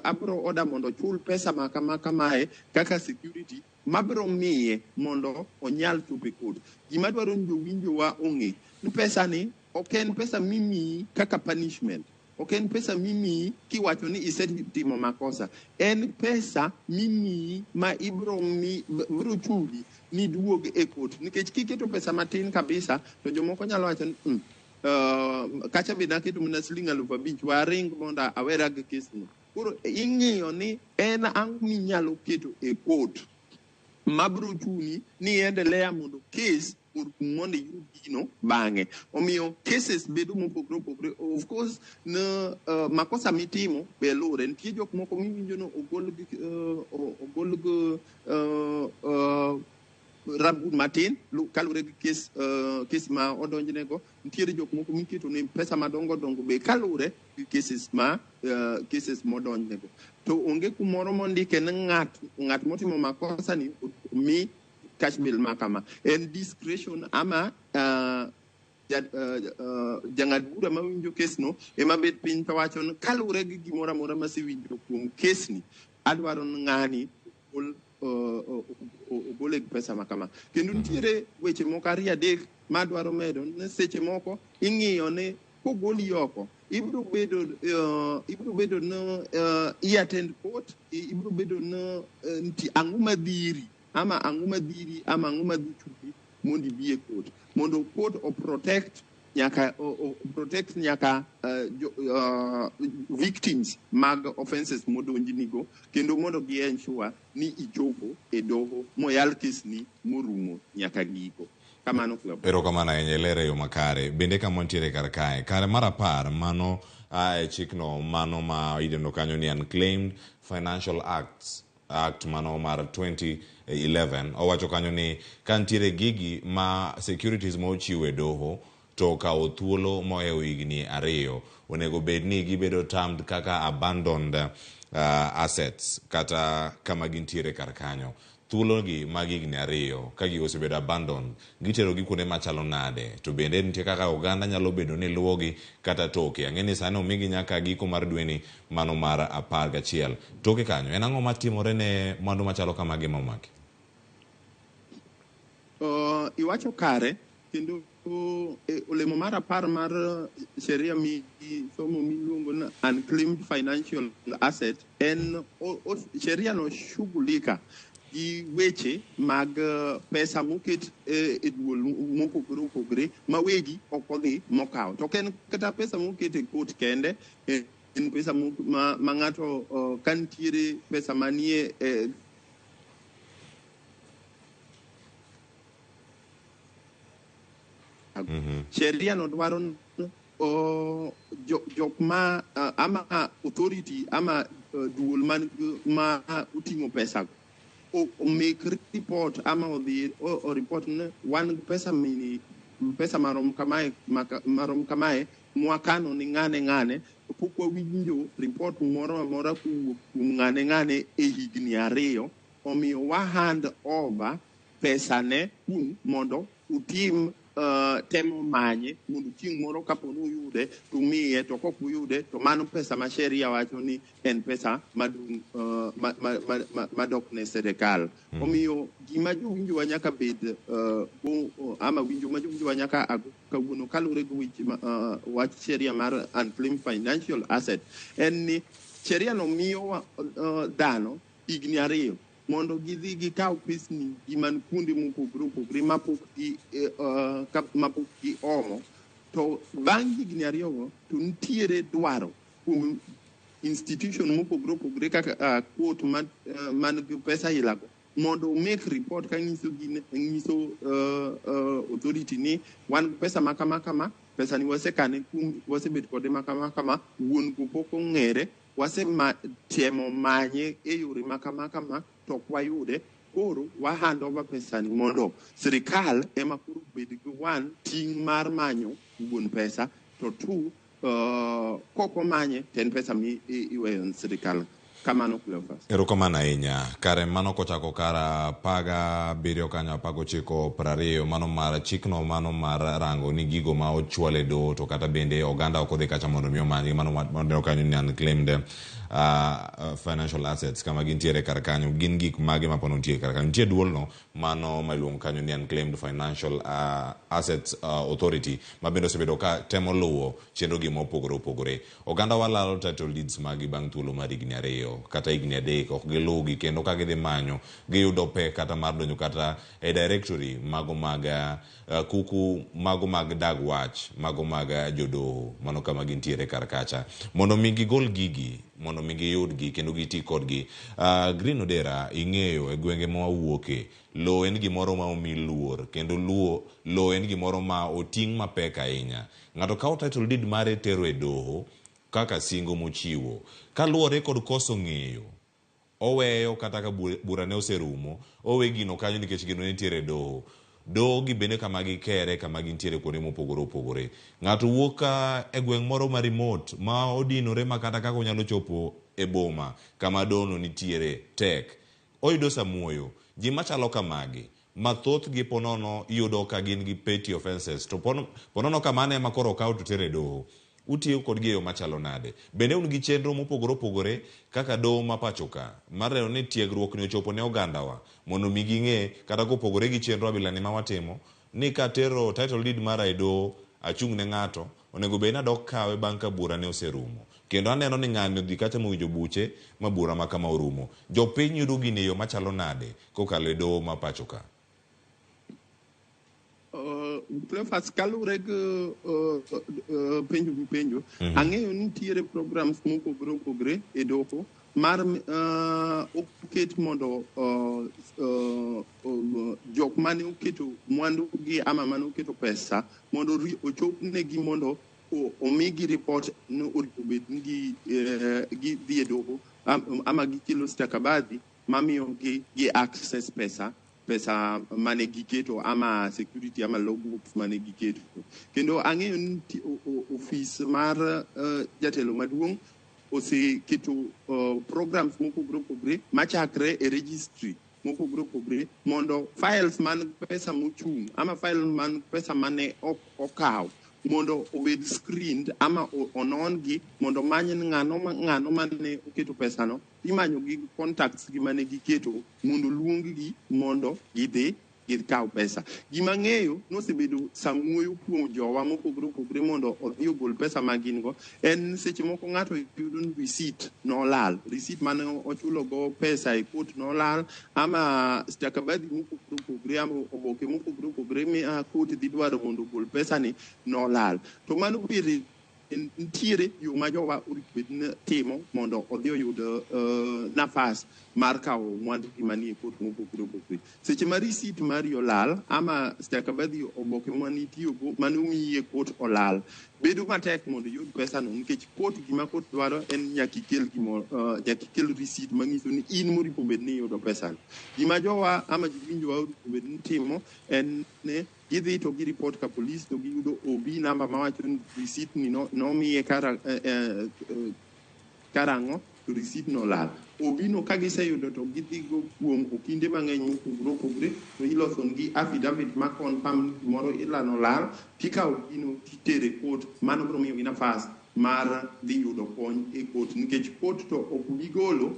abro order mondo chul pesa ma kama kamae kaka security mabiro miye mondo onyal chopo e court. Gima dwaro ni jowinjowa ong'e ni pesa ni ok en pesa mimiyi kaka punishment, ok en pesa mimiyi kiwacho ni isetimo makosa, en pesa mimiyi ma ibiro chuli ni duog e court. Nikech kiketo pesa matin kabisa to jomoko nyalo wacho ni kacha be naketo mana siling 5,000 waring mondo awera gi kes no. Koro ing'iyo ni en ang'o minyalo keto e court mabiro chuni ni endelea mondo kes orum mondo iyud gino bang'e. Omiyo cases bedo mopogore opogore. Of course ne makosa mitimo be luwore. Nitie jok moko miwinjo no ogol gi rambun matin kaluwore gi kes ma odonjnego. Nitiere jok moko miketo ne pesa madongo dongo be kaluwore gi cases ma cases modonjnego. To onge kumoro mondike ni ng'at motimo makosa ni mi cash bill ma kama. En discretion ama jang'ad bura mawinjo kes no ema bet piny to wacho ni kaluwore gi gimoro amora masewinjo kuom kes ni, adwaro ni ng'ani ogole gi pesa ma kama. Kendo nitiere weche moko ariyo adek madwaro medo ni seche moko ing'iyo ni kogoli oko ibiro bedo no i attend court, ibiro bedo no ang'o madhiri ama ang'o madhiri ama ang'o madhi chuli mondo ibi e court, mondo court o protect nyaka protect nyaka victims mag offenses modonjnigo, kendo mondo gi ensure ni ichopo e doho moyal kesni morumo nyaka giko. Kamano, Cleophas. Erokamano ahinya, ilere e yo makare. Bende kama wantiere kar kae, kare mar 10 mano a e chikno mano ma idendo kanyo ni Unclaimed Financial Act mano mar 2011, owacho kanyo ni ka nitiere gigi ma securities ma ochiw e doho to okawo thuolo mohewo higni 2, onego bed ni gibedo termed kaka abandoned assets kata kama gintiere kar kanyo. Thuologi mag higni 2 ka gigo osebedo abandoned, giterogi kuonde machalo nade? To bende nitie kaka oganda nyalo bedo ni luwogi kata toke? Ang'e ni sani omigi nyaka giko mar dweni mano mar 11. Toke kanyo, en ang'o matimore ne mwandu machalo kamagi momaki? Iwacho kare, kendo olemo mar 10 mar sheria mi somo miluongo ni Unclaimed Financial Asset en sheria no shughulika gi weche mag pesa moket e duol mopogore opogore ma wegi ok odhi mokawo. To ok en kata pesa moket e court kende, en pesa ma ng'ato ka nitiere pesa manie sheria no dwaro jok ma ama authority ama duol man ma oting'o pesa o make report ama odhi o report ne wan gi pesa mini, pesa marom kamae, marom kamae mwakano ni ng'ane ng'ane, pok wawinjo report moro amora kowuok kuom ng'ane ng'ane e higni 2, omiyo wa hand over pesa ne un mondo utim temo manye mondo chieng' moro kapo ni uyude to umiye, to kok uyude to mano pesa ma sheria wacho ni en pesa madung', madok ne sirikal. Omiyo gima jowinjowa nyaka bed ama winjo ma jowinjowa nyaka ago kawuono kaluwore gi weche ma, wach sheria mar Unclaimed Financial Asset en ni sheria no miyo dhano higni 2 mondo gidhi gikaw pesni gi man kuonde mopogore opogore mapok gi omo, to bang' higni 2 go to nitiere dwaro kuom institution mopogore opogore kaka court man gi pesa ilago mondo make report ka nyiso nyiso authority ni wan gi pesa makama kama, pesa ni wasekane kuom wasebet kode makama kama, wuon go pok ong'ere, wasetemo manye e yore makama kama to ok wayude, koro wa hand over pesa ni mondo sirikal ema koro obed gi one ting' mar manyo wuon pesa, to two kok omanye to en pesa mi iweyo ne sirikal. Kamano, Cleophas. Erokamano ahinya. Kare mano kochako kar 17 kanyo 19 20, mano mar chikno mano mar rango ni gigo ma ochwal e doho to kata bende oganda ok odhi kacha mondo mi omanygi, mano maneno kanyo ni unclaimed financial assets kama gintiere kar kanyo, gin gik mage ma pono nitie kar kanyo. Nitie duolno mano ma iluongo kanyo ni Unclaimed Financial Assets Authority ma bende osebedo ka temo luwo chenro gi mopogore opogore. Oganda walalo title deeds magi bang' thuolo mar higni 2 kata higni 3 ok giluwgi, kendo ka gidhi manyo giyudo pek kata mar donjo kata e directory mago mag kuku mago mag dag wach mago mag jodoho mano kama gintiere kar kacha mondo mi gigol gigi, mondo mi giyudgi kendo giti kodgi. Green Odera, ing'eyo e gwenge ma wawuoke lowo en gimoro ma omi luor kendo lowo en gimoro ma oting' mapek ahinya. Ng'ato kawo title deed mare tero e doho kaka singo mochiwo. Kaluwore kod koso ng'eyo, oweyo kata ka bura ne oserumo, owe gino kanyo nikech gino nitiere e doho. Doho gi bende kama gikere, kama gintiere kuonde mopogore opogore. Ng'ato wuok e gweng' moro ma remote ma odinore ma kata kaka onyalo chopo e boma kama doho no nitiere tek. Oyudo samuoyo. Ji machalo kamagi, mathothgi ponono yudo ka gin gi petty offences, to ponono kamano ema koro okaw to tere e doho. Utiyo kodgi e yo machalo nade? Bende un gi chenro mopogore opogore kaka doho ma pacho ka mar neno ni tiegruok ni ochopo ne ogandawa mondo mi ging'e kata kopogore gi chenro abilani ma watimo ni katero title deed mara e doho achung' ne ng'ato onego bed ni adok kawe bang' ka bura ne oserumo. Kendo aneno ni ng'ani odhi kacha mowinjo buche ma bura ma kama orumo. Jopiny yudo gini e yo machalo nade kokalo e doho ma pacho ka? Cleophas, kaluwore gi penjo mipenjo, ang'eyo ni nitiere programs mopogore opogore e doho mar oket mondo jok mane oketo mwandu gi ama mane oketo pesa mondo ochopnegi mondo omigi report ni onego bed ni gidhi e doho ama gikelo stakabadhi mamiyo gi access pesa mane giketo ama security ama logbooks mane giketo. Kendo ang'eyo ni ofis mar jatelo maduong' oseketo programs mopogore opogore machakre e registry mopogore opogore mondo files man pesa mochung' ama file man pesa mane ok okaw mondo obed screened ama onon gi mondo many ni ng'ano mane oketo pesano. Imanyo gi contacts gi mane giketo mondo luong gi mondo gidhi gikaw pesa. Gima ng'eyo nosebedo samuoyo kuom jowa mopogore opogore mondo odhi ogol pesa ma gin go en seche moko ng'ato yudo ni receipt nolal, receipt mane ochulo go pesa e court nolal, ama stakabadhi mopogore opogore ama oboke mopogore opogore ma court dhi dwaro mondo ogol pesa ni nolal. To mano bende nitiere yo ma jowa onego bed ni timo mondo odhi oyud nafas mar kawo mwandu gi manie court mopogore opogore. Seche ma receipt mari olal ama stakabadhi oboke manitiyogo mane omiyi e court olal, bedo matek mondo iyud pesano nikech court gima court dwaro en nyaka ikel gimoro, nyaka ikel receipt manyiso ni in moripo bed ni iyudo pesano. Gima jowa ama jowinjowa onego bed ni timo en ni gidhi to gi report ka police to giyudo OB namba mawacho ni receipt ni nomiye kara, karang'o to receipt no olal. OB no ka giseyudo to gidhi go kuom okinde mang'eny mopogore opogore to iloso negi affidavit ma confirm ni gimoro ilano lal, tikawo gino titere court. Mano biro miyogi nafas mar dhi yudo kony e court nikech court to ok bi golo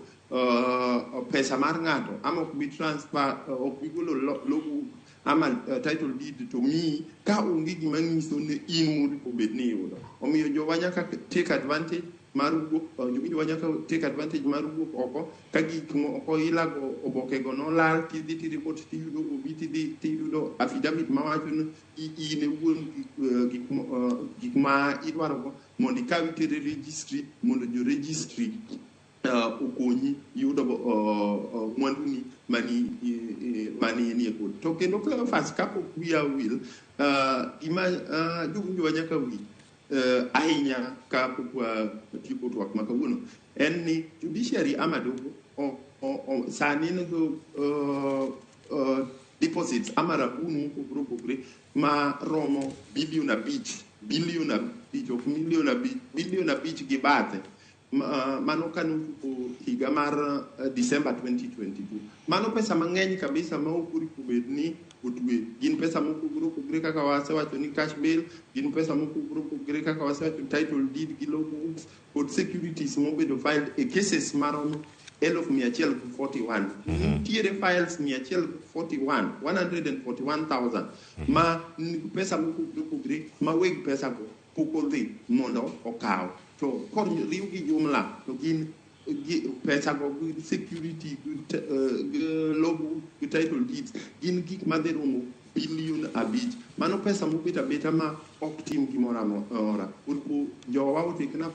pesa mar ng'ato ama ok bi transfer, ok bi golo logbook ama title deed to miyi ka onge gima nyiso ni in moripo bed ni iyudo. Omiyo jowa nyaka take advantage mar wuok, jowinjowa nyaka take advantage mar wuok oko ka gik moko ilago oboke go nolal, tidhi ti report tiyudo OB, tidhi tiyudo affidavit mawacho ni in e wuon gik ma idwarogo mondo ikaw iter e registry mondo jo registry okonyi yudo mwanduni mani nie court. To kendo Cleophas, kapok wiya wil, gima jowinjowa nyaka winj ahinya kapok watieko twak ma kawuono en ni judiciary ama doho sani nigo deposits ama rabun mopogore opogore ma romo bilion 5, bilion 5, ok milion 5, bilion 5 gi bathe. Mano kanochopo higa mar December 2022. Mano pesa mang'eny kabisa ma ok oripo bed ni otwe. Gin pesa mopogore opogore kaka wasewacho ni cash bail, gin pesa mopogore opogore kaka wasewacho title deed gi logbooks kod securities mobedo filed e cases maromo 141,000. Nitiere files 141, 141,000 ma nigi pesa mopogore opogore ma weg pesa go pok odhi mondo okaw. To koriw gi jumla to gin gi pesa go gi security gi logbook gi title deeds gin gik madhi romo bilion 5. Mano pesa mobet abeta ma ok tim gimoro amora. Oripo jowa otek na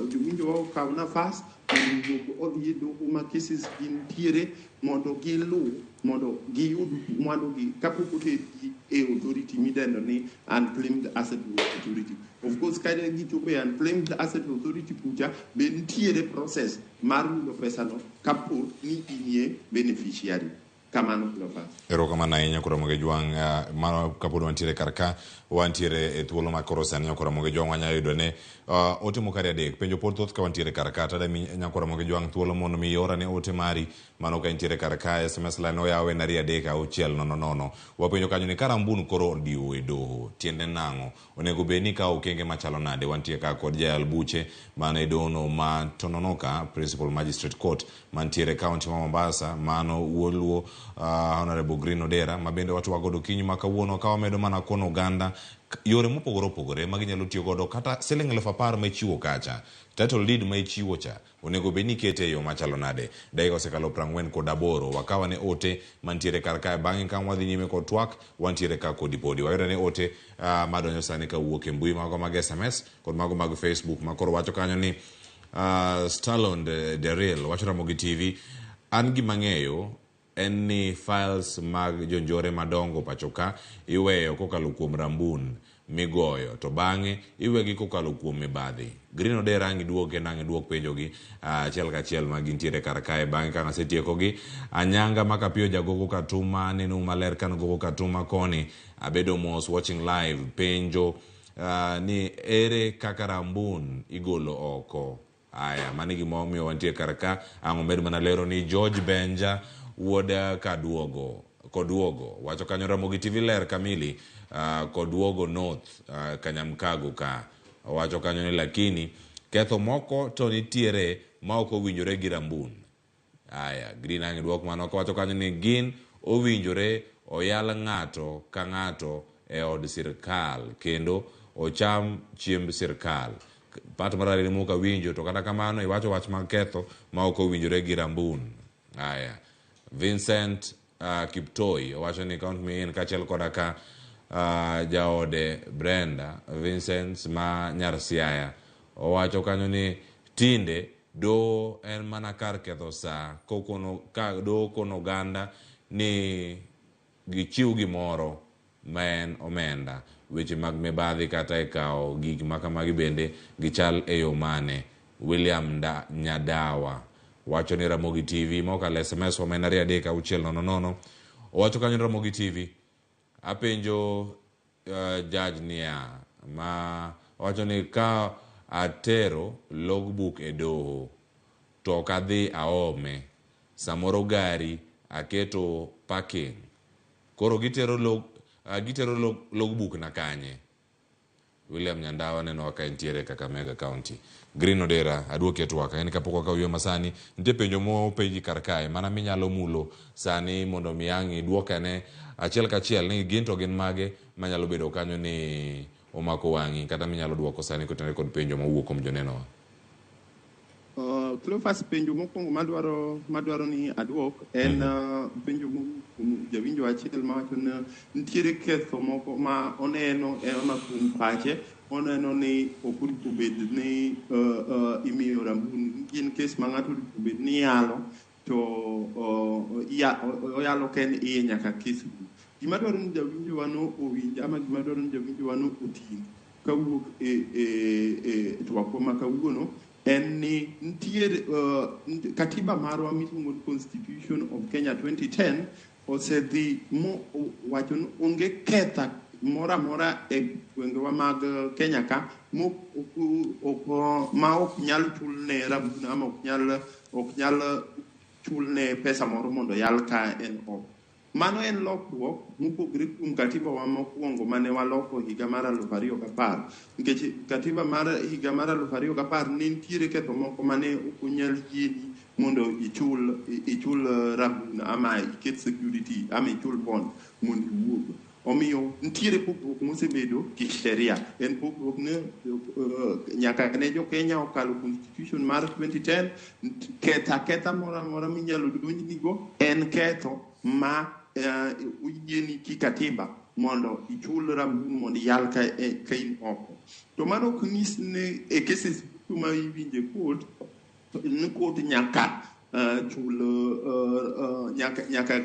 jowinjowa okaw nafas mondo owuog odhi e doho ma cases gintiere mondo giluw mondo giyud mwandugi kapok otergi e authority midendo ni Unclaimed Asset Authority. Of course, ka gichopo e Unclaimed Asset Authority kucha be nitiere process mar yudo pesano kapo ni inie beneficiary. Kamano, Cleophas. Erokamano ahinya Koro Jwang'. Mano kapod wantiere kar ka, wantiere e thuolo ma koro sani nyakoro Ramogi Jwang' wanyalo yudo ne ote moko ariyo adek. Penjo pod thoth ka wantiere kar ka. Tada mi nyakoro Ramogi Jwang' thuolo mondo mi iorane ote mari mano ka intiere kar ka. SMS line oyaw en 23600. Wapenjo kanyo ni karambun koro odiwo e doho tiende nang'o? Onego bed ni ikawo okenge machalo nade? Wantie ka kod jayal buche man e dono ma Tononoka Principal Magistrate Court mantiere e kaunti ma Mombasa, mano wuod Luo. Honorable Green Odera ma bende watwa godo kinyi ma kawuono ka wamedo mana kono oganda yore mopogore opogore ma ginyalo tiyo godo kata siling 10,000 ma ichiwo kacha, title deed ma ichiwo cha onego bed ni ikete e yo machalo nade. Dakika osekalo 48, wakawa ne ote mantiere kar kae, bang'e ka wadhi nyime kod twak wantiere ka kodi podi. Wayudo ne ote madonjo sani kawuok e mbui mago mag SMS kod mago mag Facebook ma koro wacho kanyo ni Stallone Daryl wacho Ramogi TV, an gima ng'eyo en ni files mag jonjore madongo pacho ka iweyo kokalo kuom rambun migoyo to bang'e iwegi kokalo kuom mibadhi. Green Odera ang' iduog kendo ang' iduok penjogi achiel kachiel ma gintiere kar kae. Bang'e ka asetiekogi, Anyanga Makapiyo Jagogo Katuma neno maler kan gogo Katuma koni abedo mos watching live. Penjo ni ere kaka rambun igolo oko? Aya, mano e gima omiyo wantie kar ka. Ang' omed mana lero ni George Benja wuod Kaduogo Koduogo wacho kanyo Ramogi TV ler kamili Koduogo North Kanyamkago ka owacho kanyo ni lakini ketho moko to nitiere ma ok owinjore gi rambun. Aya, Green ang' iduok mano kowacho kanyo ni gin owinjore oyal ng'ato ka ng'ato e od sirkal kendo ocham chiemb sirkal. Part mar ariyo mok awinjo to kata kamano iwacho wach mag ketho ma ok owinjore gi rambun. Aya, Vincent Kiptoi owacho ni count me in kaachiel koda ka jaode Brenda Vincent ma nyar Siaya owacho kanyo ni tinde doho en mana kar ketho saa kokono ka doho kono oganda ni gichiw gimoro ma en omenda. Weche mag mibadhi kata e kawo gik ma kamagi bende gichal e yo mane? William Nyadawa wacho ni Ramogi TV mokalo SMS wa ma en 23600. Owacho kanyo ni Ramogi TV apenjo judge niya ma owacho ni ka atero logbook e doho to ok adhi aome, samoro gari aketo parking, koro gitero logbook na kanye? William Nyandawa neno ka entiere Kakamega County. Green Odera aduoki e twak. En kapok wakawo ywe masani, nitie penjo mopenji kar kae mana minyalo mulo sani mondo mi ang' iduokane achiel kachiel ni gin to gin mage manyalo bedo kanyo ni omako wang'i kata minyalo duoko sani kotenore kod penjo mowuok kuom jonenowa. Cleophas, penjo mokwongo madwaro ni aduok en penjo mowuok kuom jawinjo achiel mawacho ni nitiere ketho moko ma oneno ema kuom pache oneno ni ok onego bed ni imiyo rambun. Gin kes ma ng'ato onego bed ni yalo to oyalo ka en iye nyaka kes rumo. Gima dwaro ni jawinjo wano owinj ama gima dwaro ni jawinjo wano oting' kawuok e twakwa ma kawuono en ni nitiere katiba marwa miluongo ni Constitution of Kenya 2010 osedhi mo wacho ni onge ketha moro amora e gwengewa mag Kenya ka ma ok nyal chulne rambun ama ok nyal chulne pesa moro mondo yal ka en oko. Mano en lokruok mopogore kuom katiba wa mokwongo mane waloko higa mar 2010, nikech katiba mar higa mar 2010 ne nitiere ketho moko mane ok onyal yieni mondo ichul rambun ama iket security ama ichul bond mondo iwuog. Omiyo nitiere pogruok mosebedo kisheria. En pogruok ne nyaka ne jo Kenya okalo Constitution mar 2010, ketha moro amora minyalo donjnigo en ketho ma oyieni kikatiba mondo ichul rambun mondo iyal ka in oko. To mano ok nyis ni e cases duto ma iwinje court ni court nyaka chul nyaka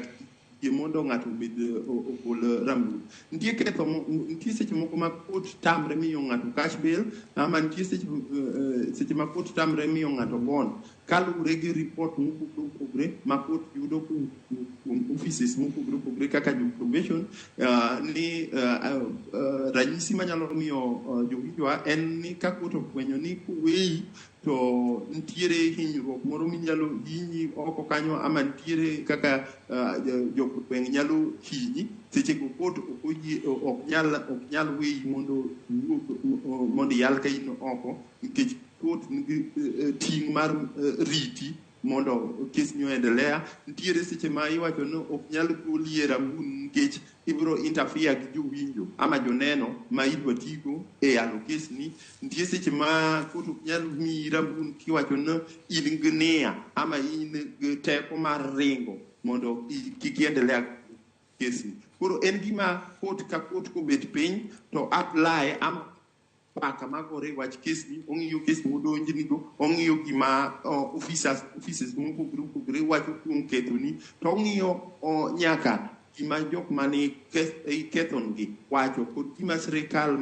yie mondo ng'ato obed ogol rambun. Nitie ketho nitie seche moko ma court tamre miyo ng'ato cash bail ama nitie seche ma court tamre miyo ng'ato bond kaluwore gi report mopogore opogore ma court yudo kuom offices mopogore opogore kaka jo probation ni ranyisi manyalo miyo jowinjowa en ni ka court ofwenyo ni koweyi to nitiere hinyruok moro minyalo hinyi oko kanyo ama nitiere kaka jogweng' nyalo hinyi, sechego court ok nyal weyi mondo iyal ka in oko nikech court nigi ting' mar riti Mondo kes ni oendelea. Nitiere seche ma iwacho ni ok nyal goli e rambun nikech ibiro interfere gi jowinjo ama joneno ma idwa tigo e yalo kes ni. Nitie seche ma court ok nyal miyi rambun kiwacho ni in gi nia ama in gi teko mar ringo mondo kik iendelea kes ni. Koro en gima court ka court kobet piny to apply ama paka magore wach kes ni, ong'iyo kes modonjnigo, ong'iyo gima officers mopogore opogore wacho kuom kethoni, to ong'iyo nyaka gima jok mane ikethongi wacho kod gima sirikal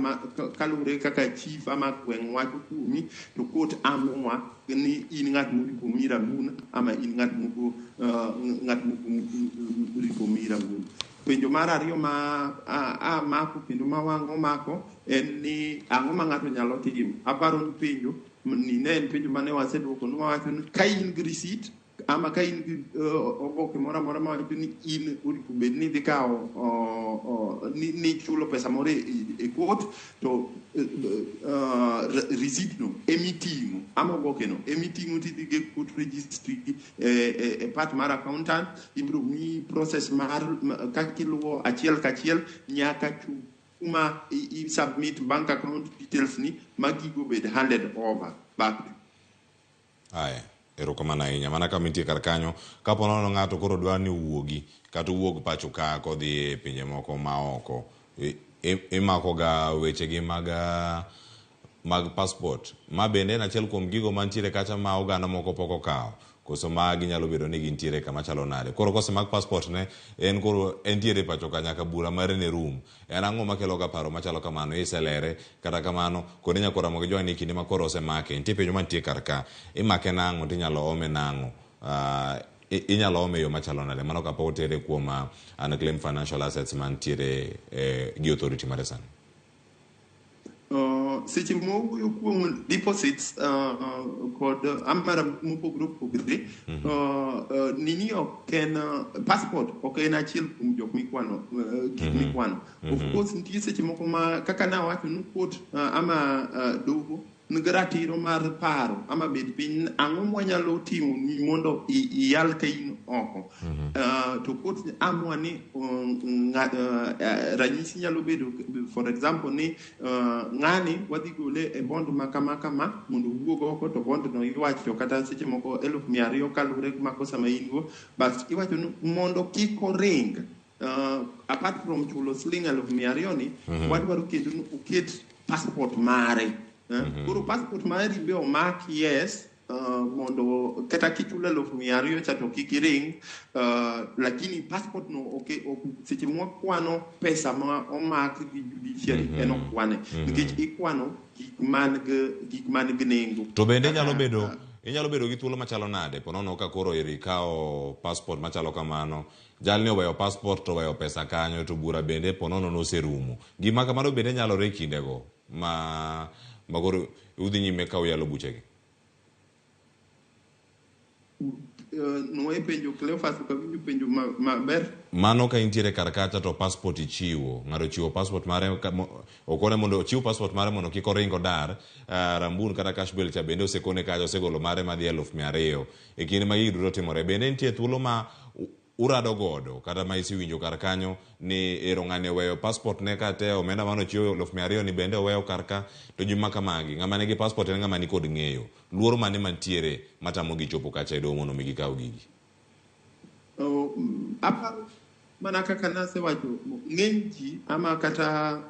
kaluwore kaka chief ama gweng' wacho kuomi, to court amua ni in ng'at moripo mi rambun ama in ng'at moko ng'at moko ripo mi rambun. Penjo mar ariyo ma mako kendo ma wang' omako en ni ang'o ma ng'ato nyalo timo. Aparo ni penjo ni ne en penjo mane waseduoko, ne wawacho ni ka in gi receipt ama ka in gi oboke moro amora mawacho ni in oripo bed ni idhi kawo ni chulo pesa moro e court, to receipt no emiting'o ama oboke no emiting'o tidhi go e court registry e part mar accountant, ibiro miyi process mar kaka iluwo achiel kachiel nyaka chop kuma i submit bank account details ni ma gigo bed handed over back to. Aya, erokamano ahinya. Mana kama intie kar kanyo, kapo nono ng'ato koro dwa ni owuogi kata owuog pacho ka kodhi e pinje moko ma oko, imako ga wechegi mag passport. Ma bende en achiel kuom gigo mantiere kacha ma oganda moko pok okawo, koso ma ginyalo bedo ni gintiere kama chalo nade. Koro kosemak passport ne, en koro entiere pacho ka nyaka bura mare ne rum. En ang'o makelo ga paro machalo kamano? Iselere, kata kamano, kod inyalo Ramogi Jwang' ni kinde ma koro osemake, nitie penjo mantie kar ka, imake nang'o tinyalo ome nang'o? Inyalo ome e yo machalo nade? Mano kapok otere kuom unclaimed financial assets mantiere gi authority mare sani. Seche mowuoyo kuom deposits kod amara mopogore opogore, nini ok en passport ok en achiel kuom jok mikwano, gik mikwano. Of course nitie seche moko ma kaka nawacho ni court ama doho nigi ratiro mar paro ama bed piny ang'o mwanyalo timo ni mondo iyal ka in oko. To court amua ni ranyisi nyalo bedo for example ni ng'ani wadhi gole e bond ma kama kama mondo owuog oko, to bond no iwacho kata seche moko 200,000 kaluwore gi makosa ma in go, but iwacho ni mondo kik oring, apart from chulo siling 200,000 ni, wadwaro kendo ni oket passport mare. Koro passport mari be omak, yes, mondo kata kichulo 200,000 cha to kik iring, lakini passport no ok seche mwakwano pesa ma omak gi judiciary en ok kwane, nikech ikwano gik man gi nengo. To bende inyalo bedo gi thuolo machalo nade ponono ka koro iri ikawo passport machalo kamano, jalni oweyo passport to oweyo pesa kanyo, to bura bende ponono noserumo. Gima kamano bende nyalore e kindego ma koro udhi nyime ka uyalo buchegi. Nwaye penjo Cleophas, ok awinjo penjo maber. Mano ka intiere kar kacha to passport ichiwo, ng'ato ochiwo passport mare, okone mondo ochiw passport mare mondo kik oring odar, rambun kata cash bail cha bende osekone kacha, osegolo mare madhi 200,000. E kinde ma gigi duto timore, bende nitie thuolo ma urado godo kata ma isewinjo kar kanyo ni ero ng'ani oweyo passport ne ka te omenda mane ochiwo 200,000 ni bende oweyo kar ka, to ji ma kamagi ng'ama nigi passport en ng'ama nikod ng'eyo. Luoro mane mantiere matamogi chopo kacha e doho mondo mi gikaw gigi? Aparo mana kaka nasewacho, ng'eny ji ama kata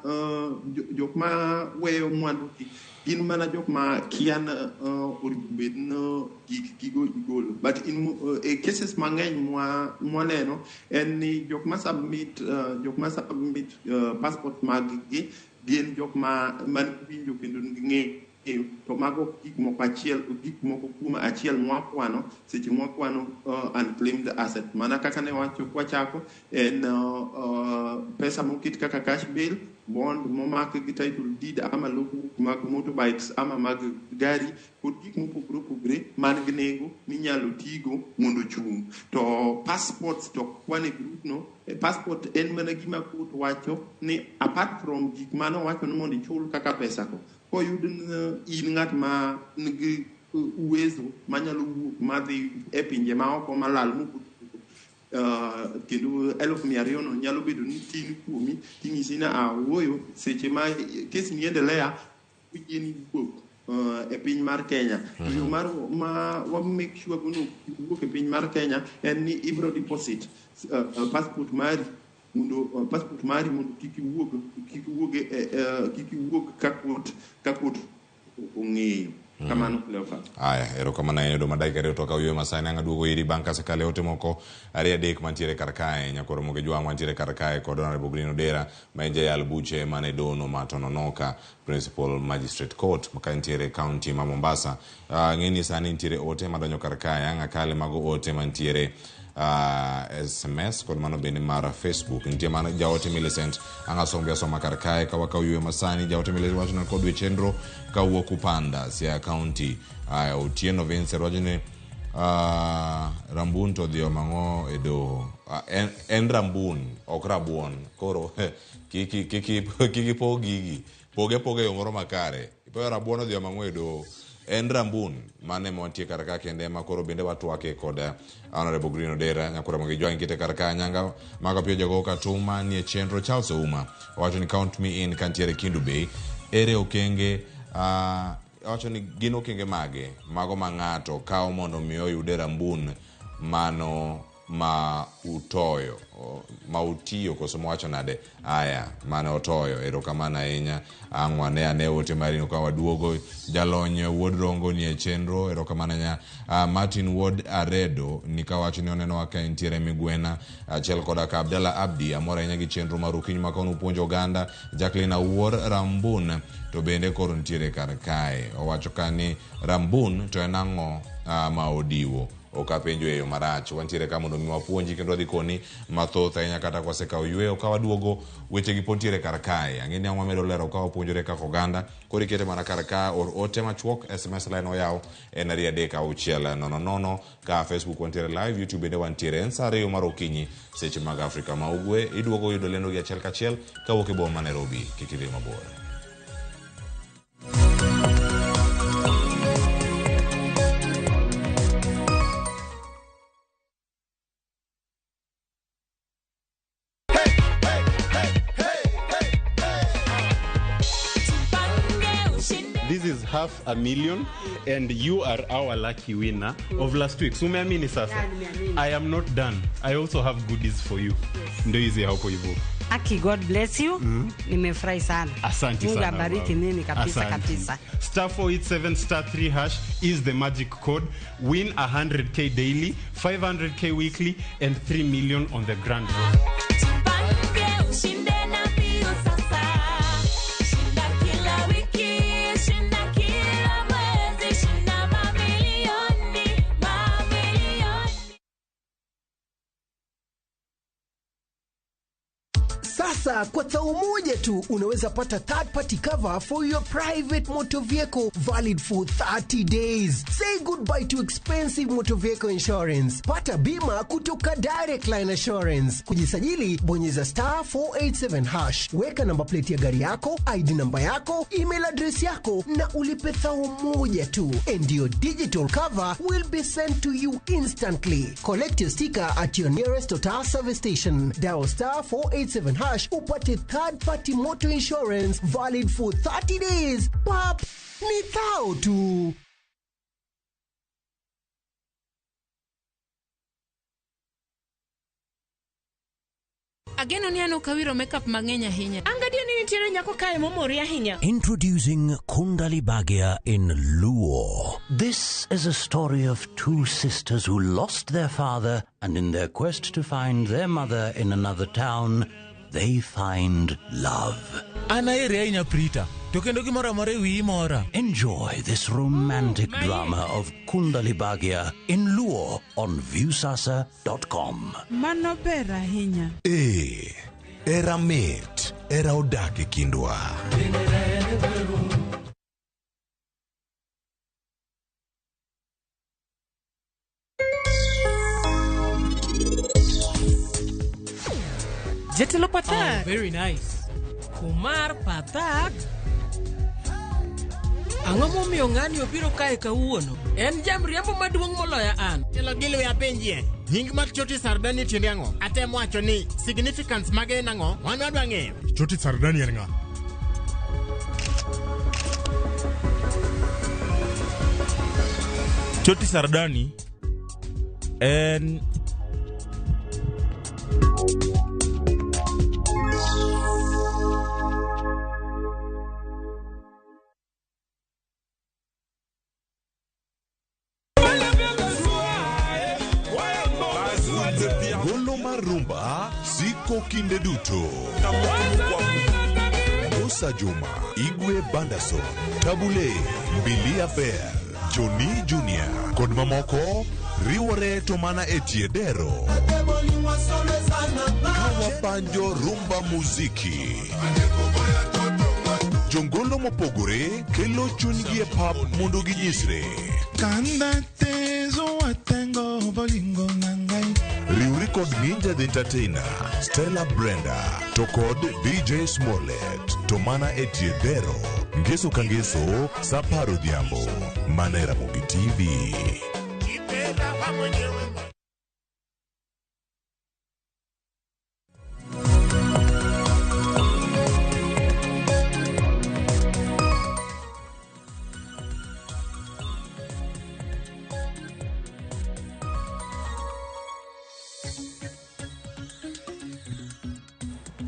jok ma weyo mwandu gi gin mana jok ma kia onego bed ni gik gigo igolo. But in cases mang'eny mwaneno en ni jok ma submit passport mag gi gin jok ma man winjo kendo ng'eyo, to mago gik moko achiel, gik moko kuom achiel mwakwano seche mwakwano unclaimed asset. Mana kaka ne wacho kwachako en pesa moket kaka cash bail, bond momak gi title deed ama logbook mag motorbikes ama mag gari kod gik mopogore opogore man gi nengo minyalo tigo mondo ochung'. To passports to kwan e group no, passport en mana gima court wacho ni apart from gik mane owacho ni mondo ichul kaka pesa go, koyud in ng'at ma nigi uwezo manyalo wuok madhi e pinje maoko malal mok kendo 200,000 no nyalo bedo ni tin kuomi ting'isi ni awuoyo seche ma kesi ni endelea oyieni wuok e piny mar Kenya. To yo mar ma wa make sure go ni wuok e piny mar Kenya en ni ibro deposit passport mari mondo passport mari mondo kik iwuog kik iwuog ka court ong'eyo. Kamano Cleophas. Aya, erokamano ahinya Oduma dakika ariyo to ka oywe masani ang' aduogo iri bang' kasekale ote moko ariyo adek mantiere kar kae Nyakoro Moge Jwang' mantiere kar kae kod Honorable Green Odera ma en jayal buche mane dono ma Tononoka Principal Magistrate Court ka nitiere county ma Mombasa. Ng'e ni sani nitiere ote madonjo kar kae ang' akale mago ote mantiere SMS kod mano bende mar Facebook. Nitie mana jaote Millicent ang' asombi asoma kar kae ka wakaw ywe masani jaote Millicent wacho ni kod chenro kawuok Upanda Siaya County. Aya, Otieno Vincent wacho ni Rambun to odhi omo ang'o e doho. En Rambun ok rabuon. Koro kik ipog gigi. Poge poge e yo moro makare. Ipoyo rabuon odhi omo ang'o e doho. En Rambun mane ema wantie kar ka kende ema koro bende watwake kod Honorable Green Odera Nyakura Moge Jwang' kite kar ka nyanga mago piyo jago Katuma nie chenro Charles Ouma owacho ni count me in kantiere Kindu Bay. Ere okenge owacho ni gin okenge mage mago ma ng'ato kawo mondo mi oyude Rambun mano ma utoyo ma utiyo koso mowacho nade? Aya, mane otoyo. Erokamano ahinya. Ang' wane ane ote mari ka waduogo. Jalony Wuod Rongo nie chenro. Erokamano ahinya. Martin Wuod Aredo ni kawacho ni onenowa ka entiere Migwena. Achiel koda ka Abdalla Abdi amor ahinya gi chenro mar okinyi ma kawuono puonjo oganda. Jacqueline Awuor Rambun to bende koro nitiere kar kae. Owacho ka ni Rambun to en ang'o ma odiwo. Ok apenjo e yo marach. Wantiere ka mondo mi wapuonji kendo wadhi koni mathoth ahinya kata kwasekawo yweyo ka waduogo weche gi pod ntiere kar kae. Ang'e ni ang' wamedo lero ka wapuonjore kaka oganda. Koro ikete mana kar ka or ote machuok SMS line oyaw en 2 3 6 0 0 ka Facebook wantiere live, YouTube bende wantiere. En saa 2 mar okinyi seche mag Afrika ma Ugwe. Iduogo yudo lendo gi achiel kachiel kawuok e boma ma Nairobi. Kik idhi mabor. This is 500,000 and you are our lucky winner of last week. So umeamini sasa? Yeah, nimeamini. I am not done. I also have goodies for you. Yes. Ndio hizi hapo hivyo. Aki, God bless you. Nimefurahi sana. Asante Mungu sana. abariki mama. nini kabisa Asante. kabisa. Star 487 star 3 hash is the magic code. Win 100K daily, 500K weekly and 3 million on the grand draw. Tupange ushinde na mbio sasa. Shinda kila wiki, shinda kila mwezi, shinda mamilioni, mamilioni. Sasa kwa thao moja tu unaweza pata third party cover for your private motor vehicle valid for 30 days. Say goodbye to expensive motor vehicle insurance. Pata bima kutoka Direct Line Assurance. Kujisajili, bonyeza star 487 hash. Weka namba plate ya gari yako, ID namba yako, email address yako na ulipe thao moja tu. And your digital cover will be sent to you instantly. Collect your sticker at your nearest Total service station. Dial star 487 hash upate third party motor insurance valid for 30 days. Pap, ni thao tu. Ageno ni an ok awiro makeup mang'eny ahinya. An gadier ni nitiere nyako kae momori ahinya. Introducing Kundali Bhagya in Luo. This is a story of two sisters who lost their father, and in their quest to find their mother in another town, they find love. An aheri ahinya Prita, to kendo gimoro amora e wiyi mora. Enjoy this romantic drama of Kundali Bhagya in Luo on Viusasa.com. Mano ber ahinya. Ee, era mit, era odak e kindwa. Jatelo Pathak. Oh, very nice. Kumar Pathak. Ang'o momiyo ng'ani obiro kae kawuono? En jamriambo maduong' moloyo an. Telo gil we apenjie. Nying mar Choti Sardani tiende ang'o? Atemo wacho ni significance mage en ang'o? Wan wadwa ng'eyo. Choti Sardani en ng'a? Choti Sardani en Golo mar rumba siko kinde duto. Musa Juma, Igwe Bandason, Tabule, Mbilia Bell, Johnny Junior kod mamoko riwore to mana e tie dero. Kawapanjo rumba muziki. Jongolo mopogore kelo chunygi e pap mondo ginyisre. Kanda te zowatengo bolingo na ngai. Riwri kod Ninja the Entertainer, Stella Brenda, to kod DJ Smollett, to mana e tie dero. Ngeso ka ngeso, sa apar odhiambo, mana e Ramogi TV.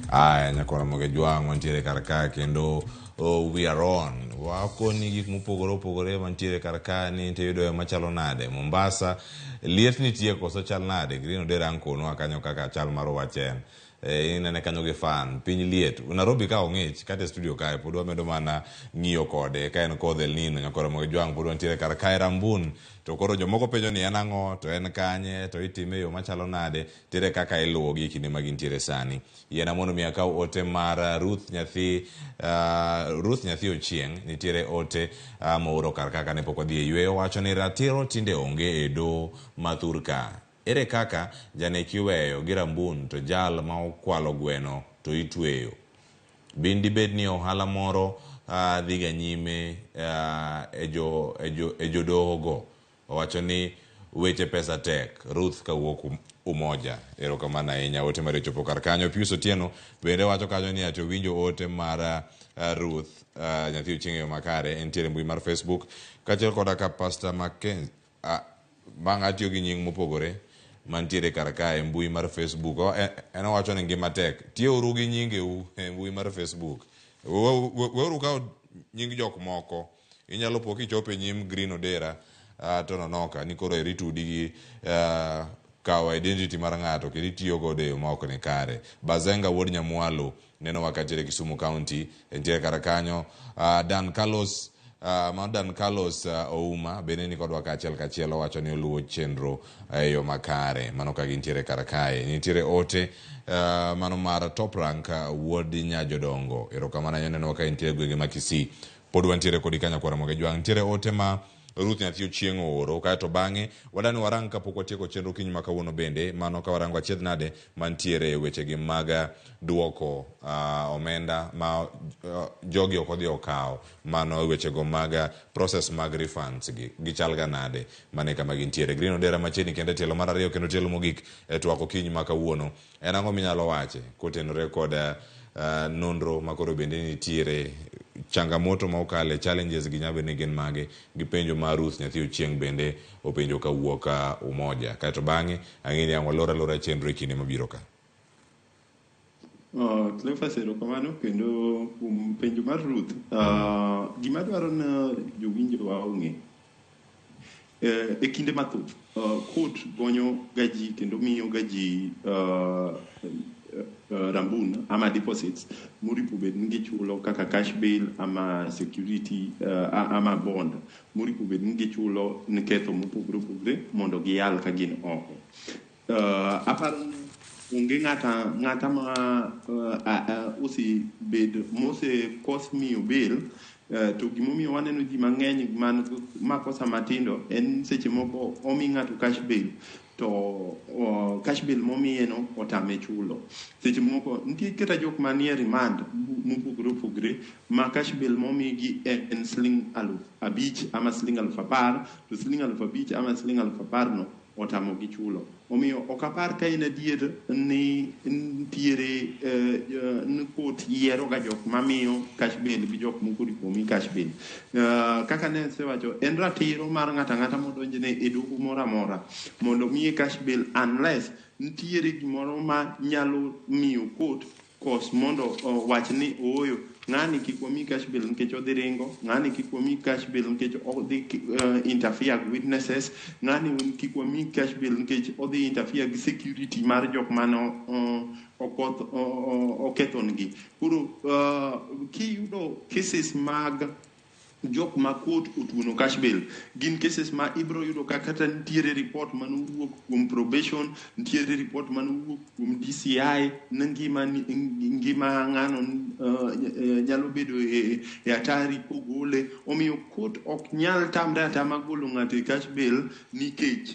Aya, nyakora Moge Jwang' wantiere kar ka kendo oh, we are on. Wakoni gik mopogore opogore mantiere kar ka ni to iyudo machalo nade. Mombasa liet nitie koso chal nade? Green Odera nkonwa kanyo kaka chal mar wach en. Eh, inene kanyo gi fan, piny liet. Nairobi ka ong'ich, kata e studio kae pod wamedo mana ng'iyo kode ka en kodh El Nino. Nyakora Moge Jwang' pod wantiere kar kae Rambun. To koro jomoko penjo ni en ang'o, to en kanye, to itime e yo machalo nade, tere kaka iluwogi e kinde ma gintiere sani. Yiena mondo mi akaw ote mar Ruth nyathi Ruth nyathi Ochieng' nitiere ote mooro kar ka kane pok wadhi e yweyo wacho ni ratiro tinde onge e doho ma thur ka. Ere kaka janek iweyo gi rambun to jal ma okwalo gweno to itweyo? Bin dibed ni ohala moro dhiga nyime e jo e jo e jodoho go? Owacho ni weche pesa tek. Ruth kawuok Umoja. Erokamano ahinya. Ote mari ochopo kar kanyo. Pius Otieno bende wacho kanyo ni ati owinjo ote mar Ruth nyathi Ochieng' e yo makare. Entiere mbui mar Facebook. Kaachiel koda ka Pastor Mackenzie bang' atiyo gi nying mopogore mantiere kar kae e mbui mar Facebook. En owacho ni ngima tek. Tiyeuru gi nyingeu e mbui mar Facebook. Weuru kawo nying jok moko. Inyalo po kichopo e nyim Green Odera to nonoka ni koro eri tudi gi kawo identity mar ng'ato kendo itiyo godo e yo ma ok ni kare. Bazenga wuod Nyamwalo nenowa kantiere Kisumu County, entiere kar kanyo. Dan Carlos mano Dan Carlos Ouma bende ni kodwa kaachiel kachiel owacho ni oluwo chenro e yo makare. Mano ka gintiere kar kae. Nitiere ote mano mar Top Rank wuod Nyajodongo. Erokamano ahinya nenowa ka intiere gwenge ma Kisii. Pod wantiere kodi ka nyakwar Ramogi Ajwang'. Nitiere ote ma Ruth nyathi Ochieng' ooro kaeto bang'e wadani warang kapok watieko chenro kinyi ma kawuono bende mano ka warango achiedh nade mantiere e wechegi mag duoko omenda ma jogi ok odhi okawo mano e wechego mag process mag refunds gi gichal ga nade mano e kama gintiere. Green Odera machiegni kendo e tielo mar ariyo kendo tielo mogik e twak okinyi ma kawuono. En ang'o minyalo wache kotenore kod nonro ma koro bende nitiere changamoto ma okale challenges gi nyalo bedo ni gin mage gi penjo ma Ruth nyathi Ochieng' bende openjo kawuok Umoja. Kaeto bang'e ang'e ni ang' walor alora chenro e kinde mabiro ka. Cleophas erokamano kendo kuom penjo mar Ruth. Gima dwaro ni jowinjowa ong'e e kinde mathoth court gonyo ga ji kendo miyo ga ji rambun ama deposits moripo bed ni gichulo kaka cash bail ama security ama bond moripo bed ni gichulo ne ketho mopogore opogore mondo giyal ka gin oko. Aparo ni onge ng'ata ng'ata ma osebed mosekos miyo bail to gimomiyo waneno ji mang'eny man makosa matindo en seche moko omi ng'ato cash bail to cash bail momiye no otame chulo. Seche moko nitie kata jok manie remand mopogore opogore ma cash bail momigi en siling 5,000 ama siling 10,000, to siling 5,000 ama siling 10,000 no otamogi chulo. Omiyo ok apar ka en adier ni nitiere ni court yiero ga jok mamiyo cash bail gi jok mok oripo mi cash bail. Kaka ne asewacho, en ratiro mar ng'ato ang'ata modonjne e doho moro amora mondo miye cash bail unless nitiere gimoro ma nyalo miyo court kos mondo owach ni ooyo, ng'ani kik wami cash bail nikech odhi ringo, ng'ani kik wami cash bail nikech odhi interfere gi witnesses, ng'ani kik wami cash bail nikech odhi interfere gi security mar jok mane okethonegi. Koro kiyudo cases mag jok ma court otuono cash bail, gin cases ma ibro yudo ka kata nitiere report manowuok kuom probation, nitiere report manowuok kuom DCI ni ngima ng'ano nyalo bedo e hatari kogole. Omiyo court ok nyal tamre atama golo ng'ato e cash bail nikech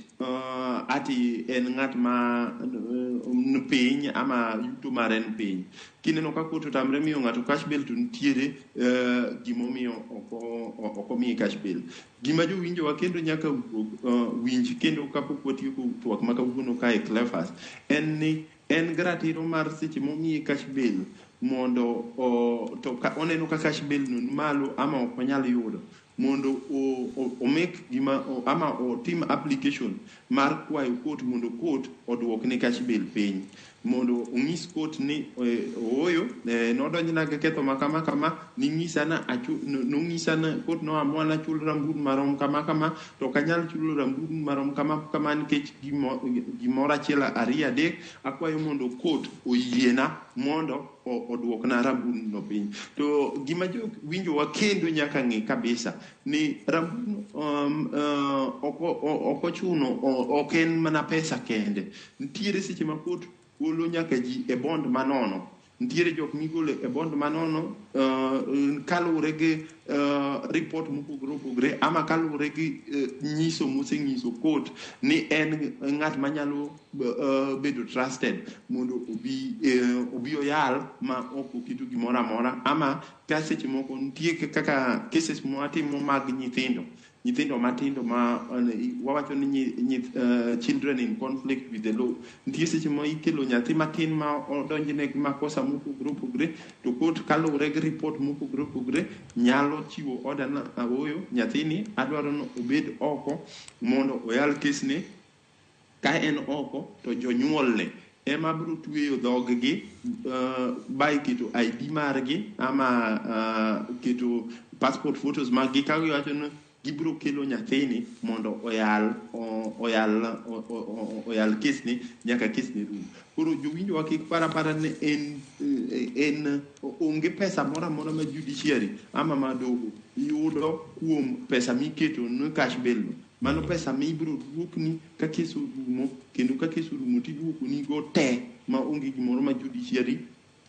ati en ng'at ma ni piny ama yuto mare en piny. Kineno ka court otamre miyo ng'ato cash bail to nitiere gimomiyo ok omiye cash bail. Gima jowinjowa kendo nyaka winj kendo kapok watieko twak ma kawuono kae Cleophas, en ni en gi ratiro mar seche momiye cash bail mondo to ka oneno ka cash bail no ni malo ama ok onyal yudo, mondo omek gima ama otim application mar kwayo court mondo court oduokne cash bail piny, mondo onyis court ni ooyo, nodonjna gi ketho ma kama kama, ning'isa na nong'isa na court noamua nachul rambun marom kama kama, to ok anyal chulo rambun marom kama kama nikech gimoro achiel ariyo adek, akwayo mondo court oyiena mondo oduokna rambun no piny. To gima jowinjowa kendo nyaka ng'e kabisa ni rambun ok ochuno, ok en mana pesa kende. Nitiere seche ma court golo nyaka ji e bond manono. Nitiere jok migolo e bond manono kaluwore gi report mopogore opogore ama kaluwore gi nyiso moseng'iso court ni en ng'at manyalo bedo trusted mondo obi oyal ma ok oketo gimoro amora, ama ka seche moko nitie kaka cases mwatimo mag nyithindo matindo ma wawacho ni children in conflict with the law. Nitie seche ma ikelo nyathi matin ma odonjne gi makosa mopogore opogore, to court kaluwore gi report mopogore opogore nyalo chiwo order na ooyo, nyathini adwaro ni obed oko mondo oyal kes ne. Ka en oko to jonyuolne ema biro tweyo dhog-gi by keto ID margi ama keto passport photos mag-gi ka giwacho ni gibiro kelo nyathini mondo oyal kes ni nyaka kes ni rum. Koro jowinjowa kik par apara ni en onge pesa moro amora ma judiciary ama ma doho yudo kuom pesa miketo ne cash bail no. Mano pesa mibiro duokni ka kes orumo, kendo ka kes orumo tiduokoni go te ma onge gimoro ma judiciary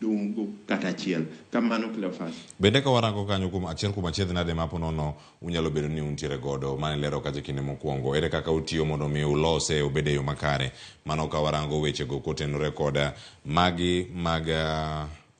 dongo kata achiel. Kamano Cleophas. Bende ka warango kanyo kuom achiel kuom achiedh nade ma ponono unyalo bedo ni untiere godo, mane lero kacha kinde mokwongo, ere kaka utiyo mondo mi ulose obed e yo makare? Mano ka warango wechego kotenore koda magi mag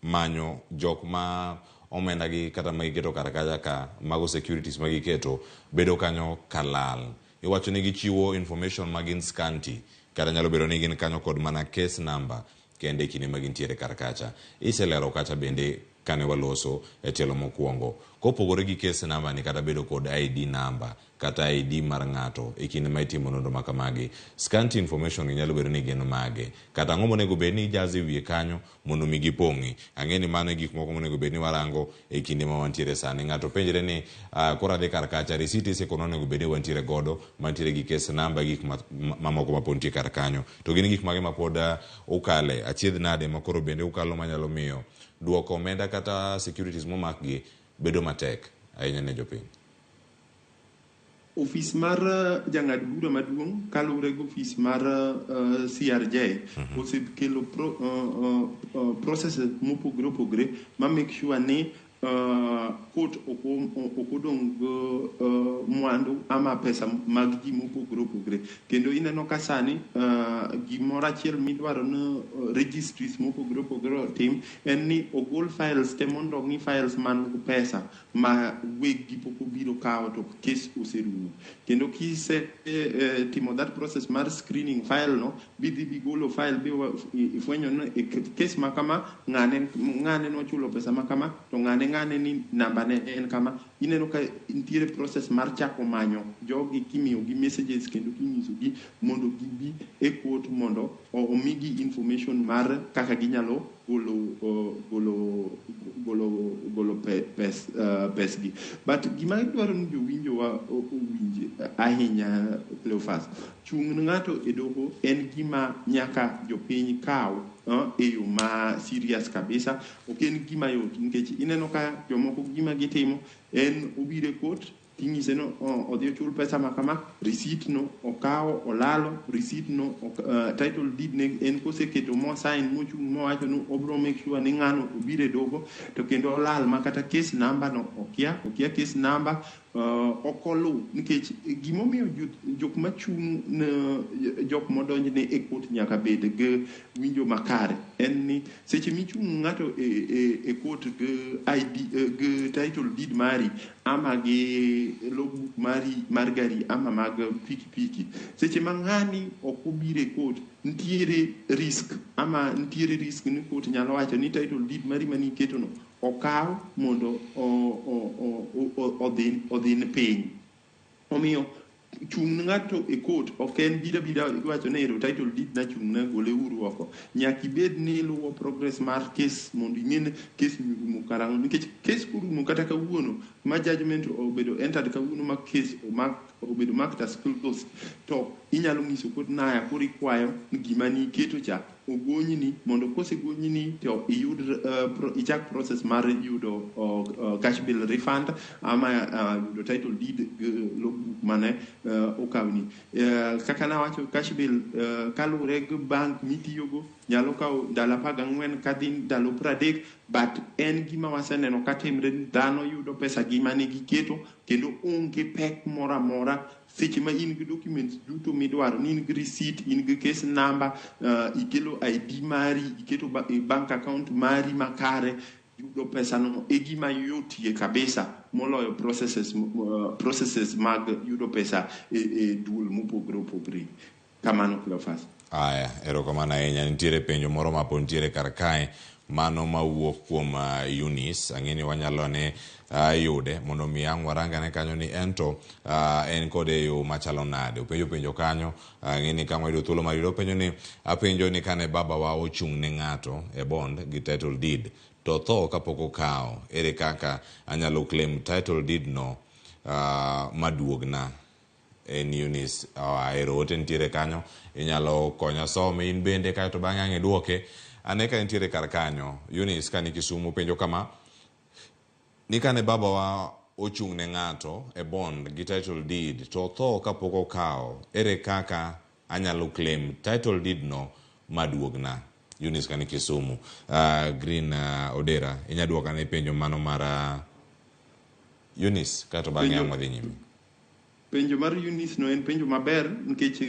manyo jok ma omenda gi kata ma giketo kar kacha ka, mago securities ma giketo bedo kanyo kalal. Iwacho ni gichiwo information ma gin scanty, kata nyalo bedo ni gin kanyo kod mana case number kende kinde ma gintiere kar kacha. Iselero kacha bende kane waloso e tielo mokwongo, kopogore gi case number ni kata bedo kod ID number kata ID mar ng'ato e kinde ma itimo nonro ma kamagi, scanty information gi nyalo bedo ni gin mage, kata ang'o monego bed ni ijazo e wiye kanyo mondo mi gipong'i. Ang'e ni mano e gik moko monego bed ni warango e kinde ma wantiere sani. Ng'ato penjre ni koro adhi kar kacha, receipt isekono onego bed ni wantiere godo mantiere gi case number, gik mamoko ma pod nitie kar kanyo, to gin gik mage ma pod ukale achiedh nade ma koro bende ukalo manyalo miyo duoko omenda kata securities momakgi bedo matek ahinya ne jopiny. Ofis mar jang'ad bura maduong' kaluwore gi ofis mar CRJ osekelo processes mopogore opogore ma make sure ni Court ok odong' go mwandu ama pesa mag ji mopogore opogore. Kendo ineno ka sani gimoro achiel midwaro ni registries mopogore opogore otim en ni ogol files te mondo ong'i files man gi pesa ma weg gi pok obiro kawo to kes oserumo. Kendo kise timo that process mar screening file no, bidhi bigolo file bi ifwenyo ni e kes ma kama, ng'ane ng'ane nochulo pesa ma kama, to ng'ane ng'ane ni namba ne en kama. Ineno ka nitiere process mar chako manyo jogi kimiyo gi messages kendo kinyisogi mondo gibi e court mondo omigi information mar kaka ginyalo golo pesgi. But gima dwaro ni jowinjo wa owinj ahinya, Cleophas, chung' ng'ato e doho en gima nyaka jopiny kaw e yo ma serious kabisa. Ok en gima yot, nikech ineno ka jomoko gima gitimo en obiro e court, ting'ise no odhi ochul pesa ma kama, receipt no okawo olalo receipt no title deed ne en koseketo mo sign mochung' mowacho ni obro make sure ni ng'ano obiro e doho, to kendo olal ma kata case number no okia case number, ok oluw. Nikech gimomiyo jok machung' ne jok modonjne e court nyaka bed gi winjo makare en ni seche michung' ng'ato e court gi ID, gi title deed mari ama gi logbook mari mar gari ama mag pikipiki, seche ma ng'ani ok obiro e court, nitiere risk ama nitiere risk ni court nyalo wacho ni title deed mari maniketo no okaw mondo odhin piny. Omiyo chung' ng'ato e court ok en bira bira iwacho ni ero title deed na chung' na gole uru oko. Nyaka ibed ni iluwo progress mar case mondo ing'e ni case ni orumo karang'o, nikech case korumo kata kawuono ma judgment obedo entered kawuono ma case omak obedo marked as closed, to inyalo nyiso court naya koro ikwayo ni gima niketo cha ogonyni, mondo kosegonyni to iyud ichak process mar yudo cash bill refund ama yudo title deed gi logbook mane okawni. Kaka nawacho, cash bill kaluwore gi bank mitiyogo nyalo kawo ndalo 14 kadhi ndalo 30, but en gima waseneno katimre ni dhano yudo pesa gi mane giketo kendo onge pek moro amora. Seche ma in gi documents duto midwaro, ni in gi receipt, in gi case number, ikelo ID mari, iketo e bank account mari makare, yudo pesano e gima yotie kabisa moloyo processes mag yudo pesa e duol mopogore opogore. Kamano, Cleophas. Aya, erokamano ahinya. Nitiere penjo moro ma pod nitiere kar kae, mano mawuok kuom Eunice. Ang'e ni wanyalo ne yude mondo mi ang' warangane kanyo ni ento en kode e yo machalo nade. Openjo penjo kanyo, ang'e ni ka wayudo thuolo mar yudo. Openjo ni, apenjo ni kane babawa ochung' ne ng'ato e bond gi title deed to otho kapok okawo, ere kaka anyalo claim title deed no maduogna? En Eunice. Ero ote nitiere kanyo, inyalo konya some in bende kaeto bang'e ang' iduoke ane ka entiere kar kanyo. Eunice ka ni Kisumu penjo kama ni kane babawa ochung' ne ng'ato e bond gi title deed to otho kapok okawo, ere kaka anyalo claim title deed no maduogna? Eunice ka ni Kisumu. Green Odera, inya duoka ne penjo mano mar Eunice, kaeto bang'e ang' wadhi nyime. Penjo mar Eunice no en penjo maber, nikech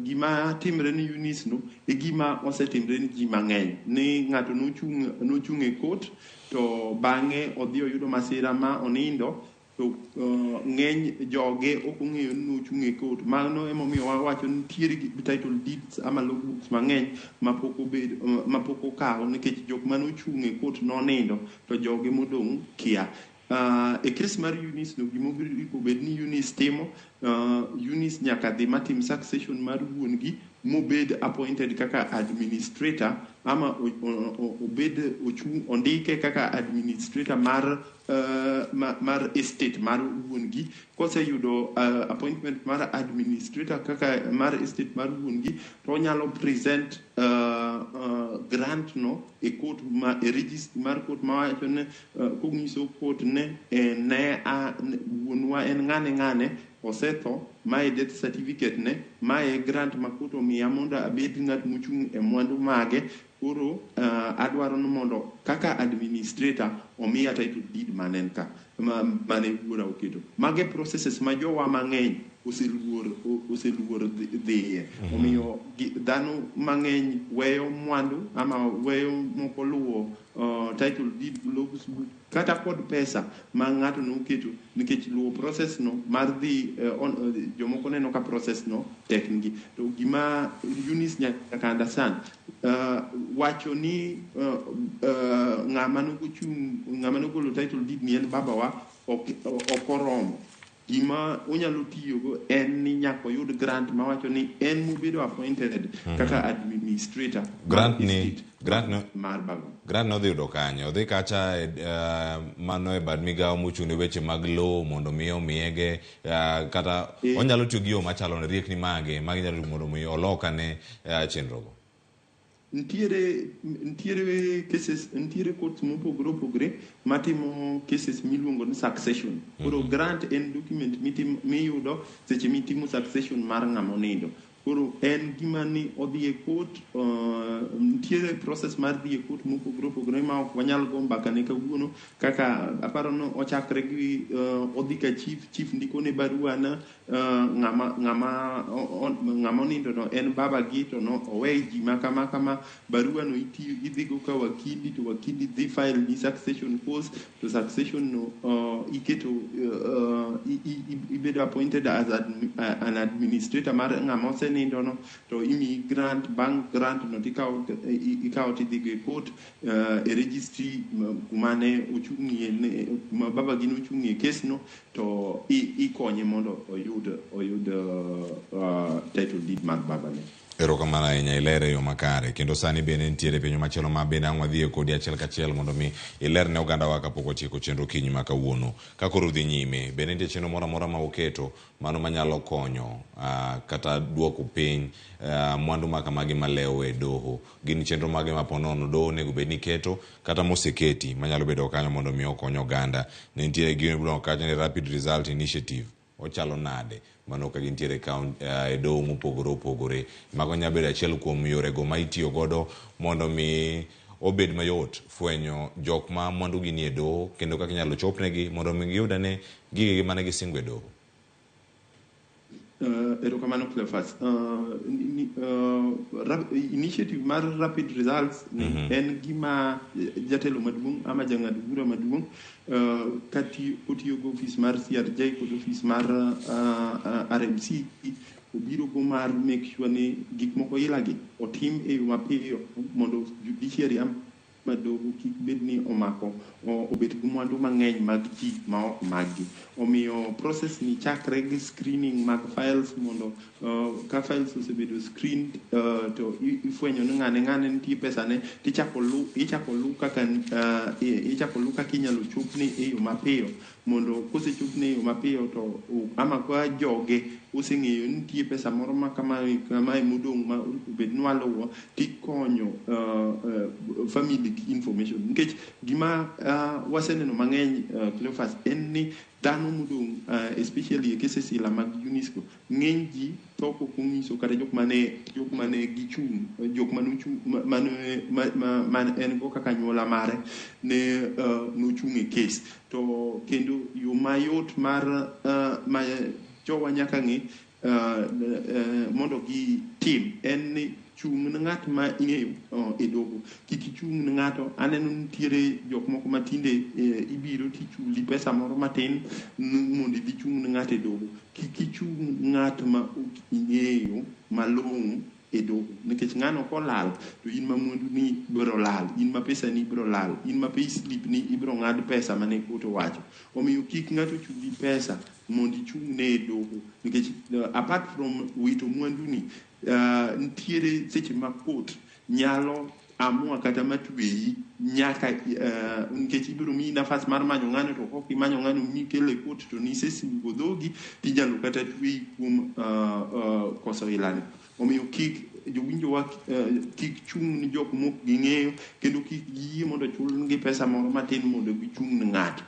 gima timre ni Eunice no e gima osetimre ni ji mang'eny, ni ng'ato nochung' e court to bang'e odhi oyudo masira ma onindo, to ng'eny joge ok ong'eyo ni nochung' e court. Mano emomiyo wawacho ni nitiere title deeds ama logbooks mang'eny mapok okaw, nikech jok manochung' e court nonindo to joge modong' kia. E case mar Eunice no, gimonego bed ni Eunice timo, Eunice nyaka dhi matim succession mar wuon gi mobed appointed kaka administrator ama obed ochung' ondike kaka administrator mar estate mar wuon gi. Koseyudo appointment mar administrator kaka mar estate mar wuon gi, to onyalo present grant no e court ma e register mar court mawacho ne kong'iso court ne wuonwa en ng'ane ng'ane. osetho, mae death certificate ne, mae e grant ma court omiya mondo abed ng'at mochung' e mwandu mage. Koro adwaro ni mondo kaka administrator omiya title deed manen ka mane wuora oketo. Mage processes ma jowa mang'eny oseluor dhiye. Omiyo dhano mang'eny weyo mwandu ama weyo moko luwo title deed, logs book kata kod pesa ma ng'ato noketo, nikech luwo process no mar dhi jomoko neno ka process no tek negi. To gima Eunice nyaka understand, wacho ni ng'ama nogochung', ng'ama nogolo title deed ni en babawa, ok oromo. Gima onyalo tiyogo en ni nyaka oyud grant mawacho ni en mobedo appointed kaka administrator Grant ni grant no mar baba. Grant no odhi yudo kanye? Odhi kacha e, mano e bad migawo mochung' ne weche mag lowo mondo mi omiyege, kata onyalo tiyo gi yo machalo ne riekni mage magi nyalo mondo mi olokane chenrogo. Nitiere cases, nitiere courts mopogore opogore matimo cases miluongo ni succession. Koro grant en document miyudo seche mitimo succession mar ng'ama onindo. Koro en gima ni odhi e court, nitiere process mar dhi e court mopogore opogore ma ok wanyal go mbaka ne kawuono. Kaka aparo ni ochakre gi odhi ka chief, chief ndikone barua na ng'ama onindo no en baba gi, to no owe ji ma kama kama. Barua no itiyo idhigo ka wakili, to wakili dhi file ni succession cause, to succession no iketo ibedo appointed as an administrator mar ng'ama osenindo no, to imiyi grant. Bang' grant no tikawo ikawo tidhigo e court, e registry kuma ne ochung'ie kuma babagi nochung'ie case no, to ikonye mondo oyud title deed mar babane. Erokamano ahinya, ilere e yo makare. Kendo sani bende nitiere penjo machielo ma bende ang' wadhiye kodi achiel kachiel mondo mi iler ne ogandawa kapok watieko chenro kinyi ma kawuono. Ka koro dhi nyime, bende nitie chenro moro amora ma uketo mano manyalo konyo kata duoko piny mwandu ma kamagi malewo e doho? Gin chenro mage ma ponono doho onego bed ni keto kata moseketi manyalo bedo kanyo mondo mi okony oganda? Ne nitiere gino miluongo kacha ni Rapid Result Initiative. Ochalo nade? Mano ka gintiere e doho mopogore opogore. Mago nyalo bedo achiel kuom yorego ma itiyo godo mondo mi obed mayot fwenyo jok ma mwandugi nie doho kendo kaka inyalo chopnegi mondo mi giyud ane gigegi mane gisingo e doho. Erokamano Cleophas. Initiative mar Rapid Results ni en gima jatelo maduong' ama jang'ad bura maduong' kotiyo gi ofis mar CRJ kod ofis mar RMC obiro go mar make sure ni gik moko ilagi otim e yo mapiyo mondo judiciary ama doho kik bed ni omako obet gi mwandu mang'eny mag ji ma ok maggi. Omiyo process ni chakre gi screening mag files mondo ka files osebedo screened, to ifwenyo ni ng'ane ng'ane nitie pesane, tichako lu ichako lu kaka ichako lu kaka inyalo chopne e yo mapiyo, mondo kosechopne e yo mapiyo to ama ka joge oseng'eyo ni nitie pesa moro ma kamae kamae modong' ma obed ni waluwo, tikonyo family gi information. Nikech gima waseneno mang'eny, Cleophas, en ni dhano modong', especially e cases ila mag UNESCO, ng'eny ji tho kok ong'iso kata jok mane gichung' jok mane ochung' mane ma en go kaka anyuola mare ne nochung' e case. To kendo yo mayot mar ma jowa nyaka ng'e mondo gitim en ni chung' ne ng'at ma ing'eyo e doho. Kik ichung' ne ng'ato. Aneno nitiere jok moko matinde ibiro tichuli pesa moro matin mondo idhi chung' ne ng'ato e doho. Kik ichung' ng'at ma ok ing'eyo malong'o e doho, nikech ng'ano kolal to in ma mwandu ni biro lal, in ma pesa ni biro lal, in ma payslip ni ibiro ng'ad pesa mane court owacho. Omiyo kik ng'ato chuli pesa mondo ichung' ne e doho, nikech apart from wito mwandu ni, nitiere seche ma court nyalo amua kata matweyi nyaka nikech ibiro miyi nafas mar manyo ng'ano, to kok imanyo ng'ano mikelo e court to nisesingo dhogi, tinyalo kata tweyi kuom koso ilani. Omiyo kik jowinjowa kik chung' ni jok mok ging'eyo, kendo kik giyie mondo chulgi pesa moro matin mondo gichung' ne ng'ato.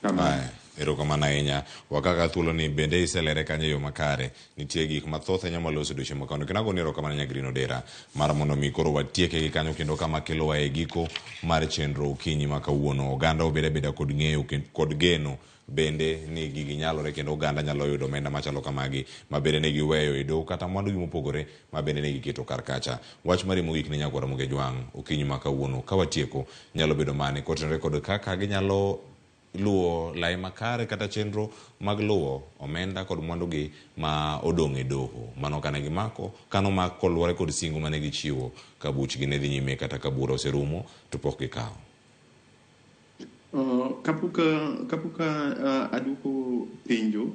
Aya, Erokamano ahinya. Wakaka thuolo ni bende iselere kanyo e yo makare. Nitie gik mathoth ahinya maloso odiochieng' ma kawuono. Kendo agoni erokamano nya Green Odera mar mondo mi koro watieke gi kanyo kendo kama kelowa e giko mar chenro okinyi ma kawuono. Oganda obed abeda kod ng'eyo kod geno bende ni gigi nyalore kendo oganda nyalo yudo omenda machalo kamagi ma bende ne giweyo e doho kata mwandu gi mopogore ma bende ne giketo kar kacha. Wach mari mogik ne nyakwar Ramogi Ajwang' okinyi ma kawuono ka watieko nyalo bedo mane kotenore kod kaka ginyalo luwo lai makare kata chenro mag luwo omenda kod mwandugi ma odong' e doho mano kane gimako kano mak koluwore kod singo mane gichiwo ka buchgi ne dhi nyime kata ka bura oserumo to pok gikawo. Kapok aduoko penjo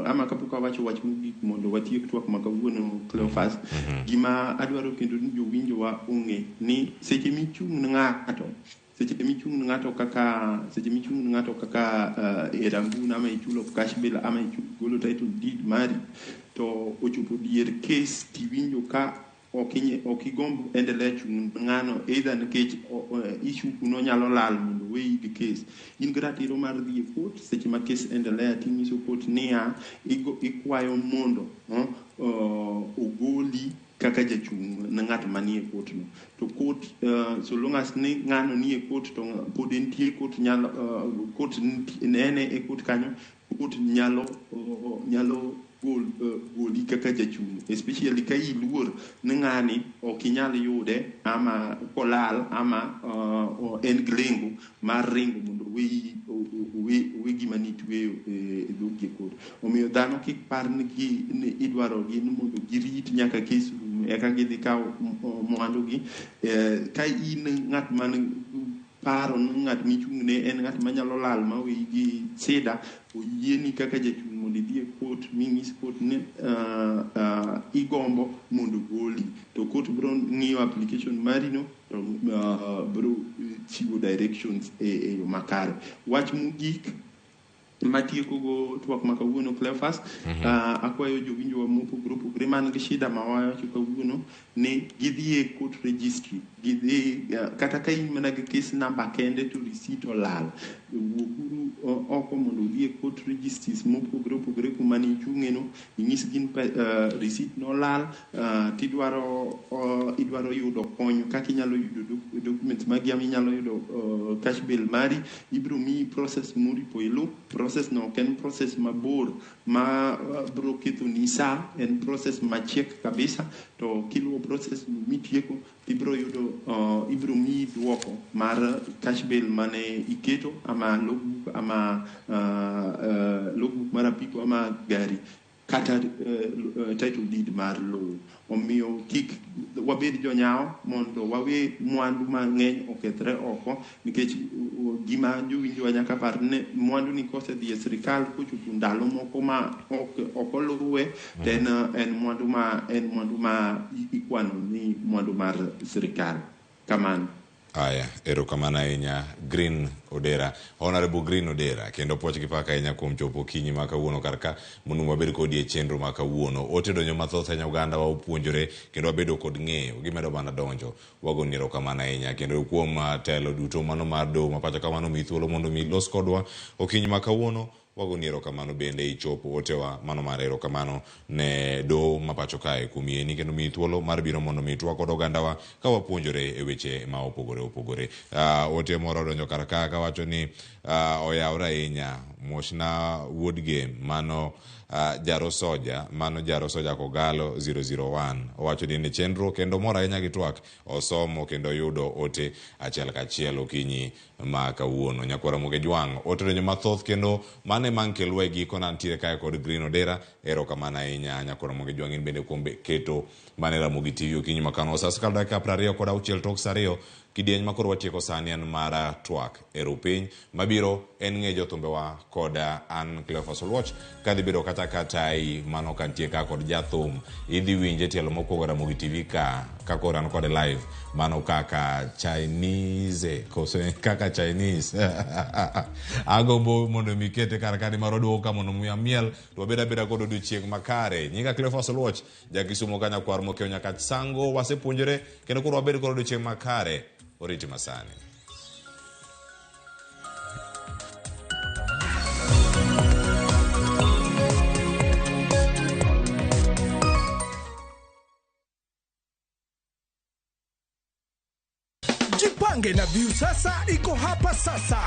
ama kapok awacho wach mogik mondo watiek twak ma kawuono, Cleophas, gima adwaro kendo ni jowinjowa ong'e ni seche michung' ne ng'ato, seche michung' ne ng'ato kaka seche michung' ne ng'ato kaka e rang'un ama ichulo cash bail ama igolo title deed mari to ochopo dier case tiwinjo ka ok igomb endelea chung' ne ng'ano, either nikech issue kuno nyalo lal mondo weyi gi case, in gi ratiro mar dhi e court seche ma case endelea tinyiso court niya ikwayo mondo ogoli kaka jachung' ne ng'at manie court no. To court, so long as ni ng'ano nie court to pod entie court, nyalo court nene e court kanyo, court nyalo goli kaka jachung', especially ka iluor ni ng'ani ok inyal yude ama kolal ama en gi lengo mar ringo mondo oweyi owe gima nitweyo e dhogi e court. Omiyo dhano kik par ni ni idwaro gi ni mondo girit nyaka case rum eka gidhi kawo mwandugi. Ka in ng'at man paro ni ng'at michung'ne en ng'at manyalo lal ma weyi gi sida, oyieni kaka jachung' mondo idhi e court ming'is court ni igombo mondo goli, to court biro ng'iyo application mari no to biro chiwo directions e yo makare. Wach mogik matieko go twak ma kawuono, Cleophas, akwayo jowinjowa mopogore opogore man gi shida ma wawacho kawuono ni gidhi e court registry, gidhi kata ka in mana gi case number kende to receipt olal, wuoguru oko mondo udhi e court registries mopogore opogore kuma nichung'e no, inyisgi ni receipt nolal, tidwaro idwaro yudo kony kaka inyalo yudo documents magi ama inyalo yudo cash bail mari. Ibiro miyi process moripo ilu. Process no ok en process mabor ma biro kethoni sa, en process machiek kabisa. To kiluwo process no mitieko, ibiro yudo ibiro miyi duoko mar cash bail mane iketo ama logbook ama logbook mar apiko ama gari kata title deed mar lowo. Omiyo kik wabed jonyawo mondo wawe mwandu mang'eny okethre oko, nikech gima jowinjowa nyaka par ni mwandu ni kosedhi e sirikal kochopo ndalo moko ma ok oluwe to en mwandu ma ikwano ni mwandu mar sirikal kamano. Aya, erokamano ahinya Green Odera, Honorable Green Odera, kendo puoch gi pak ahinya kuom chopo okinyi ma kawuono kar ka mondo wabed kodi e chenro ma kawuono. Ote donjo mathoth ahinya, oganda wa opuonjore kendo wabedo kod ng'eyo, gimedo mana donjo. Wagoni erokamano ahinya kendo kuom telo duto mano mar doho ma pacho kamano mi thuolo mondo mi los kodwa okinyi ma kawuono. Wagoni erokamano bende ichopo otewa mano mar erokamano ne doho ma pacho kae kuom yieni kendo miyi thuolo mar biro mondo mi twak kod ogandawa ka wapuonjore e weche ma opogore opogore. Ote moro odonjo kar ka kawacho ni oyawre ahinya, mosna wuod Gem mano Jaro Soja, mano Jaro Soja Kogalo 001. Owacho ni en e chenro kendo mor ahinya gi twak osomo kendo yudo ote achiel kachiel okinyi ma kawuono. Nyakwara Ramogi Jwang' ote donjo mathoth kendo mano ema nkelwa e giko nantiere kae kod Green Odera. Erokamano ahinya nyakwara Ramogi Jwang' in bende kuom keto mane Ramogi TV okinyi ma kawuono. Sa osekalo dakika 26 tok sa 2. Kidieny ma koro watieko sani en mar twak e rupiny mabiro en ng'e jothumbewa kod an Cleophas Oluoch kadhi bedo kata katai mano kantie ka kod jathum idhi winje tielo mokwongo Ramogi TV ka koro an kode live mano kaka Chinese koso kaka Chinese agombo mondo mi kete kar ka nimar oduogo ka mondo mi amiel to wabed abeda kod odiochieng' makare. Nyinga Cleophas Oluoch jakisumo ka nyakwar mokiewo nyaka sango wasepuonjore kendo koro wabed kod odiochieng' makare oriti masani. Jipange na Viusasa iko hapa sasa.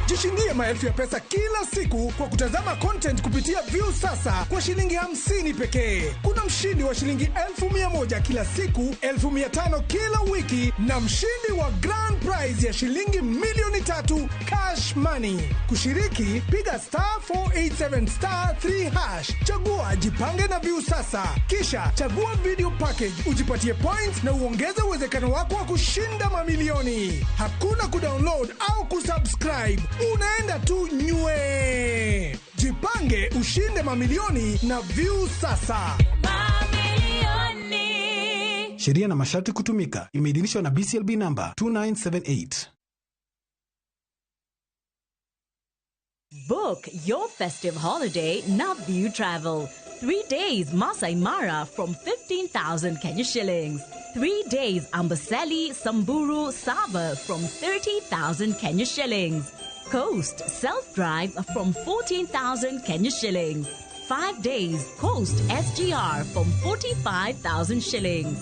Jishindie maelfu ya pesa kila siku kwa kutazama content kupitia Viusasa kwa shilingi 50 pekee. Kuna mshindi wa shilingi 100,000 kila siku, 500,000 kila wiki na mshindi wa grand prize ya shilingi 3,000,000 cash money. Kushiriki, piga star 487 star 3 hash, chagua Jipange na Viusasa, kisha chagua video package, ujipatie points na uongeze uwezekano wako wa kushinda mamilioni. Hakuna kudownload au kusubscribe, unaenda tu nywe. Jipange ushinde mamilioni na Viusasa. Sheria na masharti kutumika. Imeidhinishwa na BCLB namba 2978. Book your festive holiday Naview Travel. 3 days Masai Mara from 15,000 Kenya shillings. 3 days Amboseli, Samburu, Sava from 30,000 Kenya shillings. Coast self-drive from 14,000 Kenya shillings. 5 days Coast SGR from 45,000 shillings.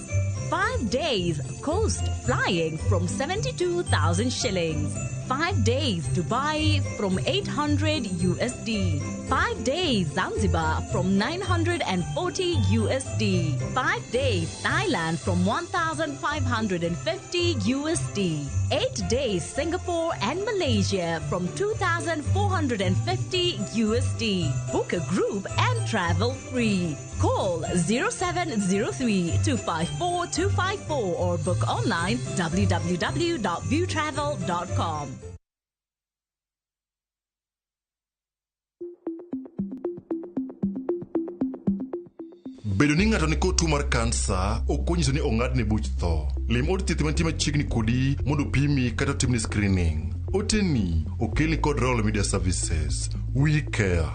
5 days Coast flying from 72,000 shillings. 5 days Dubai from 800 USD. 5 days Zanzibar from 940 USD. 5 days Thailand from 1,550 USD. 8 days Singapore and Malaysia from 2,450 USD. Book a group and travel free. Call 0703 254 254 or book online www.viewtravel.com. Bedo ni ng'ato nikod tuo mar kansa ok onyiso ni ong'adne buch tho. Lim od thieth mantie machiegni kodi mondo opimi kata otimni screening. Oteni okelni kod Royal Media Services. We care.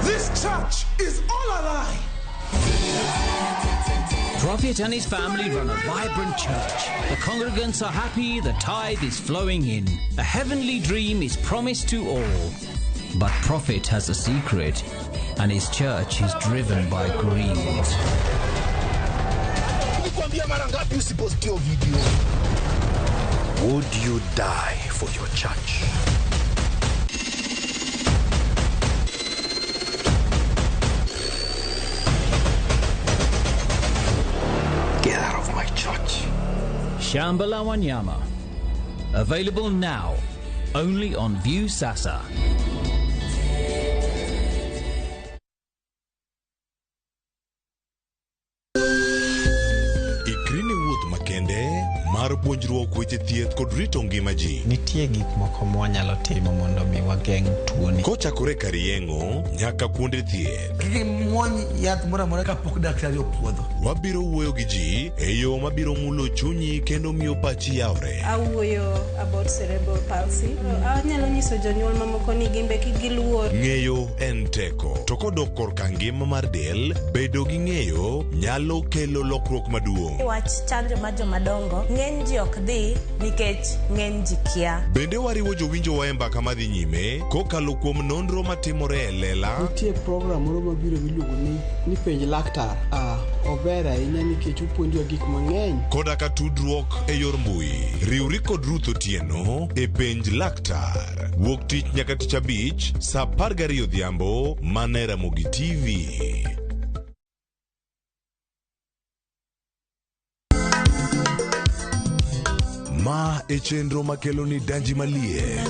This church is all a lie. Prophet and his family run a vibrant church. The congregants are happy, the tithe is flowing in. A heavenly dream is promised to all. But Prophet has a secret, and his church is driven by greed. Nilikwambia mara ngapi usipost hiyo video? Would you die for your church? Get out of my church. Shamba la Wanyama. Available now, only on View Sasa. Ikri ne wuoth makende mar puonjruok weche thieth kod rito ngima ji. Nitie gik moko mwanyalo timo mondo mi wageng' tuoni. Kochakore kar yeng'o nyaka kuonde thieth. Kik imuony yath moro amora kapok daktari opuodho. Wabiro wuoyo gi ji e yo mabiro mulo chunyi kendo miyo pachi yawre. Awuoyo about cerebral palsy. Anyalo nyiso jonyuol mamoko ni gimbe kik giluor. Ng'eyo en teko. To kodok korka ngima mar del, bedo gi ng'eyo nyalo kelo lokruok maduong'. Wach chanjo mar jomadongo, ng'eny ji ok dhi nikech ng'eny ji kia. Bende wariwo jowinjowa e mbaka madhi nyime kokalo kuom nonro matimore e lela. Nitie program moro mabiro miluongo ni penj laktar. Ober ahinya nikech opuonjowa gik mang'eny. Koda ka tudruok e yor mbui. Riwri kod Ruth Otieno e penj laktar. Wuok tich nyaka tich abich saa 12 odhiambo mana e Ramogi TV. Ma e chenro makelo ni danji maliet.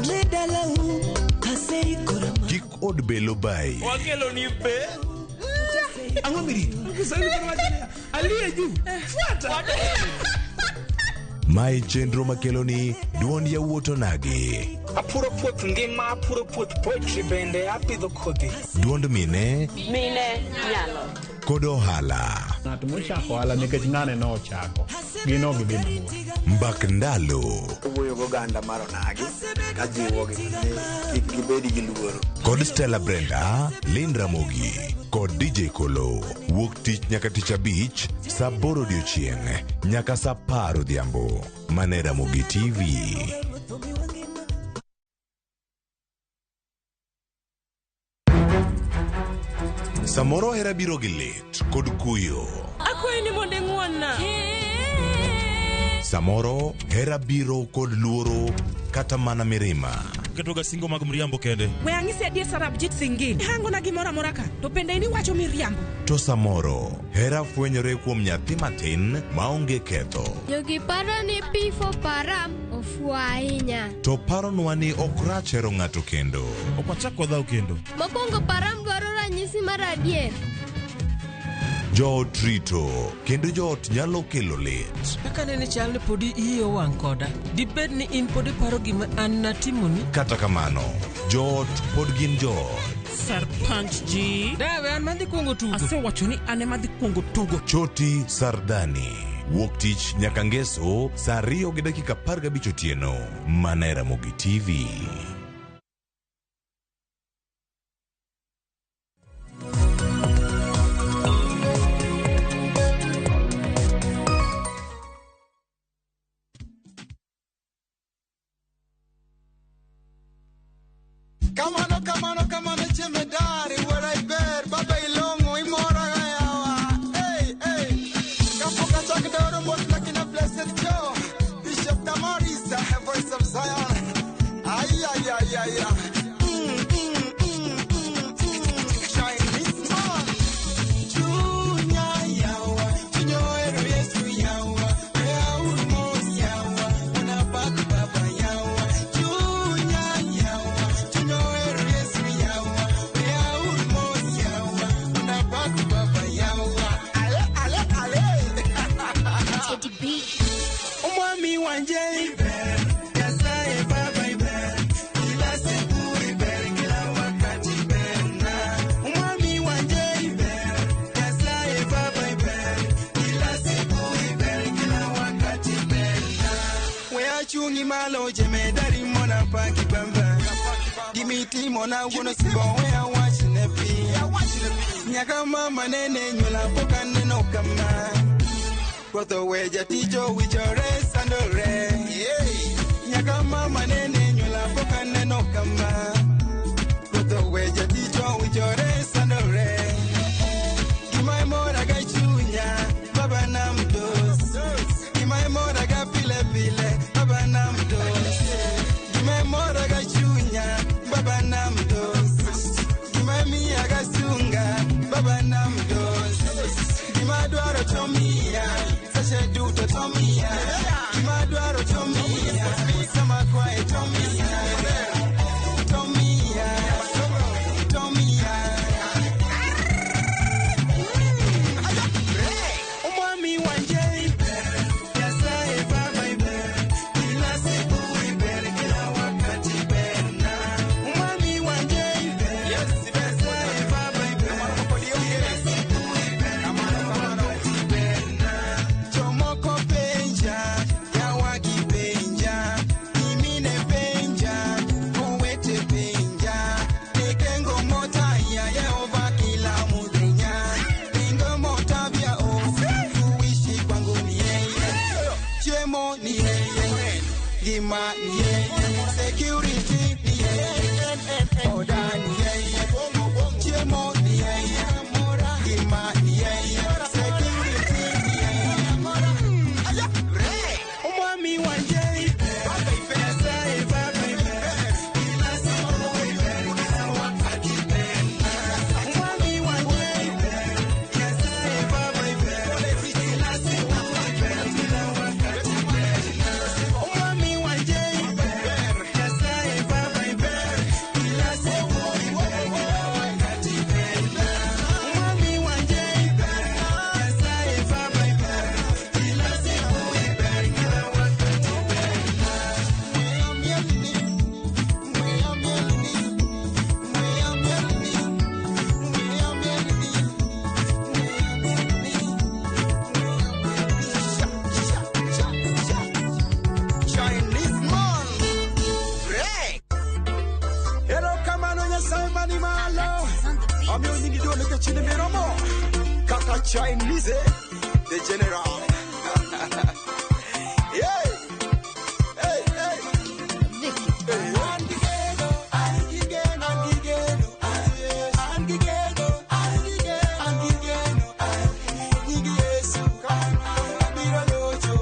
Kik od belo bai. Wakelo ni be. Ang'o mirito? Kiswahili kama aliye juu. Fuata. Ma e chenro makelo ni duond yawuot onagi. Apuro puoth ngima, apuro puoth poetry bende apidho kodhi. Duond mine Mine nyalo. kod ohala. Ng'at mochako ohala nikech ng'ane nochako, gin ok gidhi mabor. Mbak ndalo. Owuoyo goganda mar onagi kajiwogi ni kik gibed gi luoro. Kod Stella Brenda, Lynn Ramogi. Kod DJ Kolo wuok tich nyaka tich abich saa aboro odiochieng' nyaka saa apar odhiambo mana e Ramogi TV. Samoro hera biro gi lit kod kuyo. Akwayi ni mondo ing'won-na. Samoro hera biro kod luoro kata mana mirima. Ketoga singo mag mriambo kende. We ang'isi adier Sarabjit Singh Gill. Hangona gimoro amora ka, to bende in iwacho miriambo. To samoro hera fwenyore kuom nyathi matin maonge ketho. Jogi paro ni P4 Param ofuwo ahinya. To paronwa ni ok rach hero ng'ato kendo. Ok wachak wadhaw kendo. Mokwongo Param dwaro ranyisi mar adier. Joot rito kendo joot nyalo kelo lit. Kaka nene chal ni podi iyi owang' koda. Dibed ni in pod iparo gima an natimoni? Kata kamano, joot pod gin joot. Sarpanch ji. Dawe an madhi kuongo tugo. Asewacho ni an ema adhi kuongo tugo. Choti Sardani. Wuok tich nyaka ngeso saa 2:15 otieno. Mana e Ramogi TV. Kamano kamano kamano jemedari wuora iber baba ilong'o imora ga yawa. Hey, hey. Kapok achak doro mos lakina blessed Joe Bishop Damaris, voice of Zion. Ay ay ay ay ay. Chinese man. Chunya yawa, chunyo ero Yesu yawa, ea urmos yawa, unapak baba yawa. Chunya yawa, chunyo ero Yesu yawa, ea urmos yawa, unapak baba yawa. Ale ale ale. Umwami wanje iber, Nyasaye baba iber, kila siku iber, kila wakati iber na. Umwami wanje iber, Nyasaye baba iber, kila siku iber, kila wakati iber na. We achungi malo jemedari mona paki bamba. Gimitimo na wuono sibo we awach ne pi. Nyaka mama nene nyuola pok aneno kama. Ruoth we jaticho wichore sandore. Nyaka mama nene nyuola pok aneno kama. Ruoth we jaticho wichore sandore. Gima imora ga chunya baba nam dos. Gima imora ga pile pile baba nam dos. Gima imora ga chunya baba nam dos. Gima miya ga sunga baba nam dos. Gima dwaro chomia seche duto tomia. Gima dwaro chomia sama kwae tomia. Tomia, tomia. Umwami wanje iber, Nyasaye baba iber, kila siku iber, kila wakati iber na. Umwami wanje iber, Nyasaye baba iber, kila siku iber, kila wakati iber na. Jomoko penja, yawagi penja, nyimine penja, owete penja, nikengo motaya Yehova kila muthenya, ringo motabia o, kuishi kwangu ni yeye, chiemo ni yeye, ngima ni yeye, security ni yeye, oda ni yeye, chiemo ni yeye, ngima ni yeye, security ni yeye. Umwami wanje iber, Nyasaye baba iber, kila siku iber, kila wakati iber. Umwami wanje iber, Nyasaye baba iber, kila siku iber, kila wakati iber. Umwami wanje iber, Nyasaye baba iber, kila siku iber, kila wakati iber. Umwami wanje iber, Nyasaye baba iber, kila siku iber, kila wakati iber. Amiyo nyingi duong' nikech in miromo. Kaka Chinese, the general. Yeah. Hey, hey. An gi geno, an gi geno, an gi geno, an gi geno, an gi geno, an gi geno, nying Yesu abiro locho.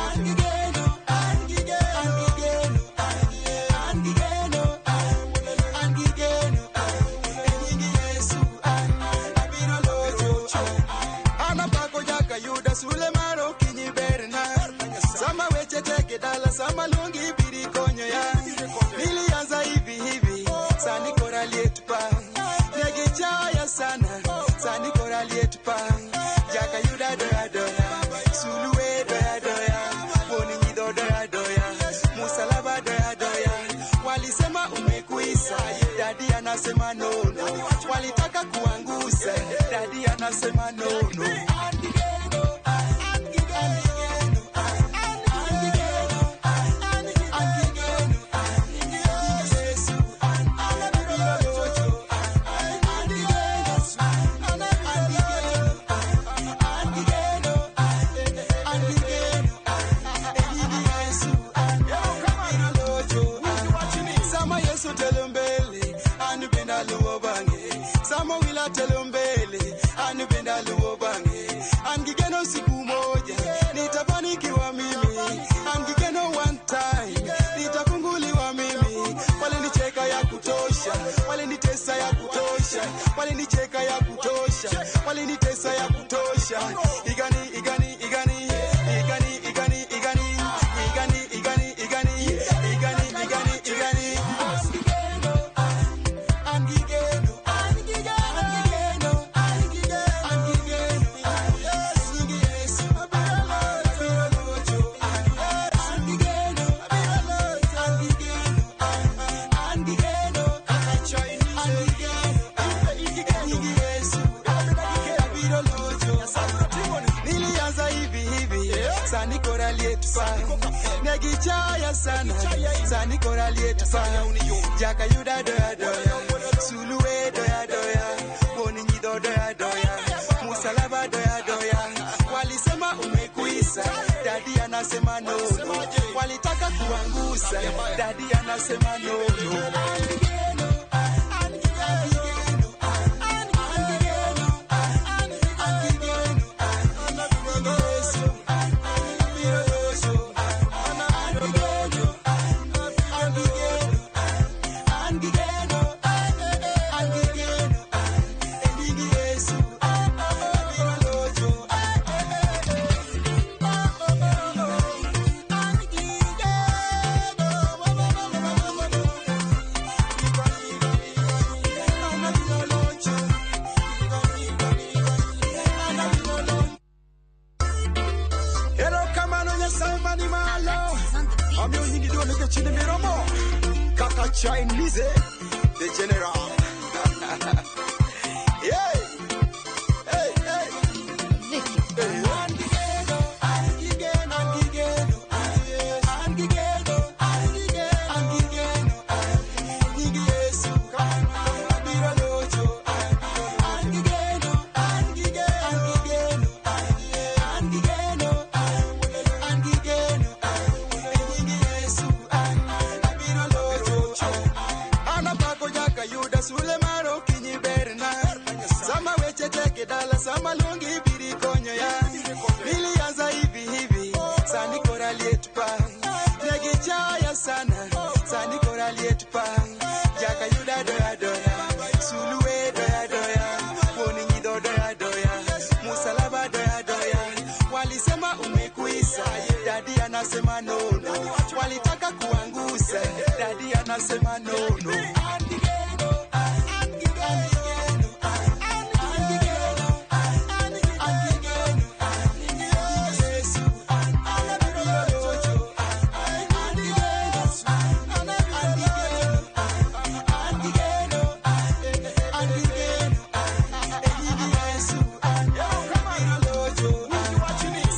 An gi geno, an gi geno, an gi geno, an gi geno, an gi geno, nying Yesu abiro locho. An apako nyaka yuda sule mar okinyi berna. Sama weche tek e dala, sama luongi biri konyo ya. Nilianza hivi hivi, sani kora liet pa. Negichaya sana, sani kora liet pa. Jaka yuda doya doya, sulwe doya doya, poni nyidho doya doya, musalaba doya doya. Walisema umekuisa, dadi anasema no no. Walitaka kuangusa, dadi anasema no no. Sama Yesu telo mbele, an bende aluwo bang'e. Sama wila telo mbele, an bende aluwo bang'e. An gi geno siku moja, nitafanikiwa mimi. An gi geno one time, nitafunguliwa mimi. Walinicheka ya kutosha, walinitesa ya kutosha, walinicheka ya kutosha, walinitesa ya kutosha. Igani, igani, igani, igani, igani, igani, igani, igani, igani, igani, igani, igani. Nilianza hivi hivi, sani kora liet pa. Negichaya sana, sani kora liet pa. Jaka yuda doya doya, sulwe doya doya, poni nyidho doya doya, musalaba doya doya. Walisema umekuisa, dadi anasema no no. Walitaka kuangusa, dadi anasema no no. Erokamano Nyasaye mani malo. Amiyo nyingi duong' nikech in miromo. Kaka Chinese, the general. Yeah. Hey, hey. An gi geno, an gi geno, an gi geno, an gi geno, an gi geno, an gi geno, nying Yesu abiro locho. An gi geno, an gi geno, an gi geno, an gi geno, an gi geno, nying Yesu abiro locho. An apako nyaka yuda sule mar okinyi berna. Sama weche tek e dala, sama luongi biri konyo ya. Nilianza hivi hivi, sani kora liet pa. Negichaya sana, sani kora liet pa. Jaka yuda doya doya, sulwe doya doya, poni nyidho doya doya, musalaba doya doya. Walisema umekuisa, dadi anasema no no. Walitaka kuangusa, dadi anasema no no.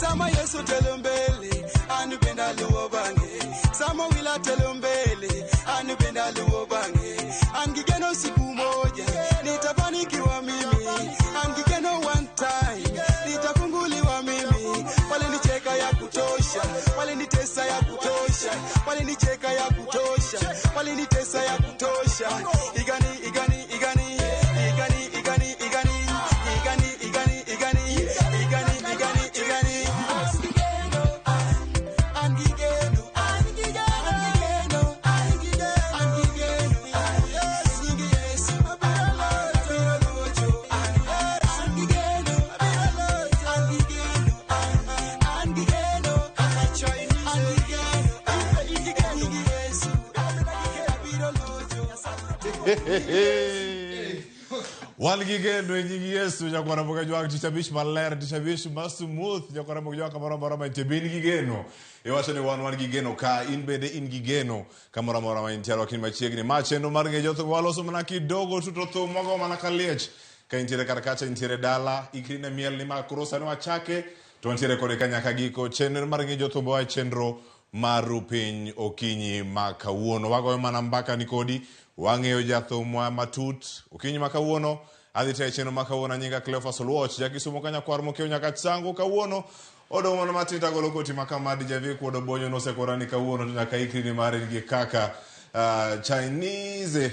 Sama Yesu telo mbele, an bende aluwo bang'e. Sama wila telo mbele, an bende aluwo bang'e. An gi geno siku moja, nitafanikiwa. Wan gi geno e nying Yesu nyakwara moga jwang' tich abich maler, tich abich ma smooth nyakwara moga jwang' kamoro amora mantie. Be in gi geno? Iwacho ni wan wan gi geno ka, in bende in gi geno kamoro amora ma intie arwakni machiegni. Ma chenro mar ng'e jothum waloso mana kidogo tu to thum wago mana ka liech. Ka intiere kar kacha intiere dala, ikri ne miel ni ma koro sani wachake to wantiere kode ka nyaka giko. Chenro mar ng'e jothum wa e chenro mar Ru Piny okinyi ma kawuono. Wagoyo mana mbaka ni kodi, wang'eyo jathumwa matut. Okinyi ma kawuono, adhi tayo chenro ma kawuono anyinga Cleophas Oluoch, jakisumo ka nyakwar mokiewo nyaka Chango kawuono. Odong' mana matin tagolo koti ma kama Dijavik wuod Obonyo nosekora ni kawuono to nyaka ikri ni mar in gi kaka Chinese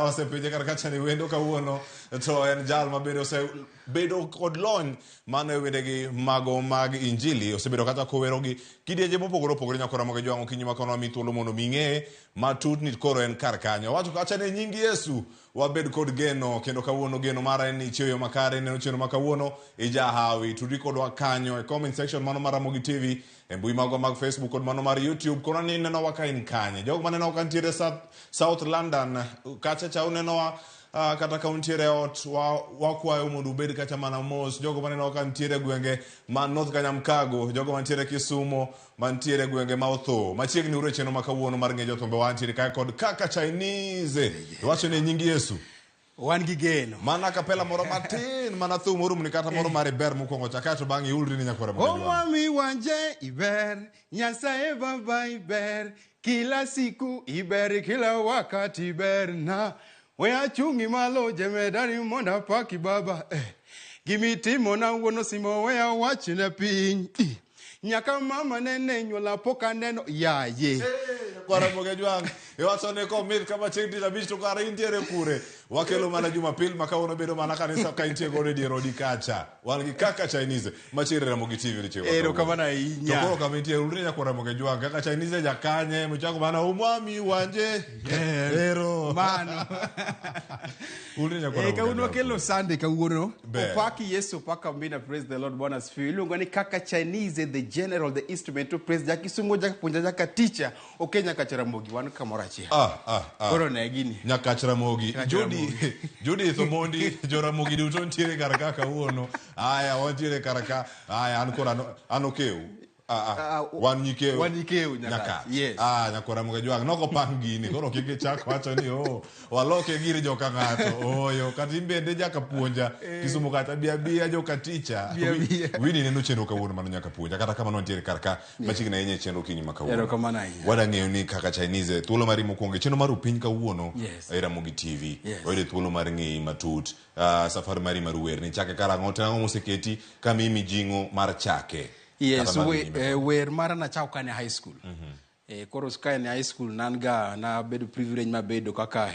osepenje kar kacha ni wendo kawuono to en jal ma bende osebedo kod lony mano e wendegi mago mag injili osebedo kata kowerogi kidienje mopogore opogore nyakora moge jwang' okinyi ma kono mi thuolo mondo mi ng'e matut ni koro en kar kanyo wacho kacha ne nying Yesu wabed kod geno kendo kawuono geno mara en ni ichiew yo makare neno chenro ma kawuono ijahawi tudri kodwa kanyo e comment section mano mar Ramogi TV e mbui magwa mag Facebook kod mano mar YouTube kona ni nenowa ka in kanye jogo manenowa ka nitiere South London kacha cha unenowa kata ka untiere e ot wakwayo mondo ubed kacha mana mos jogo manenowa ka nitiere e gwenge ma North Kanyamkago jogo mantiere Kisumo mantiere e gwenge ma otho machiegni uru e chenro ma kawuono mar ng'e jothumbe wantiere kae kod kaka Chinese iwacho ni nying Yesu wan gi geno mana kapela moro matin mana thum orumni kata moro mar iber mokwongo cha kaeto bang'e iulri ni nyakwara mondo Omwami wanje iber, Nyasaye baba iber, kila siku iber, kila wakati iber na. We achungi malo jemedari mondo apaki baba eh. Gimitimo na wuon osimo we awach ne piny. Eh. Nyaka mama nene nyuola pok aneno yaye. Kwara moge jwang' iwacho ni komit kama chieng' tich abich to kara intiere kure wakelo mana jumapil ma kawuono bedo mana kanisa ka intie godo e dier odi kacha wan gi kaka Chinese machiegni Ramogi TV ni chieng' Erokamano ahinya. to koro kama intie ulri nyakwara moge jwang' kaka Chinese jakanye michako mana umwami wanje ero Mano. ulri nyakwara Eh, moge kawuono jwang'. wakelo Sunday kawuono. Ber. Opaki Yesu opaka mbina praise the Lord Bwana asifiwe. Iluongo ni kaka Chinese the general the instrumental praise Jakisumo japuonja jaka teacher Okenya nyaka Ramogi wan kamoro achiel. Koro ne gini. Nyakach Ramogi. Nyakach Judi, Ramogi. Judith Omondi, jo-Ramogi duto nitiere kar ka kawuono. Aya, wantiere kar ka. Aya, an koro an okew. Wan nyikew. Wan nyikew, Nyakach. Yes. Nyakwar Ramogi Ajwang'. Nok opang gini. Koro kik ichak wacho ni oh, waloke gir joka ng'ato. Oyo, kata in bende jaka puonja. Kisumu kata bia bia joka ticha. Bia bia. Wini neno chenro kawuono mano nyaka puonja. Kata kamano wantiere kar ka. Machiegni ahinya e chenro okinyi ma kawuono. Erokamano ahinya. Wadwa ng'eyo ni kaka Chinese thuolo mari mokwongo e chenro mar Upiny kawuono Yes. e Ramogi TV. Yes. Wayudo thuolo mar ng'eyi matut. Safari mari mar wer ni chake karang'o to ang'o moseketi ka miyi mijing'o mar chake. Yes, Kata mar dhi nyime. wer mara nachako kane high school. Koro ka en high school nan ga nabedo privilege mabedo kaka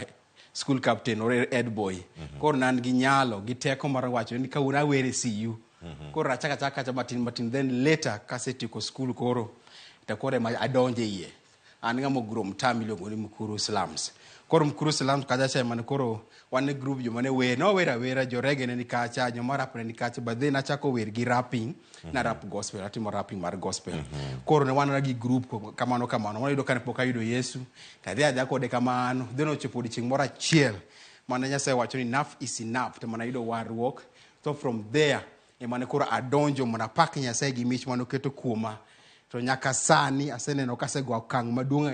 school captain or head boy. Koro nan gi nyalo gi teko mar wacho ni kawuono awer e CU. Koro achako achaka kacha matin matin then later kasetieko school koro to koro ema adonje iye. An ng'ama oguro mtaa miluongo ni Mukuru Slums. Koro Mukuru Slums kacha cha ema ne koro wan e group joma ne wer. Ne wawer awera, jo reggae ne ni kacha, joma rap ne ni kacha, but then achako wer gi rapping, na rap gospel, atimo rapping mar gospel. Koro ne wan gi group kamano kamano. Wayudo kane pok ayudo Yesu, to adhi adhiya kode kamano. Then ochopo odiochieng' moro achiel mane Nyasaye wacho ni enough is enough, to mana ayudo warruok. So from there, ema ne koro adonjo mondo apak Nyasaye gi mich mane oketo kuoma. To nyaka sani aseneno kasego okang' maduong'